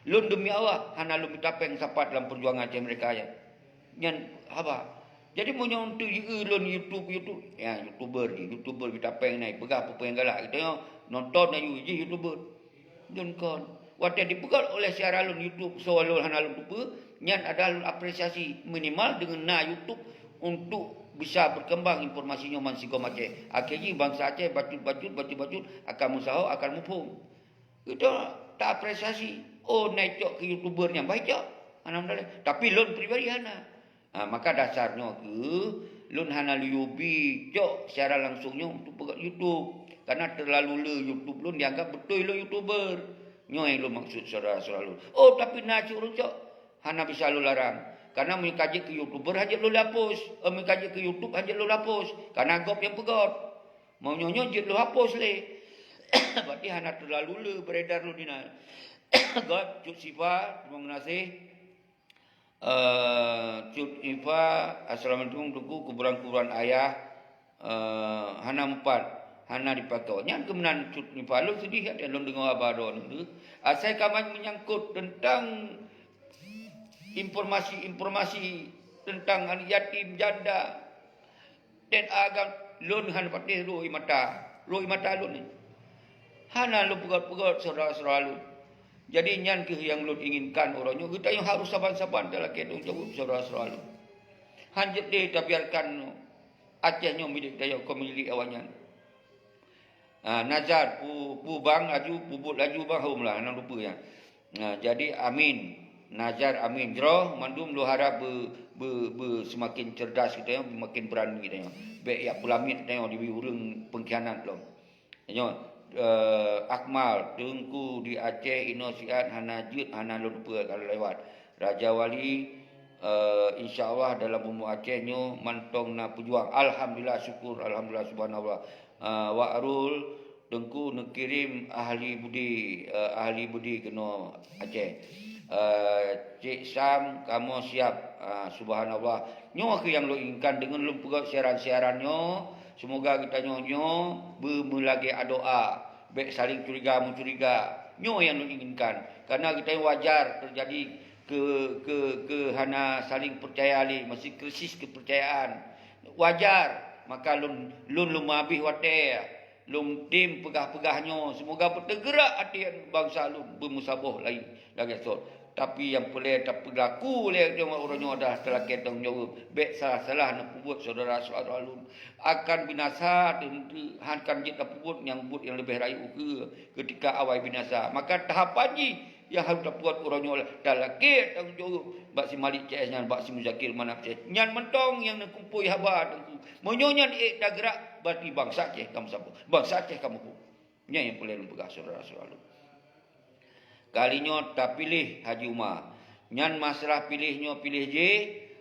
Lôn demi Allah, hana lôn mita péng sapat lam perjuangan Aceh Merdeka nyan. Nyan haba. Jadi meunyoe untuk jieu lôn YouTube, YouTube, ya, YouTuber jih, YouTuber mita péng nyan, peugah peue-peue nyang galak. Geutanyoe nonton na jih YouTuber. Lôn kon. Watée dipeugét oleh syedara lôn YouTube, soe lôn hana lôn tupeue, nyan adalah lôn apresiasi. Minimal deungon na YouTube untuk bisa berkembang informasi nyoe bansigom Aceh. Akhé jih bansa Aceh bacut-bacut, bacut-bacut akan meusaho, akan muphom. Geutanyoe taapresiasi. Oh, na icok keu YouTuber nyan, bah icok. Alhamdulillah. Tapi lôn pribadi hana. Ha, maka dasar nyoe kheueh lôn hana liyubi cok secara langsung nyoe untuk peugét YouTube. Karena terlalu le YouTube lôn dianggap beutôi lôn YouTuber. Nyoe nyang lôn maksud syedara-syedara lôn. Oh, tapi na cit ureuëng cok, hana bisa lôn larang. Karena meunyoe ka jeuet keu YouTuber, hana jeuet lôn hapus. Eh, meunyoe ka jeuet keu YouTube, hana jeuet lôn hapus. Karena gob nyang peugét. Meunyoe nyoe jeuet lôn hapus lé. Berarti hana terlalu le beredar lôn inan. Gob, Cut Sifa, terima kasih. Eh, Cut Ifa, assalamualaikum Teungku, kuburan-kuburan ayah, eh, hana meupat, hana dipakoe. Nyan keuh meunan Cut Ifa, lôn seudeh that lôn deungoe haba droeneuh. Asai ka menyangkut tentang informasi-informasi tentang aneuk yatim, janda, dan agam lôn hana patéh rhoi mata. Rhoi mata lôn ni. Hana lôn peugét-peugét syedara-syedara lôn. Jadi nyan kheueh nyang lôn inginkan uroe nyoe. Geutanyoe harôh saban-saban talakée tanggung jaweueb syedara-syedara lôn. Han jeuet lé tabiarkan Aceh nyoe milék geutanyoe, kon milék awaknyan. Ah, nazar, pu-, peue bang laju, peubuet laju bang, hom lah, hana lupa nyan. Nah, jadi amin. Nazar amin. Jroh mandum lôn harab be-, be-, be-, seumaken cerdas geutanyoe, seumaken beurani geutanyoe. Bék jak peulamiet geutanyoe di ureuëng peungkhianat lom. Nyoe, eh, Akmal, Teungku di Aceh inoe siat hana jeuet, hana lôn peue ka lewat. Raja Wali, Eh, insya Allah dalam bumoe Aceh nyoe mantong na peujuang. Alhamdulillah, syukur, alhamdulillah, subhanallah. Eh, Wak Rul, Teungku neukirém ahli budi, eh, ahli budi keunoe Aceh. Eh, Cik Sam, kamoe siap. Ah, subhanallah. Nyoe kheueh nyang lôn inginkan deungon lôn peugöt siaran-siaran nyoe. Seumoga geutanyoe nyoe beumeulagée adoa, bék saléng curiga-meucuriga. Nyoe nyang lôn inginkan. Karena geutanyoe wajar teujadi ke, ke, ke hana saléng peucaya lé, masih krisis keupeurcayaan. Wajar, maka lôn, lôn, lôn meuhabéh watée, lôn tem peugah-peugah nyoe. Seumoga beuteugerak até bansa lôn beumeusaboh laén lagée soe. Tapi nyang peureulée tapeulaku lé uroe nyoe adalah talakée tanggong jaweueb. Bék salah-salah neupeubuet syedara-syedara lôn. Akan binasa teuntu, akan jeuet tapeubuet nyang buet nyang leubeh rayeuk ukeue keutika awai binasa. Maka tahapan jih nyang harôh tapeubuet uroe nyoe adalah talakée tanggong jaweueb bak si Malik C S nyan, bak si Muzakir Manaf C S. Nyan mantong nyang neukumpôi haba Teungku. Meunyoe nyan ék tageurak, berarti bansa Aceh ka meusaboh. Bansa Aceh ka muphom. Nyan nyang peureulée lôn peugah syedara-syedara lôn. Kali nyoe tapiléh Haji Uma. Nyan masalah piléh nyoe piléh jih,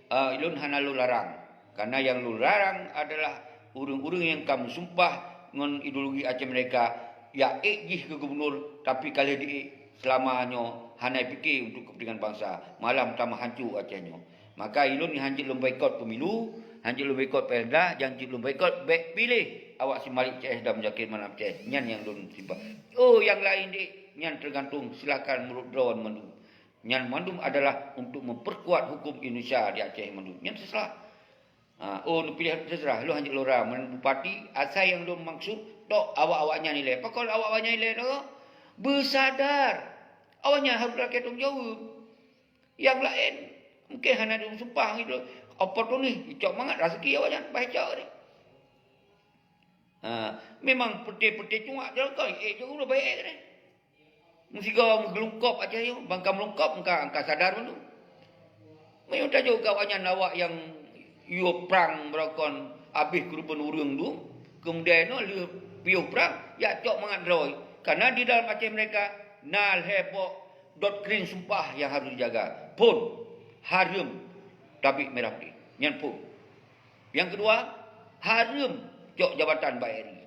eh, lôn hana lôn larang. Karena nyang lôn larang adalah ureuëng-ureuëng nyang ka meusumpah ngon ideologi Aceh Merdeka, ya ék jih keu gubunur, tapi ka lheueh di ék seulama nyoe hana pike untuk keupeuntengan bansa, malah tamah hanco Aceh nyoe. Maka ilôn hanjeuet lôn boikot pemilu, hanjeuet lôn boikot Perda, hanjeuet lôn boikot bék piléh awak si Malik C S dan Muzakir Manaf C S. Nyan nyang lôn simpah. Oh, nyang laén deh, nyan tergantung, silakan menurut droe mandum. Nyan mandum adalah untuk memperkuat hukum Indonesia di Aceh mandum. Nyan terserah. Ha, oh, neupiléh terserah, lôn hanjeuet lôn larang. Meunyoe bupati, asai nyang lôn maksud, tok awak-awak nyan ilée. Pakon awak-awak nyan ilée tu? Beusadar. Awak nyan harôh lakée tanggong jaweueb. Nyang laén, mungken hana lôn sumpah ngon lôn. Oportunis, icok mangat raseuki awak nyan, bah icok ni. Ha, memang peuté-peuté cuak jalan kau, eh, jauh udah baik eh. Meusigoe meugeulungkop aja yo, bangka meulungkop engka, engka sadar mandum. Meunyoe tajok keu awak nyan awak nyang yue prang beurokon abéh keureubeuen ureuëng tu, keumudian nyoe lheueh piôh prang, jak cok mangat droe. Karena di dalam Aceh Merdeka na lhée boh doktrin sumpah nyang harôh jijaga. Phon, hareuem tabik mirah putéh. Nyan phon. Nyang keudua, hareuem cok jabatan bak RI.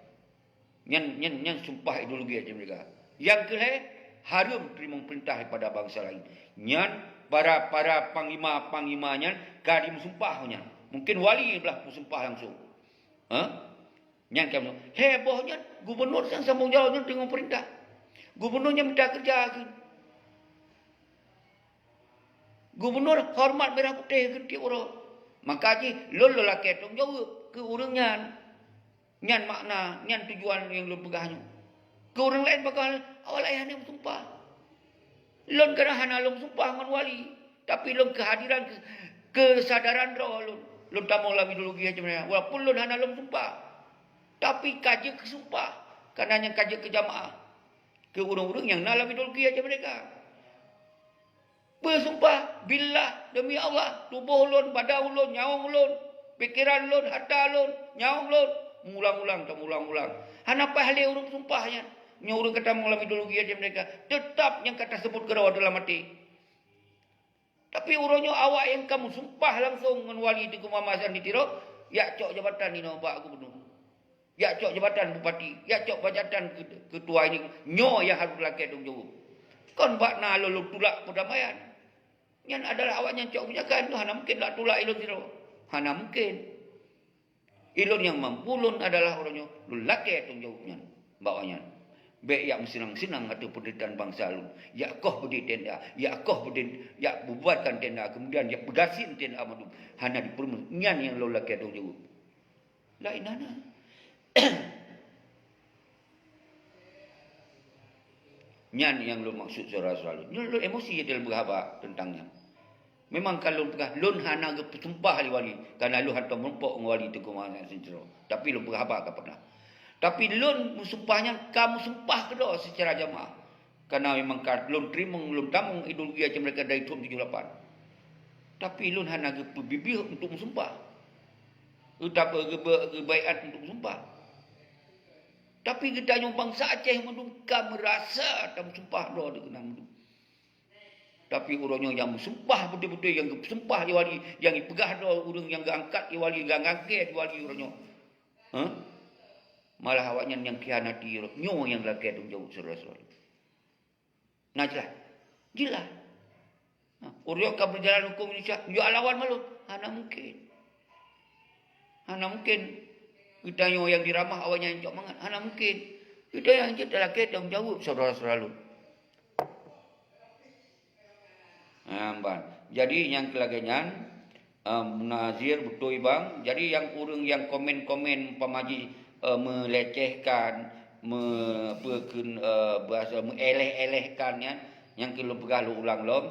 Nyan, nyan, nyan sumpah ideologi Aceh Merdeka. Nyang keulhée, hareuem teurimong peurintah daripada bansa laén. Nyan para, para panglima-panglima nyan ka jimeusumpah nyan. Mungken wali blah meusumpah langsung. Ha? Nyan ka meusumpah. Heboh nyan, gubunur nyang sambong jalan nyan teungoh peurintah. Gubunur nyan mita keureuja keu. Gubunur horeumat mirah putéh keu tieb uroe. Maka jih lôn lôn lakée tanggong jaweueb keu ureuëng nyan. Nyan makna, nyan tujuan nyang lôn peugah nyoe. Keu ureuëng laén bagaih awak laén hana meusumpah. Lôn kadang hana lôn meusumpah ngon wali, tapi lôn keuhadiran keu-, keusadaran droe lôn. Lôn tamong lam ideologi macam mana. Walaupun lôn hana lôn meusumpah, tapi ka jeuet keu sumpah. Karena nyang ka jeuet keu jamaah. Keu ureuëng-ureuëng nyang na lam ideologi macam mereka. Beusumpah, billah, demi Allah, tuboh lôn, badan lôn, nyawöng lôn, pikeran lôn, hareuta lôn, nyawöng lôn, meuulang-ulang, tameuulang-ulang. Hana paih lé ureuëng sumpah nyan. Nyoe ureuëng ka tamong lam ideologi macam mereka. Teutap nyang ka taseubut keudroe dalam até. Tapi uroe nyoe awak nyang ka meusumpah langsong ngon wali Teungku Muhammad Hasan di Tiro, jak cok jabatan inoe bak gubunur. Jak cok jabatan bupati, jak cok jabatan ke-, ketua ini, nyoe nyang harôh lakée tanggong jaweueb. Kon bak na lôn tulak peudamaian. Nyan adalah awak nyan cok keubijakan tu, hana mungken lôn tulak ilôn sidroe. Hana mungken. Ilôn nyang mampu lôn adalah uroe nyoe, lôn lakée tanggong jaweueb nyan, bak awak nyan. Bék jak meuseunang-seunang ateueh peunderitahan bansa lôn. Jak koh beudé tenda, jak koh beudé, jak bubarkan tenda, keumudian jak peugasien tenda mandum. Hana dipeureumeun, nyan nyang lôn lakée tanggong jaweueb. Laén hana. Nyan nyang lôn maksud syedara-syedara lôn. Nyoe lôn emosi dalam beuhaba teuntang nyan. Memang ka lôn peugah, lôn hana geupeusumpah lé wali, karena lôn hantom meurumpok ngon wali Teungku Muhammad Hasan Tiro. Tapi lôn peugah haba ka pernah. Tapi lôn meusumpah nyan ka meusumpah keudroe seucara jamaah. Karena memang ka lôn teurimong, lôn tamong ideologi macam mereka dari thôn tujoh lapan. Tapi lôn hana geupeubibih untuk meusumpah. Geuta-, geube-, geubaiat untuk meusumpah. Tapi geutanyoe bansa Aceh mandum ka meurasa tameusumpah droe teuh keunan mandum. Tapi uroe nyoe nyang meusumpah beutôi-beutôi, nyang geusumpah di wali, nyang jipeugah droe ureuëng nyang geuangkat di wali, nyang geuangkat di wali uroe nyoe. Hah? Malah awaknyan nyang khianati uroe nyoe nyang lakée tanggung jaweueb, syedara-syedara. Nah, jeulaih. Jeulaih. Nah, uroe nyoe ka beujalan huköm Indonesia, yue lawan malon. Hana mungken. Hana mungken. Geutanyoe nyang diramah, awaknyan cok mangat. Hana mungken. Geutanyoe nyang jeuet talakée tanggung jaweueb, syedara-syedara lôn. Nah, ban. Jadi, nyang keu lagée nyan, eh, Munazir, beutôi, Bang. Jadi, nyang ureuëng nyang komen-komen, umpama jih, eh, meulecehkan, me-, peue kheun, eh, bahasa meuéléh-éléhkan nyan, nyang keu lôn peugah lôn ulang lom,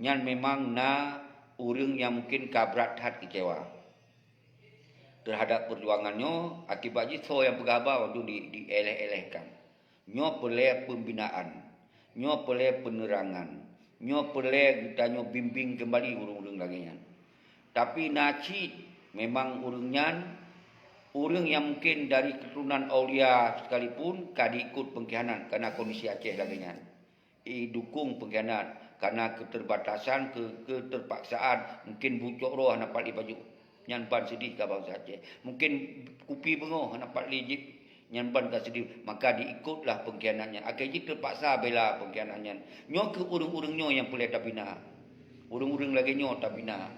nyan memang na ureuëng nyang mungken ka brat that keucewa teuhadap peujuangan nyoe, akibat jih soe nyang peugah haba mandum di, diéléh-éléhkan. Nyoe peureulée pembinaan, nyoe peureulée peuneurangan, nyoe peureulée geutanyoe bimbéng keumbali ureuëng-ureuëng lagée nyan. Tapi na cit memang ureuëng nyan, ureuëng nyang mungken dari keuturonan aulia sekalipun ka diikot peungkhianat, kareuna kondisi Aceh lagée nyan. Idukong peungkhianat, kareuna keuterbatasan, keu-, keuterpaksaan, mungken bucok droe hana pat lé pajoh. Nyan ban seudeh ka bansa Aceh. Mungken kupi beungoh hana pat lé jih, nyan ban ka seudeh. Maka diikotlah peungkhianat nyan. Akhé jih teupaksa bela peungkhianat nyan. Nyoe keuh ureuëng-ureuëng nyoe nyang peureulée tabina. Ureuëng-ureuëng lagée nyoe tabina.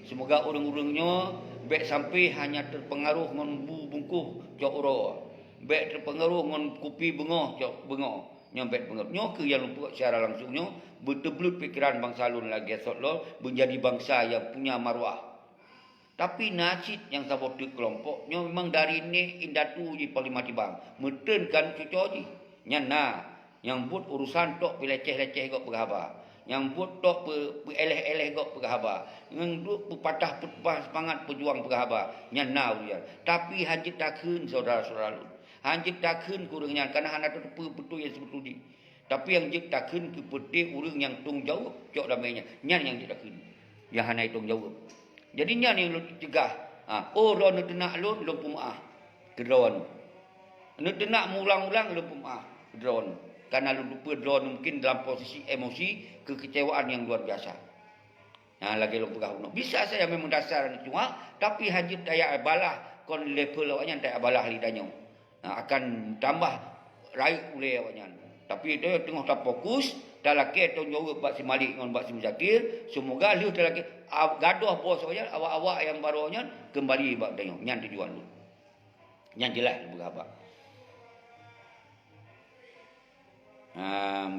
Seumoga ureuëng-ureuëng nyoe bék sampai hanya teupeungaroh ngon bu bungkôh cok uroe. Bék teupeungaroh ngon kupi beungoh cok beungoh. Nyoe bék beungoh. Nyoe keuh nyang lôn peubuet secara langsung nyoe, beuteubleuet pikeran bansa lôn lagée sot lom, beunjadi bansa nyang punya maruah. Tapi na cit nyang saboh teuk keulompok, nyoe memang dari nek indatu jih Panglima Tibang, meuteun kan cuco jih. Nyan na, nyang buet urusan tok peuleceh-leceh gob peugah haba. Nyang buet tok peu-, peuéléh-éléh gob peugah haba. Nyang duek peupatah-peupah seumangat peujuang peugah haba. Nyan na ureuëng nyan. Tapi hana jeuet takheun syedara-syedara lôn. Hana jeuet takheun keu ureuëng nyan, kareuna hana tateupeue beutôi nyang seubeutôi jih. Tapi nyang jeuet takheun keu peuté ureuëng nyang tanggung jaweueb cok damé nyan. Nyan nyang jeuet takheun. Nyang hana tanggung jaweueb. Jadi nyan nyang lôn cegah. Ha, oh, droeneuh teunak lôn, lôn peumeuáh keu droeneuh. Neuteuna meuulang-ulang lôn peumeuáh droeneuh. Kareuna lôn teupeue droeneuh mungken dalam posisi emosi keukeucewaan nyang luar biasa. Nah, lagée lôn peugah bunoe. Bisa saja memang dasar aneuk cuak, tapi hana jeuet tajak balah kon level awaknyan tajak balah lé tanyoe. Nah, akan tambah rayeuk ulée awaknyan. Tapi tanyoe teungoh tafokus, talakée tanggung jaweueb bak si Malik ngon bak si Muzakir, seumoga lheueh talakée, a-, gadôh bos awaknyan, awak-awak nyang barô nyan keumbali bak tanyoe. Nyan tujuan lôn. Nyan jeulaih lôn peugah haba. Ha,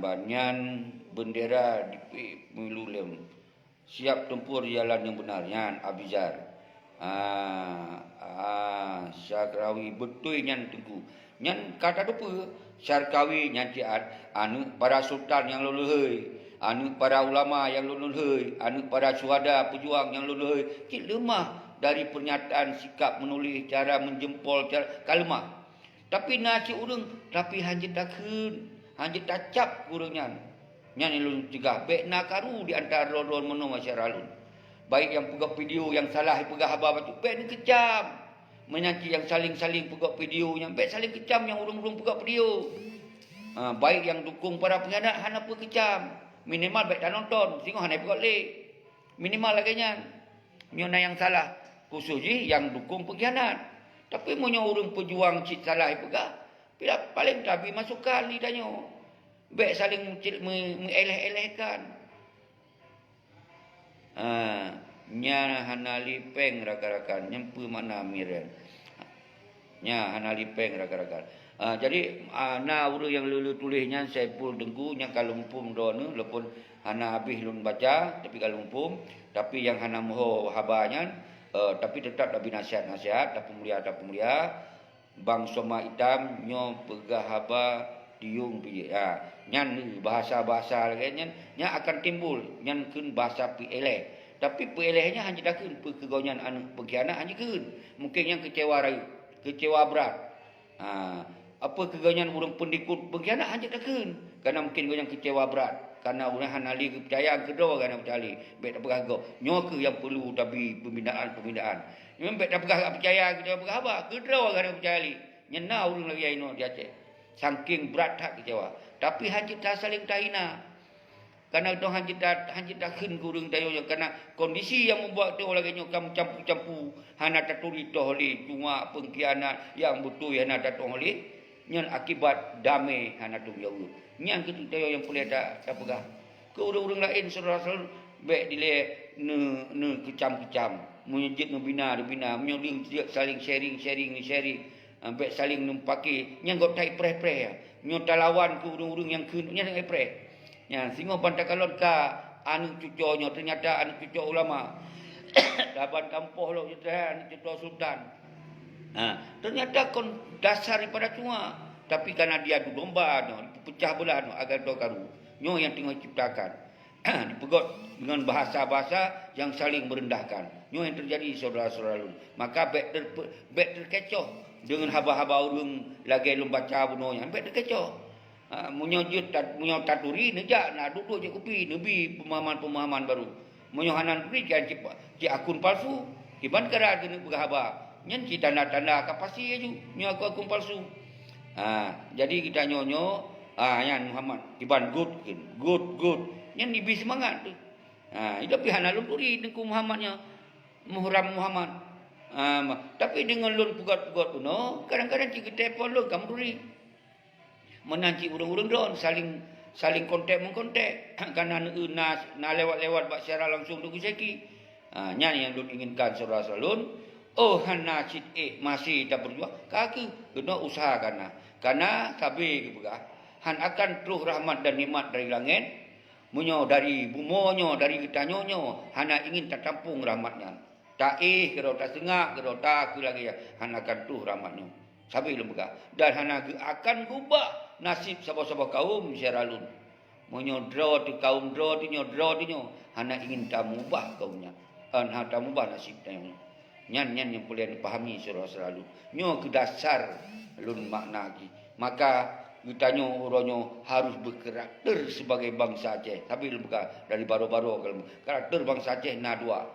ban nyan beundera dipeumilu lom. Siap tumpur jalan nyang beunar nyan, Abizar. Ha, ha, Syarkawi beutôi nyan Teungku. Nyan ka tateupeue, Syarkawi nyan cit aneuk para sultan nyang lôn leuhôi, aneuk para ulama nyang lôn leuhôi, aneuk para syuhada peujuang nyang lôn leuhôi. Cit leumah dari pernyataan sikap meunuléh, cara meujeumpol, cara ka leumah. Tapi na cit ureuëng, tapi hana jeuet takheun, hana jeuet tacab keu ureuëng nyan. Nyan nyang lôn cegah, bék na karu di antara droe-droe meunoe masyarakat lôn. Baik nyang peugah video nyang salah, peugah haba bacut, bék neukeucam. Meunan cit nyang saléng-saléng peugah video nyan, bék saléng keucam nyang ureuëng-ureuëng peugah video. Ha, baik nyang dukong para peungkhianat hana peue keucam. Minimal bék tanonton, singoh hana peugah lé. Minimal lagée nyan. Nyoe na nyang salah, khusos jih nyang dukong peungkhianat. Tapi meunyoe ureuëng peujuang cit salah jipeugah, pila-, paleng tabi masukan lé tanyoe. Bék saléng cit meu-, meuéléh-éléhkan. Ha, nyan hana lipéng rakan-rakan, nyan peue makna miren. Nya hana lipéng rakan-rakan. Ah, jadi, ah, na ureuëng nyang lé-lé tuléh nyan Saiful Teungku nyang ka lôn muphom droeneuh, walaupun hana habéh lôn baca, tapi ka lôn muphom. Tapi nyang hana meuho haba nyan, eh, tapi teutap tabi nasihat-nasihat, tapeumulia-tapeumulia. Bang Soma Itam nyoe peugah haba diyueng pih. Ha, nyan bahasa-bahasa lagée nyan, nyan akan timbul, nyan kheun bahasa peuéléh. Tapi peuéléh nyan hana takheun peue keu gobnyan aneuk peungkhianat hana kheun. Mungken nyang keucewa rayeuk, keucewa brat. Ha, apa keu gobnyan ureuëng peundikot peungkhianat hana takheun. Karena mungken gobnyan keucewa brat. Karena ureuëng hana lé geupeucaya, keudroe hana peucaya lé. Bék tapeugah gob. Nyoe kheueh nyang peurlu tabi pembinaan-pembinaan. Nyoe bék tapeugah hana peucaya, keucewa peugah haba. Keudroe hana peucaya lé. Nyan na ureuëng lagée nyoe di Aceh. Sangking brat that keucewa. Tapi hana cit tasaléng tahina. Karena tanyoe hana jeuet ta-, hana jeuet takheun keu ureuëng tanyoe nyoe, karena kondisi nyang membuat tanyoe lagée nyoe ka meucampu-campu, hana taturi toh lé, cuma pengkhianat nyang beutôi hana tatong lé, nyan akibat damé hana tong jaweueb. Nyan keuh tanyoe nyang peureulée ta-, tapeugah. Keu ureuëng-ureuëng laén, syedara-syedara, bék dilée neu-, neukeucam-keucam. Meunyoe jeuet neubina, neubina. Meunyoe ureuëng jeuet saling sharing, sharing, sharing. Ah, bék saling neupaké. Nyan gob ta-ipreh-preh. Nyoe talawan keu ureuëng-ureuëng nyang kheun, nyan ipreh. Nyan, singoh ban takalon ka aneuëk cucoe nyoe, teunyata aneuëk cucoe ulama. Laban tampoh lom jeuet aneuëk cucoe sultan. Ha, teunyata kon dasar daripada cuma. Tapi karena diadu domba nyoe, dipeucah beulah nyoe, agar teukaru. Nyoe nyang teungoh ciptakan. Dipeugét deungon bahasa-bahasa nyang saling meurendahkan. Nyoe nyang teujadi, syedara-syedara lôn. Maka bék ter-, bék teukecoh deungon haba-haba ureuëng lagée lôn baca bunoe nyan. Bék teukecoh. Ha, meunyoe jeuet ta-, meunyoe taturi, neujak na duek-duek cit kupi, neubi peumahaman-peumahaman baru. Meunyoe hana neuturi, kan cit, cit akun palsu. Kiban kara keuneuk peugah haba. Nyan cit tanda-tanda ka pasti laju nyoe akun-akun palsu. Ha, jadi geutanyoe nyoe, ha, nyan Muhammad, kiban göt kheun, göt, göt. Nyan ibi seumangat teuh. Ha, tapi hana lôn turi Teungku Muhammad nyoe, Muhram Muhammad. Ha, ma-, tapi deungon lôn peugét-peugét bunoe, kadang-kadang cit geutelepon lôn ka meuturi. Meunan cit ureuëng-ureuëng droen saling, saling kontak mengkontak. Karena na, na lewat-lewat bak siaran langsung Teungku Syeki. Ha, nyan nyang lôn inginkan, syedara-syedara lôn. Oh, hana cit ék masih tapeujuang. Ka kheueh, keunoe usaha ka na. Karena sabe geupeugah, hana akan troh rahmat dan nikmat dari langét, meunyoe dari bumoe nyoe, dari geutanyoe nyoe, hana ingin tatampong rahmat nyan. Taéh keudroe, taseungap keudroe, takheun lagée nyan, hana akan troh rahmat nyoe. Sabe lôn peugah, dan hana geu-, akan geubah naseb saboh-saboh kawöm syedara lôn. Meunyoe droe teuh kawöm droe teuh nyoe, droe teuh nyoe, hana ingin tamubah kawöm nyan. Hana tamubah naseb tanyoe nyoe. Nyan, nyan nyang peureulée neupahami, syedara-syedara lôn. Nyoe keuh dasar lôn makna jih. Maka geutanyoe uroe nyoe harôh beukarakter sibagai bansa Aceh. Sabe lôn peugah dari baroe-baroe ka lôn, karakter bansa Aceh na dua.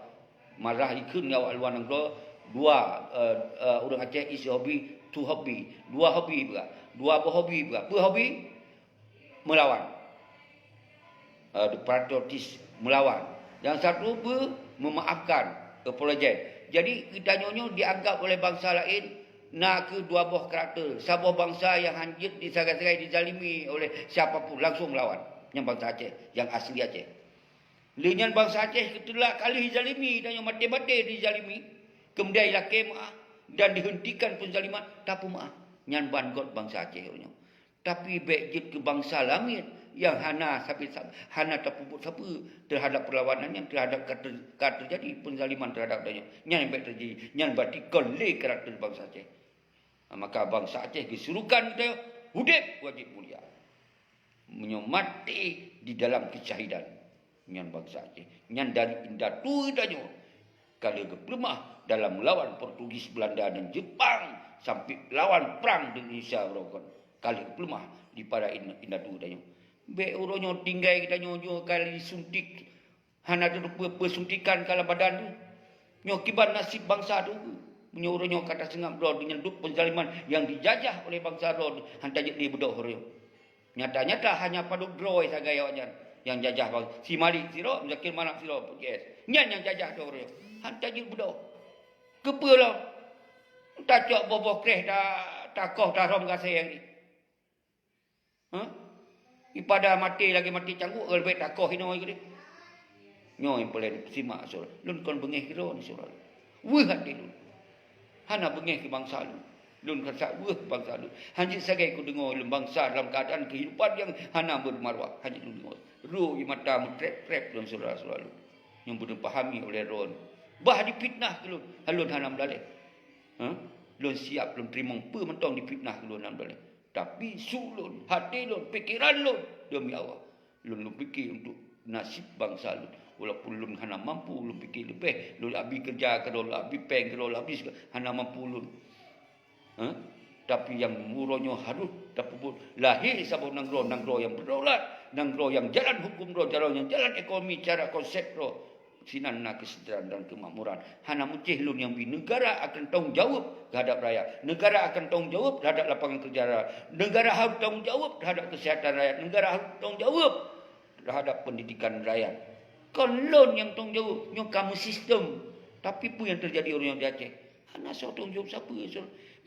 Malah ikheun ngon awak luwa nanggroe, dua, eh, eh, ureuëng Aceh is hobi, two hobi. Dua hobi peugah. Dua boh hobi peugah. Peue hobi? Meulawan. Eh, patriotis, meulawan. Nyang satu peue? Memaafkan, apologize. Jadi, geutanyoe nyoe dianggap oleh bansa laén na kheueh dua boh karakter. Saboh bansa nyang hana jeuet disagai-sagai dizalimi oleh siapa pun, langsung lawan. Nyan bansa Aceh, nyang asli Aceh. Lé nyan bansa Aceh keuteulak ka lheueh jizalimi, tanyoe maté-maté dijizalimi, keumudian lakée meuáh dan dihentikan peunzaliman, tapeumeuáh. Nyan ban göt bansa Aceh uroe nyoe. Tapi bék jeuet keu bansa langét nyang hana sabe-sabe, hana tapeubuet sapeue teuhadap peulawanan nyan, teuhadap ka ter-, ka teujadi peunzaliman teuhadap tanyoe. Nyan bék teujadi, nyan berarti kon lé karakter bansa Aceh. Maka bansa Aceh geusuruhkan geutanyoe udeb wajéb mulia. Meunyoe maté di dalam keusyahidan, nyan bansa Aceh. Nyan dari indatu tanyoe ka lheueh geupeuleumah dalam melawan Portugis, Belanda dan Jepang sampai lawan prang di Indonesia uroe kon. Ka lheueh geupeuleumah daripada in-, indatu tanyoe. Bék uroe nyoe tinggai geutanyoe nyoe ka disuntik. Hana teupeue-peue suntikan ka lam badan teuh. Nyoe kiban naseb bansa teuh. Meunyoe uroe nyoe ka taseungab droe deungon duek peunzaliman nyang dijajah oleh bansa droe, han tajeuet lé beudôh uroe nyoe. Nyata-nyata hanya padub droe sagai awaknyan nyang jajah bang-, si Malik sidroe, Muzakir Manaf sidroe, P K S. Nyan nyang jajah droe uroe nyoe. Han tajeuet beudôh. Keupeue lom? Tacok boh-boh kréh ta-, takoh tarhom gasée nyoe. Ha? Ipada maté lagée maté cangguek, leubeh takoh inoe keudeh. Nyoe nyang peureulée simak, syedara. Lôn kon beungéh keudroe nyoe, syedara. Weueh até lôn. Hana beungéh keu bansa lôn. Lôn rasa weueh keu bansa lôn. Hanjeuet sagai kudeungoe lôn bansa dalam keuadaan keuhidupan nyang hana beumaruah. Hanjeuet lôn deungoe. Rô ie mata meutrép-trép lôn, syedara-syedara lôn. Nyang beuneuh pahami oleh droe. Bah difitnah keu lôn, lôn hana meudaleh. Ha? Lôn siap lôn teurimong peue mantong difitnah keu lôn hana meudaleh. Tapi su lôn, até lôn, pikeran lôn, demi Allah, lôn, lôn pike untuk naseb bansa lôn. Walaupun lôn hana mampu, lôn pike leubeh, lôn abi keureuja keudroe, lôn abi péng keudroe, lôn abi segala, hana mampu lôn. Ha? Tapi nyang uroe nyoe harôh tapeubuet, lahé saboh nanggroe, nanggroe nyang beudaulat, nanggroe nyang jalan huköm droe, jalan nyang jalan ekonomi cara konsep droe. Sinan na keuseujahteuraan dan keumakmuran. Hana meucéh lôn nyang bi. Negara akan tanggung jaweueb teuhadap rakyat. Negara akan tanggung jaweueb teuhadap lapangan keureuja rakyat. Negara harôh tanggung jaweueb teuhadap keuseuhatan rakyat. Negara harôh tanggung jaweueb terhadap pendidikan rakyat. Kon lôn nyang tanggung jaweueb, nyoe ka meusistem. Tapi peue nyang teujadi uroe nyoe di Aceh? Hana soe tanggung jaweueb sapeue.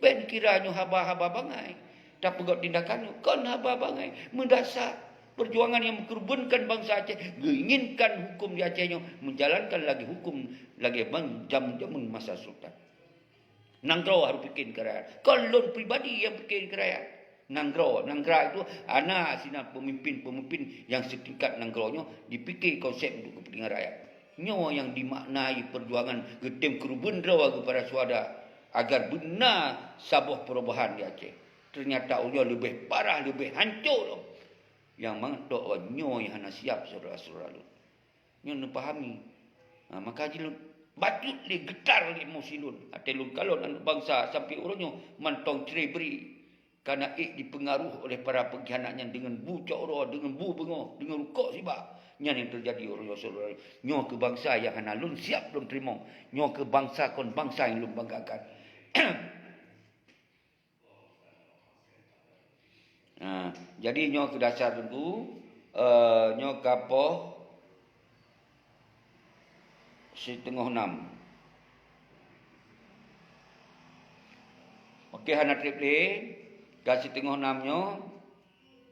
Bèk kira nyoe haba-haba bangai. Tapeugöt tindakan nyoe kon haba bangai. Meudasar perjuangan nyang meukeureubeunkan bansa Aceh, geuinginkan huköm di Aceh nyoe meujalankan lagèe huköm lagèe ban jameun-jameun masa sultan. Nanggroe harôh pike keu rakyat. Kon lôn pribadi nyang pike keu rakyat. Nanggroe, nanggroe itu hana sinan peumimpin-peumimpin nyang seutingkat nanggroe nyoe jipike konsep untuk keupeuntengan rakyat. Nyoe nyang dimaknai peujuangan geutem keureubeuen droe keupada syuhada agar beuna saboh peurubahan di Aceh. Teunyata uroe nyoe leubeh parah, leubeh hanco lom. Nyang mangat tok nyoe nyang hana siab syedara-syedara lôn. Nyoe neupahami. Ha, maka jilôn bacut lé geutar lé emosi lôn. Até lôn kalon aneuk bansa sampoe uroe nyoe mantong cre bri. Kana ék jipeungaruh oleh para peungkhianat nyan deungon bu cok uroe, deungon bu beungoh, deungon rukok sibak. Nyan nyang teujadi uroe nyoe syedara. Nyoe keuh bansa nyang hana lôn siab lôn teurimong. Nyoe keuh bansa kon bansa nyang lôn banggakan. Nah, jadi nyoe keuh dasar teungku, eh, nyoe ka poh siteungoh nam. Oke, hana treb lé, ka siteungoh nam nyoe.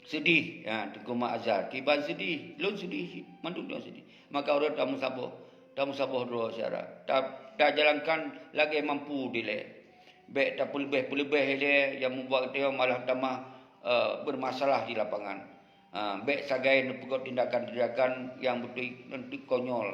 Seudeh, ya, Teungku Mak Azhar. Kiban seudeh, lôn seudeh cit. Mandum droe seudeh. Maka uroe tameusaboh, tameusaboh droe syedara. Ta-, tajalankan lagèe mampu dilèe. Bèk tapeuleubeh-peuleubeh ilèe nyang mubuat geutanyoe malah tamah, eh, beumasalah di lapangan. Ha, bèk sagai neupeugöt tindakan-tindakan nyang beutôi nanti konyol.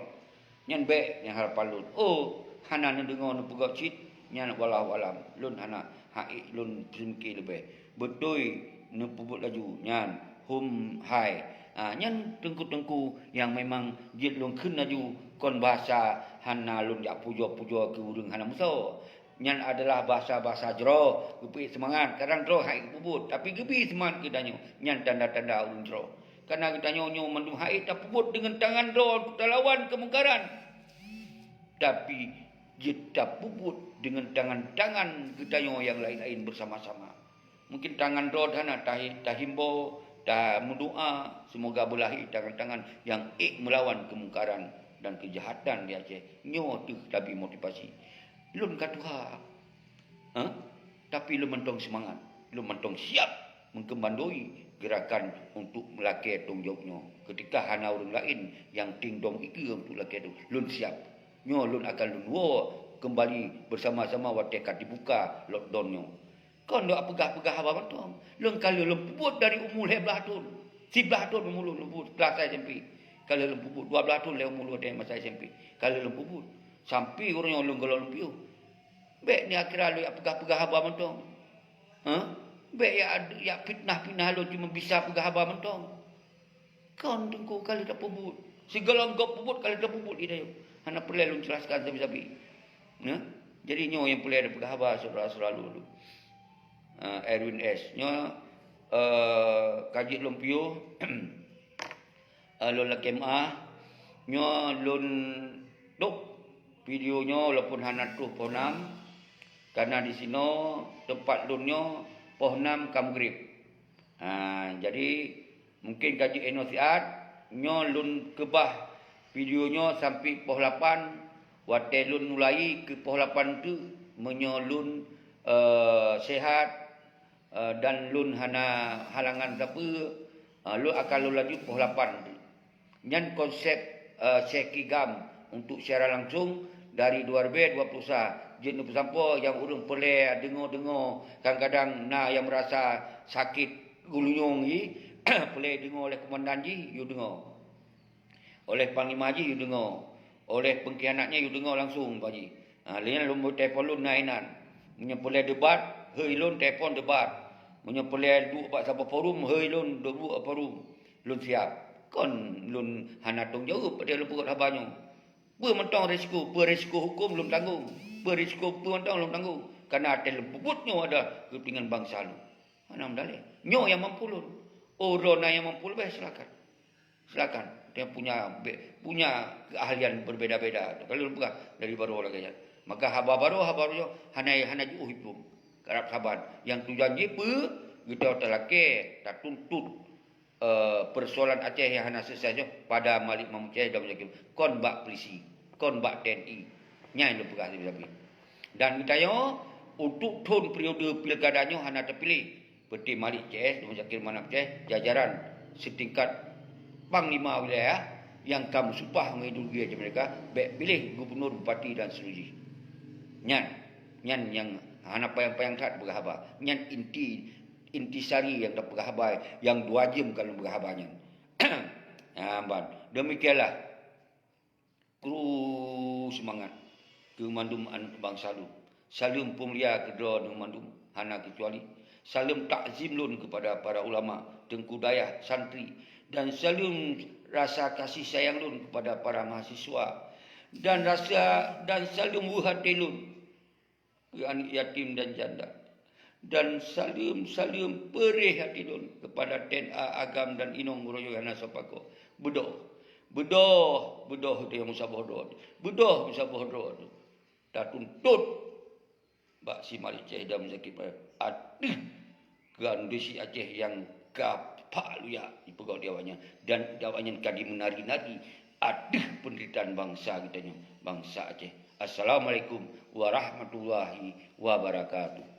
Nyan bèk nyang harapan lôn. Oh, hana neudeungoe neupeugöt cit, nyan wallahu alam. Lôn hana hak ék lôn seumike leubeh. Beutôi neupeubuet laju nyan hom hai. Ha, nyan teungku-teungku nyang memang jeuet lôn kheun laju kon bahasa hana lôn jak pujoe-pujoe keu ureueng hana musoh. Nyan adalah bahasa-bahasa jroh, geupeuék seumangat. Kadang droe hai geupeubuet, tapi geubi seumangat geutanyoe. Nyan tanda-tanda ureueng jroh. Kareuna geutanyoe nyoe mandum hai tapeubuet deungon tangan droe talawan keumungkaran. Tapi jeuet tapeubuet deungon tangan-tangan geutanyoe nyang laén-laén beusama-sama. Mungken tangan droe hana tahi-, tahimbô, tameudoa, seumoga beulahé tangan-tangan nyang ék meulawan keumungkaran dan keujahatan di Aceh. Nyoe teuh tabi motivasi. Lôn ka tuha. Ha? Tapi lôn mantong seumangat. Lôn mantong siab meukeubandoi geurakan untuk meulakée tanggung jaweueb nyoe. Keutika hana ureuëng laén nyang ting dong ikeue untuk lakée tanggung, lôn siab. Nyoe lôn akan lôn woe keumbali beusama-sama watée ka jibuka lockdown nyoe. Kon dok peugah-peugah haba mantong. Lôn ka lheueh lôn peubuet dari umu lhée blaih thon. Siblaih thon umu lôn, lôn peubuet kelas S M P. Ka lheueh lôn peubuet dua blaih thon lé umu lôn watée masa S M P. Ka lheueh lôn peubuet. Sampoe uroe nyoe lôn gohlom lôn piôh. Bék ni akhé lôn jak peugah-peugah haba mantong. Ha? Bék jak, jak fitnah-fitnah lôn cuma bisa peugah haba mantong. Kon teungku ka lheueh tapeubuet. Sigohlom gob peubuet ka lheueh tapeubuet di dayeuh. Hana peureulée lôn jelaskan sabe-sabe. Nah, jadi nyoe nyang peureulée tapeugah haba syedara-syedara lôn. Ah, Erwin S. Nyoe, eh, ka jeuet lôn piôh, eh, lôn lakée meuáh. Nyoe lôn tôp video nyoe walaupun hana troh poh nam. Karena di sinoe teumpat lôn nyoe poh nam ka meugrib. Ha, jadi, mungken ka jeuet inoe siat, nyoe lôn keubah video nyoe sampoe poh lapan, watée lôn mulai keu poh lapan teuk, meunyoe lôn, eh, sehat, eh, dan lôn hana halangan sapeue, eh, lôn akan lôn lanjut poh lapan teuk. Nyan konsep, eh, Syekh Kigam untuk siaran langsung dari dua ribu dua puluh satu. Jeuet neupeusampoe nyang ureuëng peureulée deungoe-deungoe, kadang-kadang na nyang meurasa sakét gulunyong jih, peureulée deungoe oleh komandan jih, yue deungoe. Oleh panglima jih, yue deungoe. Oleh pengkhianat nyan, yue deungoe langsung, Pak Haji. Ha, lheueh nyan lôn beutelepon lôn na inan. Meunyoe peureulée debat, hei lôn telepon debat. Meunyoe peureulée duek bak saboh forum, hei lôn duek bak forum. Lôn siab. Kon lôn hana tanggung jaweueb pada lôn peubuet haba nyoe. Peue mantong risiko, peue risiko huköm lôn tanggong. Peue risiko peue mantong lôn tanggong. Karena até lôn peubuet nyoe adalah keupeuntengan bansa lôn. Hana meudaleh. Nyoe nyang mampu lôn. Oh, droe na nyang mampu leubeh, silakan. Silakan. Dia punya, punya keahlian berbeda-beda. Kalau lôn peugah dari baroe lagée nyan. Maka haba baroe, haba baroe nyoe hana, hana jiôh ipeulom. Karab saban. Nyang tujuan jih peue? Geutanyoe talakée, tatuntut. eh, persoalan Aceh nyang hana selesai nyoe pada Malik Mahmud Aceh dan Muzakir, kon bak polisi, kon bak T N I. Nyan lôn peugah sabe-sabe. Dan geutanyoe, untuk thon periode pilkada nyoe hana teupiléh. Peuti Malik C S dan Muzakir Manaf C S, jajaran setingkat panglima wilayah nyang ka meusumpah ngon ideologi Aceh Merdeka, bèk piléh gubernur, bupati dan seterusnya. Nyan, nyan nyang hana panyang-panyang that peugah haba. Nyan inti, intisari nyang tapeugah haba, nyang dua jeuem ka lôn peugah haba nyan. Nyan ban. Demikianlah. Kru seumangat keu mandum aneuëk bansa lôn. Saleuem peumulia keu droeneuh mandum, hana keucuali. Saleuem takzim lôn keupada para ulama, teungku dayah, santri, dan saleuem rasa kasih sayang lôn keupada para mahasiswa, dan rasa, dan saleuem weueh até lôn keu aneuëk yatim dan janda. Dan saleuem-saleuem peureh até lôn keupada T N A, agam dan inong meurayueng hana sapakoe. Beudôh, beudôh, beudôh teuh nyang meusaboh droe. Beudôh meusaboh droe. Tatuntot bak si Malik Aceh dan Muzakir Manaf ateueh kondisi Aceh nyang ka phak luyak jipeugah di awaknyan, dan di awaknyan ka jimeunari-nari ateueh peundeuritaan bansa geutanyoe, bansa Aceh. Assalamualaikum warahmatullahi wabarakatuh.